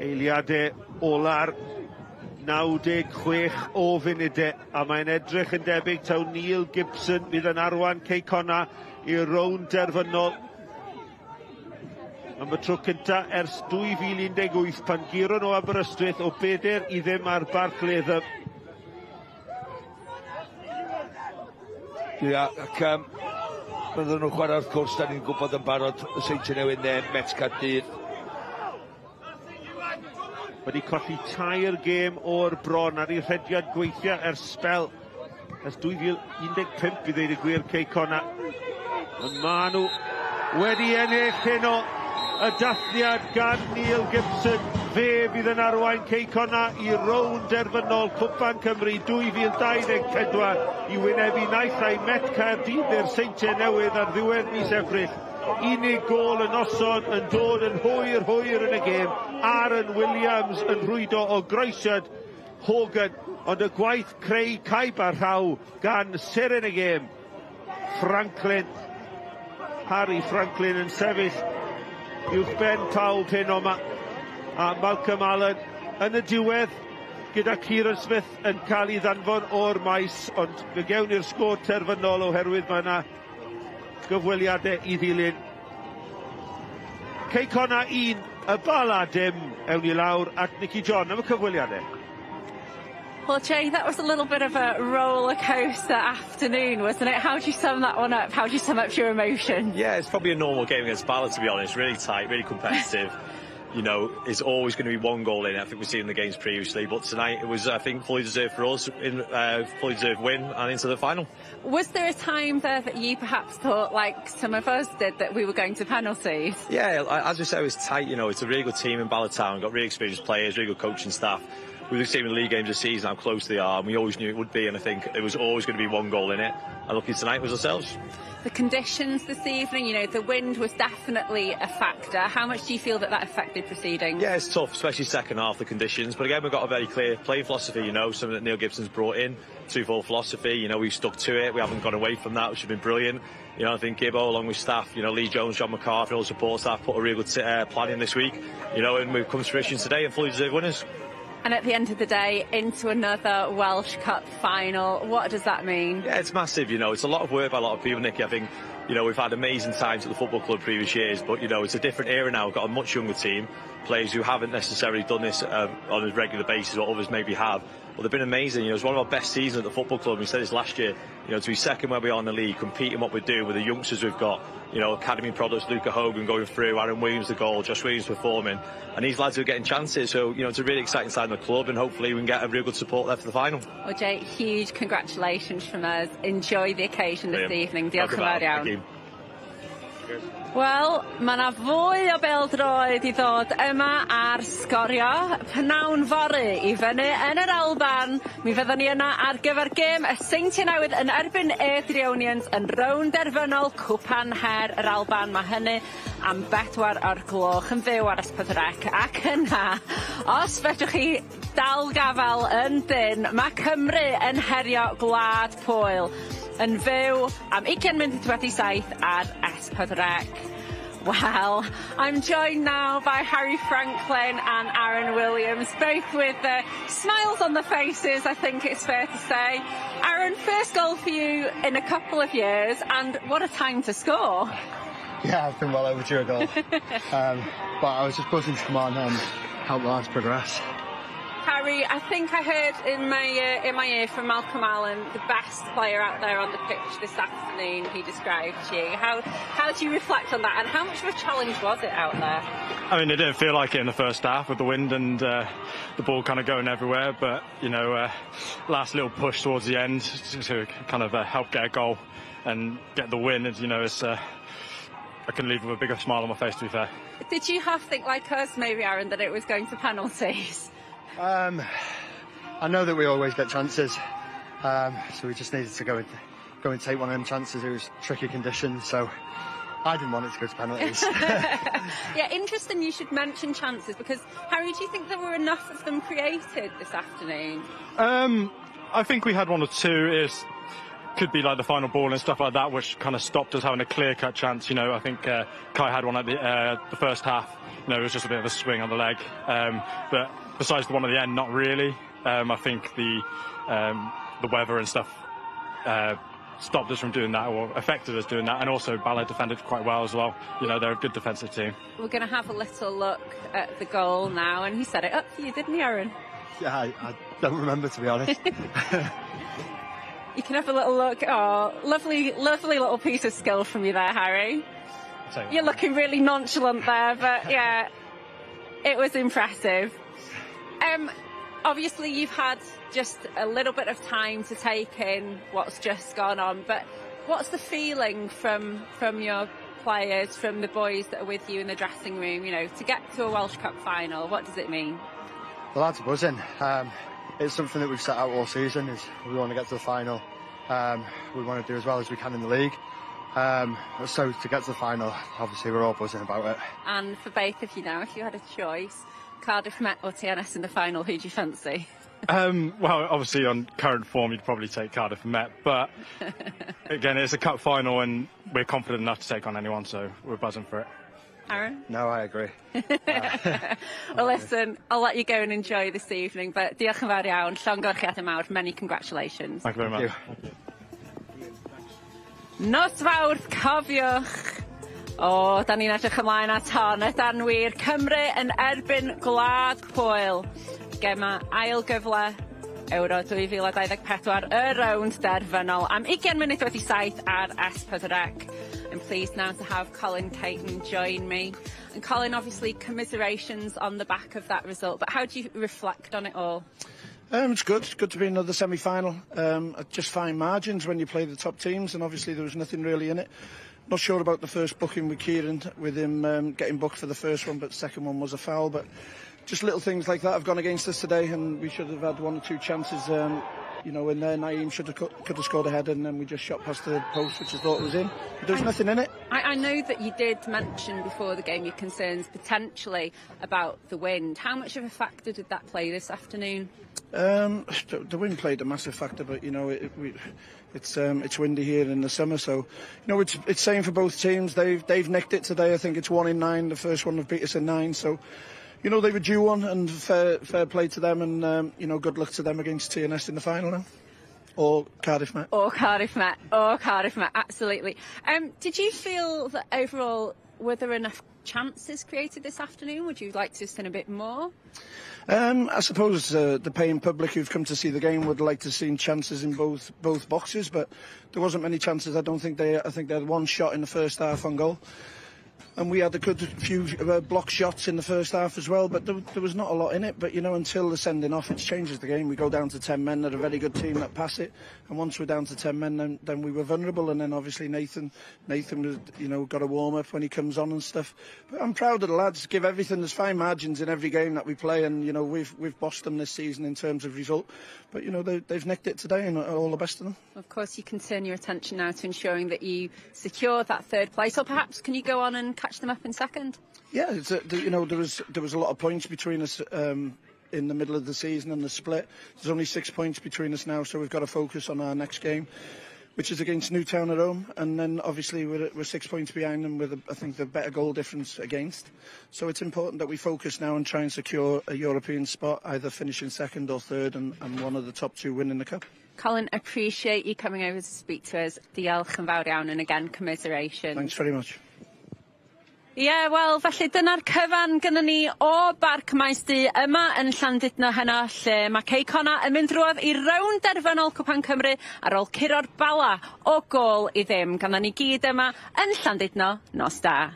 Eiliadau ola'r 96 o funudau, a mae'n edrych yn debyg taw Neil Gibson fydd yn arwain Cei Connah i'r rownd derfynol. Am y tro cynta ers 2018 pan guron nhw Aberystwyth o 4-0 ar Barc Latham. Ia, ac bydden nhw'n chwarae wrth gwrs, da ni'n gwybod yn barod y Seintiau Newydd neu Met Caerdydd. Wedi colli 3 gêm o'r bron ar ei rhediad gweithio ers sbel ers 2015 i ddweud y gwir Cei Connah. Ond ma nhw wedi ennill heno y dathliad gan Neil Gibson. Fe fydd yn arwain Cei Connah i rownd derfynol Cwpan Cymru 2024 i wynebu naill ai Met Caerdydd neu'r Seintiau Newydd ar ddiwedd mis Ebrill. Unig gôl y noson yn dod yn hwyr hwyr yn y gêm. Aaron Williams yn rhwydo o groesiad Hogan, ond y gwaith creu caib a rhaw gan seren y gêm, Franklin. Harry Franklin yn sefyll uwch ben pawb hyn yma. A Malcolm Allen yn y diwedd gyda Kieran Smith yn cael ei ddanfon o'r maes, ond fe gewn ni'r sgôr terfynol oherwydd mae yna gyfweliadau i ddilyn. Cei Connah 1, y Bala dim. Ewn ni lawr at Nicky John am y cyfweliadau. Well, Jay, that was a little bit of a roller coaster afternoon, wasn't it? How do you sum that one up? How do you sum up your emotions? Yeah, it's probably a normal game against Bala, to be honest. Really tight, really competitive. You know, it's always going to be one goal in. I think we've seen the games previously, but tonight it was, I think, fully deserved for us, fully deserved win and into the final. Was there a time there that you perhaps thought, like some of us did, that we were going to penalties? Yeah, as we said, it was tight. You know, it's a really good team in Bala Town, got really experienced players, really good coaching staff. We've seen in the league games this season how close they are, and we always knew it would be, and I think it was always going to be one goal in it. And lucky tonight was ourselves. The conditions this evening, you know, the wind was definitely a factor. How much do you feel that that affected proceedings? Yeah, it's tough, especially second half, the conditions. But again, we've got a very clear playing philosophy, you know, something that Neil Gibson's brought in, 2-4 philosophy. You know, we've stuck to it. We haven't gone away from that, which has been brilliant. You know, I think Gibbo, along with staff, you know, Lee Jones, John McCarthy, all the support staff, put a real good plan in this week, you know, and we've come to fruition today and fully deserved winners. And at the end of the day, into another Welsh Cup final. What does that mean? Yeah, it's massive, you know. It's a lot of work by a lot of people, Nicky. I think, you know, we've had amazing times at the football club previous years, but, you know, it's a different era now. We've got a much younger team, players who haven't necessarily done this on a regular basis, or others maybe have. But they've been amazing. You know, it's one of our best seasons at the football club. We said this last year, you know, to be second where we are in the league, competing what we do with the youngsters we've got, you know, academy products, Luca Hogan going through, Aaron Williams the goal, Josh Williams performing, and these lads are getting chances. So, you know, it's a really exciting side of the club, and hopefully we can get a real good support there for the final. Well, Jay, huge congratulations from us. Enjoy the occasion this evening. Diolch yn fawr iawn. Thank you. Wel, mae yna fwy o bêl-droed i ddod yma ar Sgorio. Pnawn fory i fyny yn yr Alban. Mi fyddwn ni yna ar gyfer gêm y Seintiau Newydd yn erbyn Airdrieonians yn rownd derfynol Cwpan Her yr Alban. Mae hynny am 4 o'r gloch yn fyw ar S4C. Ac yna, os fedrwch chi dal gafel yn dyn, mae Cymru yn herio Gwlad Pwyl yn fyw am 6:40 ar S4C. Well, I'm joined now by Harry Franklin and Aaron Williams, both with smiles on their faces, I think it's fair to say. Aaron, first goal for you in a couple of years, and what a time to score. Yeah, I've been well overdue a goal. But I was just buzzing to come on and help the lads progress. Harry, I think I heard in my ear from Malcolm Allen, the best player out there on the pitch this afternoon. He described you. How do you reflect on that, and how much of a challenge was it out there? I mean, it didn't feel like it in the first half with the wind and the ball kind of going everywhere. But you know, last little push towards the end to kind of help get a goal and get the win. And I couldn't leave with a bigger smile on my face, to be fair. Did you have think like us, maybe, Aaron, that it was going to penalties? I know that we always get chances, so we just needed to go and take one of them chances. It was tricky conditions, so I didn't want it to go to penalties. Yeah, interesting you should mention chances because, Harry, do you think there were enough of them created this afternoon? I think we had one or two. It could be like the final ball and stuff like that, which kind of stopped us having a clear-cut chance. I think Kai had one at the first half. It was just a bit of a swing on the leg. But besides the one at the end, not really. I think the weather and stuff stopped us from doing that or affected us doing that, and also Bala defended quite well as well. They're a good defensive team. We're going to have a little look at the goal now, and he set it up for you, didn't he, Aaron? Yeah, I don't remember, to be honest. You can have a little look. Oh, lovely, lovely little piece of skill from you there, Harry. You're looking really nonchalant there, but yeah, it was impressive. Obviously, you've had just a little bit of time to take in what's just gone on, but what's the feeling from your players, from the boys that are with you in the dressing room, to get to a Welsh Cup final? What does it mean? The lads are buzzing. It's something that we've set out all season, is we want to get to the final. We want to do as well as we can in the league. So to get to the final, obviously we're all buzzing about it. And for both of you now, if you had a choice, Cardiff Met or TNS in the final, who do you fancy? Well, obviously on current form, you'd probably take Cardiff Met, but again, it's a cup final and we're confident enough to take on anyone, so we're buzzing for it. Aaron? No, I agree. Well, listen, I'll let you go and enjoy this evening, but diolch yn fawr iawn, llongyfarchiadau mawr, many congratulations. Thank you very much. Nos Fawrth, cofiwch. O, da ni'n edrych ymlaen at hon, ydan wir. Cymru yn erbyn Gwlad Pwyl. Gema ail gyfle Euro 2024, y rownd derfynol am 20 munud wedi 7 ar S4C. I'm pleased now to have Colin Caton join me. And Colin, obviously, commiserations on the back of that result, but how do you reflect on it all? It's good. It's good to be another semi-final. Just fine margins when you play the top teams, and obviously there was nothing really in it. Not sure about the first booking with Kieran, with him getting booked for the first one, but the second one was a foul. But just little things like that have gone against us today, and we should have had one or two chances. In there, Naeem should have could have scored ahead, and then we just shot past the post, which I thought was in. But there was nothing in it. I know that you did mention before the game your concerns potentially about the wind. How much of a factor did that play this afternoon? The wind played a massive factor, but it's windy here in the summer, so it's same for both teams. They've nicked it today. I think it's 1 in 9. The first one have beat us in 9, so they were due one, and fair play to them, and good luck to them against TNS in the final now. Or Cardiff Met. Or Cardiff Met. Or Cardiff Met, absolutely. Did you feel that overall, were there enough chances created this afternoon? Would you like to have seen a bit more? I suppose the paying public who've come to see the game would like to have seen chances in both boxes, but there wasn't many chances. I don't think they. I think they had one shot in the first half on goal. And we had a good few block shots in the first half as well, but there was not a lot in it. But, until the sending off, it changes the game. We go down to 10 men. They're a very good team that pass it. And once we're down to 10 men, then we were vulnerable. And then obviously Nathan was, got a warm-up when he comes on. But I'm proud of the lads. Give everything. There's fine margins in every game that we play. And, we've bossed them this season in terms of result. But, they've nicked it today, and all the best to them. Of course, you can turn your attention now to ensuring that you secure that third place. Or perhaps can you go on and catch them up in second? Yeah, there was a lot of points between us in the middle of the season and the split. There's only 6 points between us now, so we've got to focus on our next game, which is against Newtown at home, and then obviously we're 6 points behind them with, I think, the better goal difference against. So it's important that we focus now and try and secure a European spot, either finishing second or third, and one of the top two winning the cup. Colin, appreciate you coming over to speak to us. Diolch yn fawr iawn, and again, commiserations. Thanks very much. Ie, yeah, wel, felly dyna'r cyfan gynnon ni o Barc Maes Du yma yn Llandudno heno, lle mae Cei Connah yn mynd drwodd i rownd derfynol Cwpan Cymru ar ôl curo'r Bala o gôl i ddim. Ganddo ni gyd yma yn Llandudno, nos da.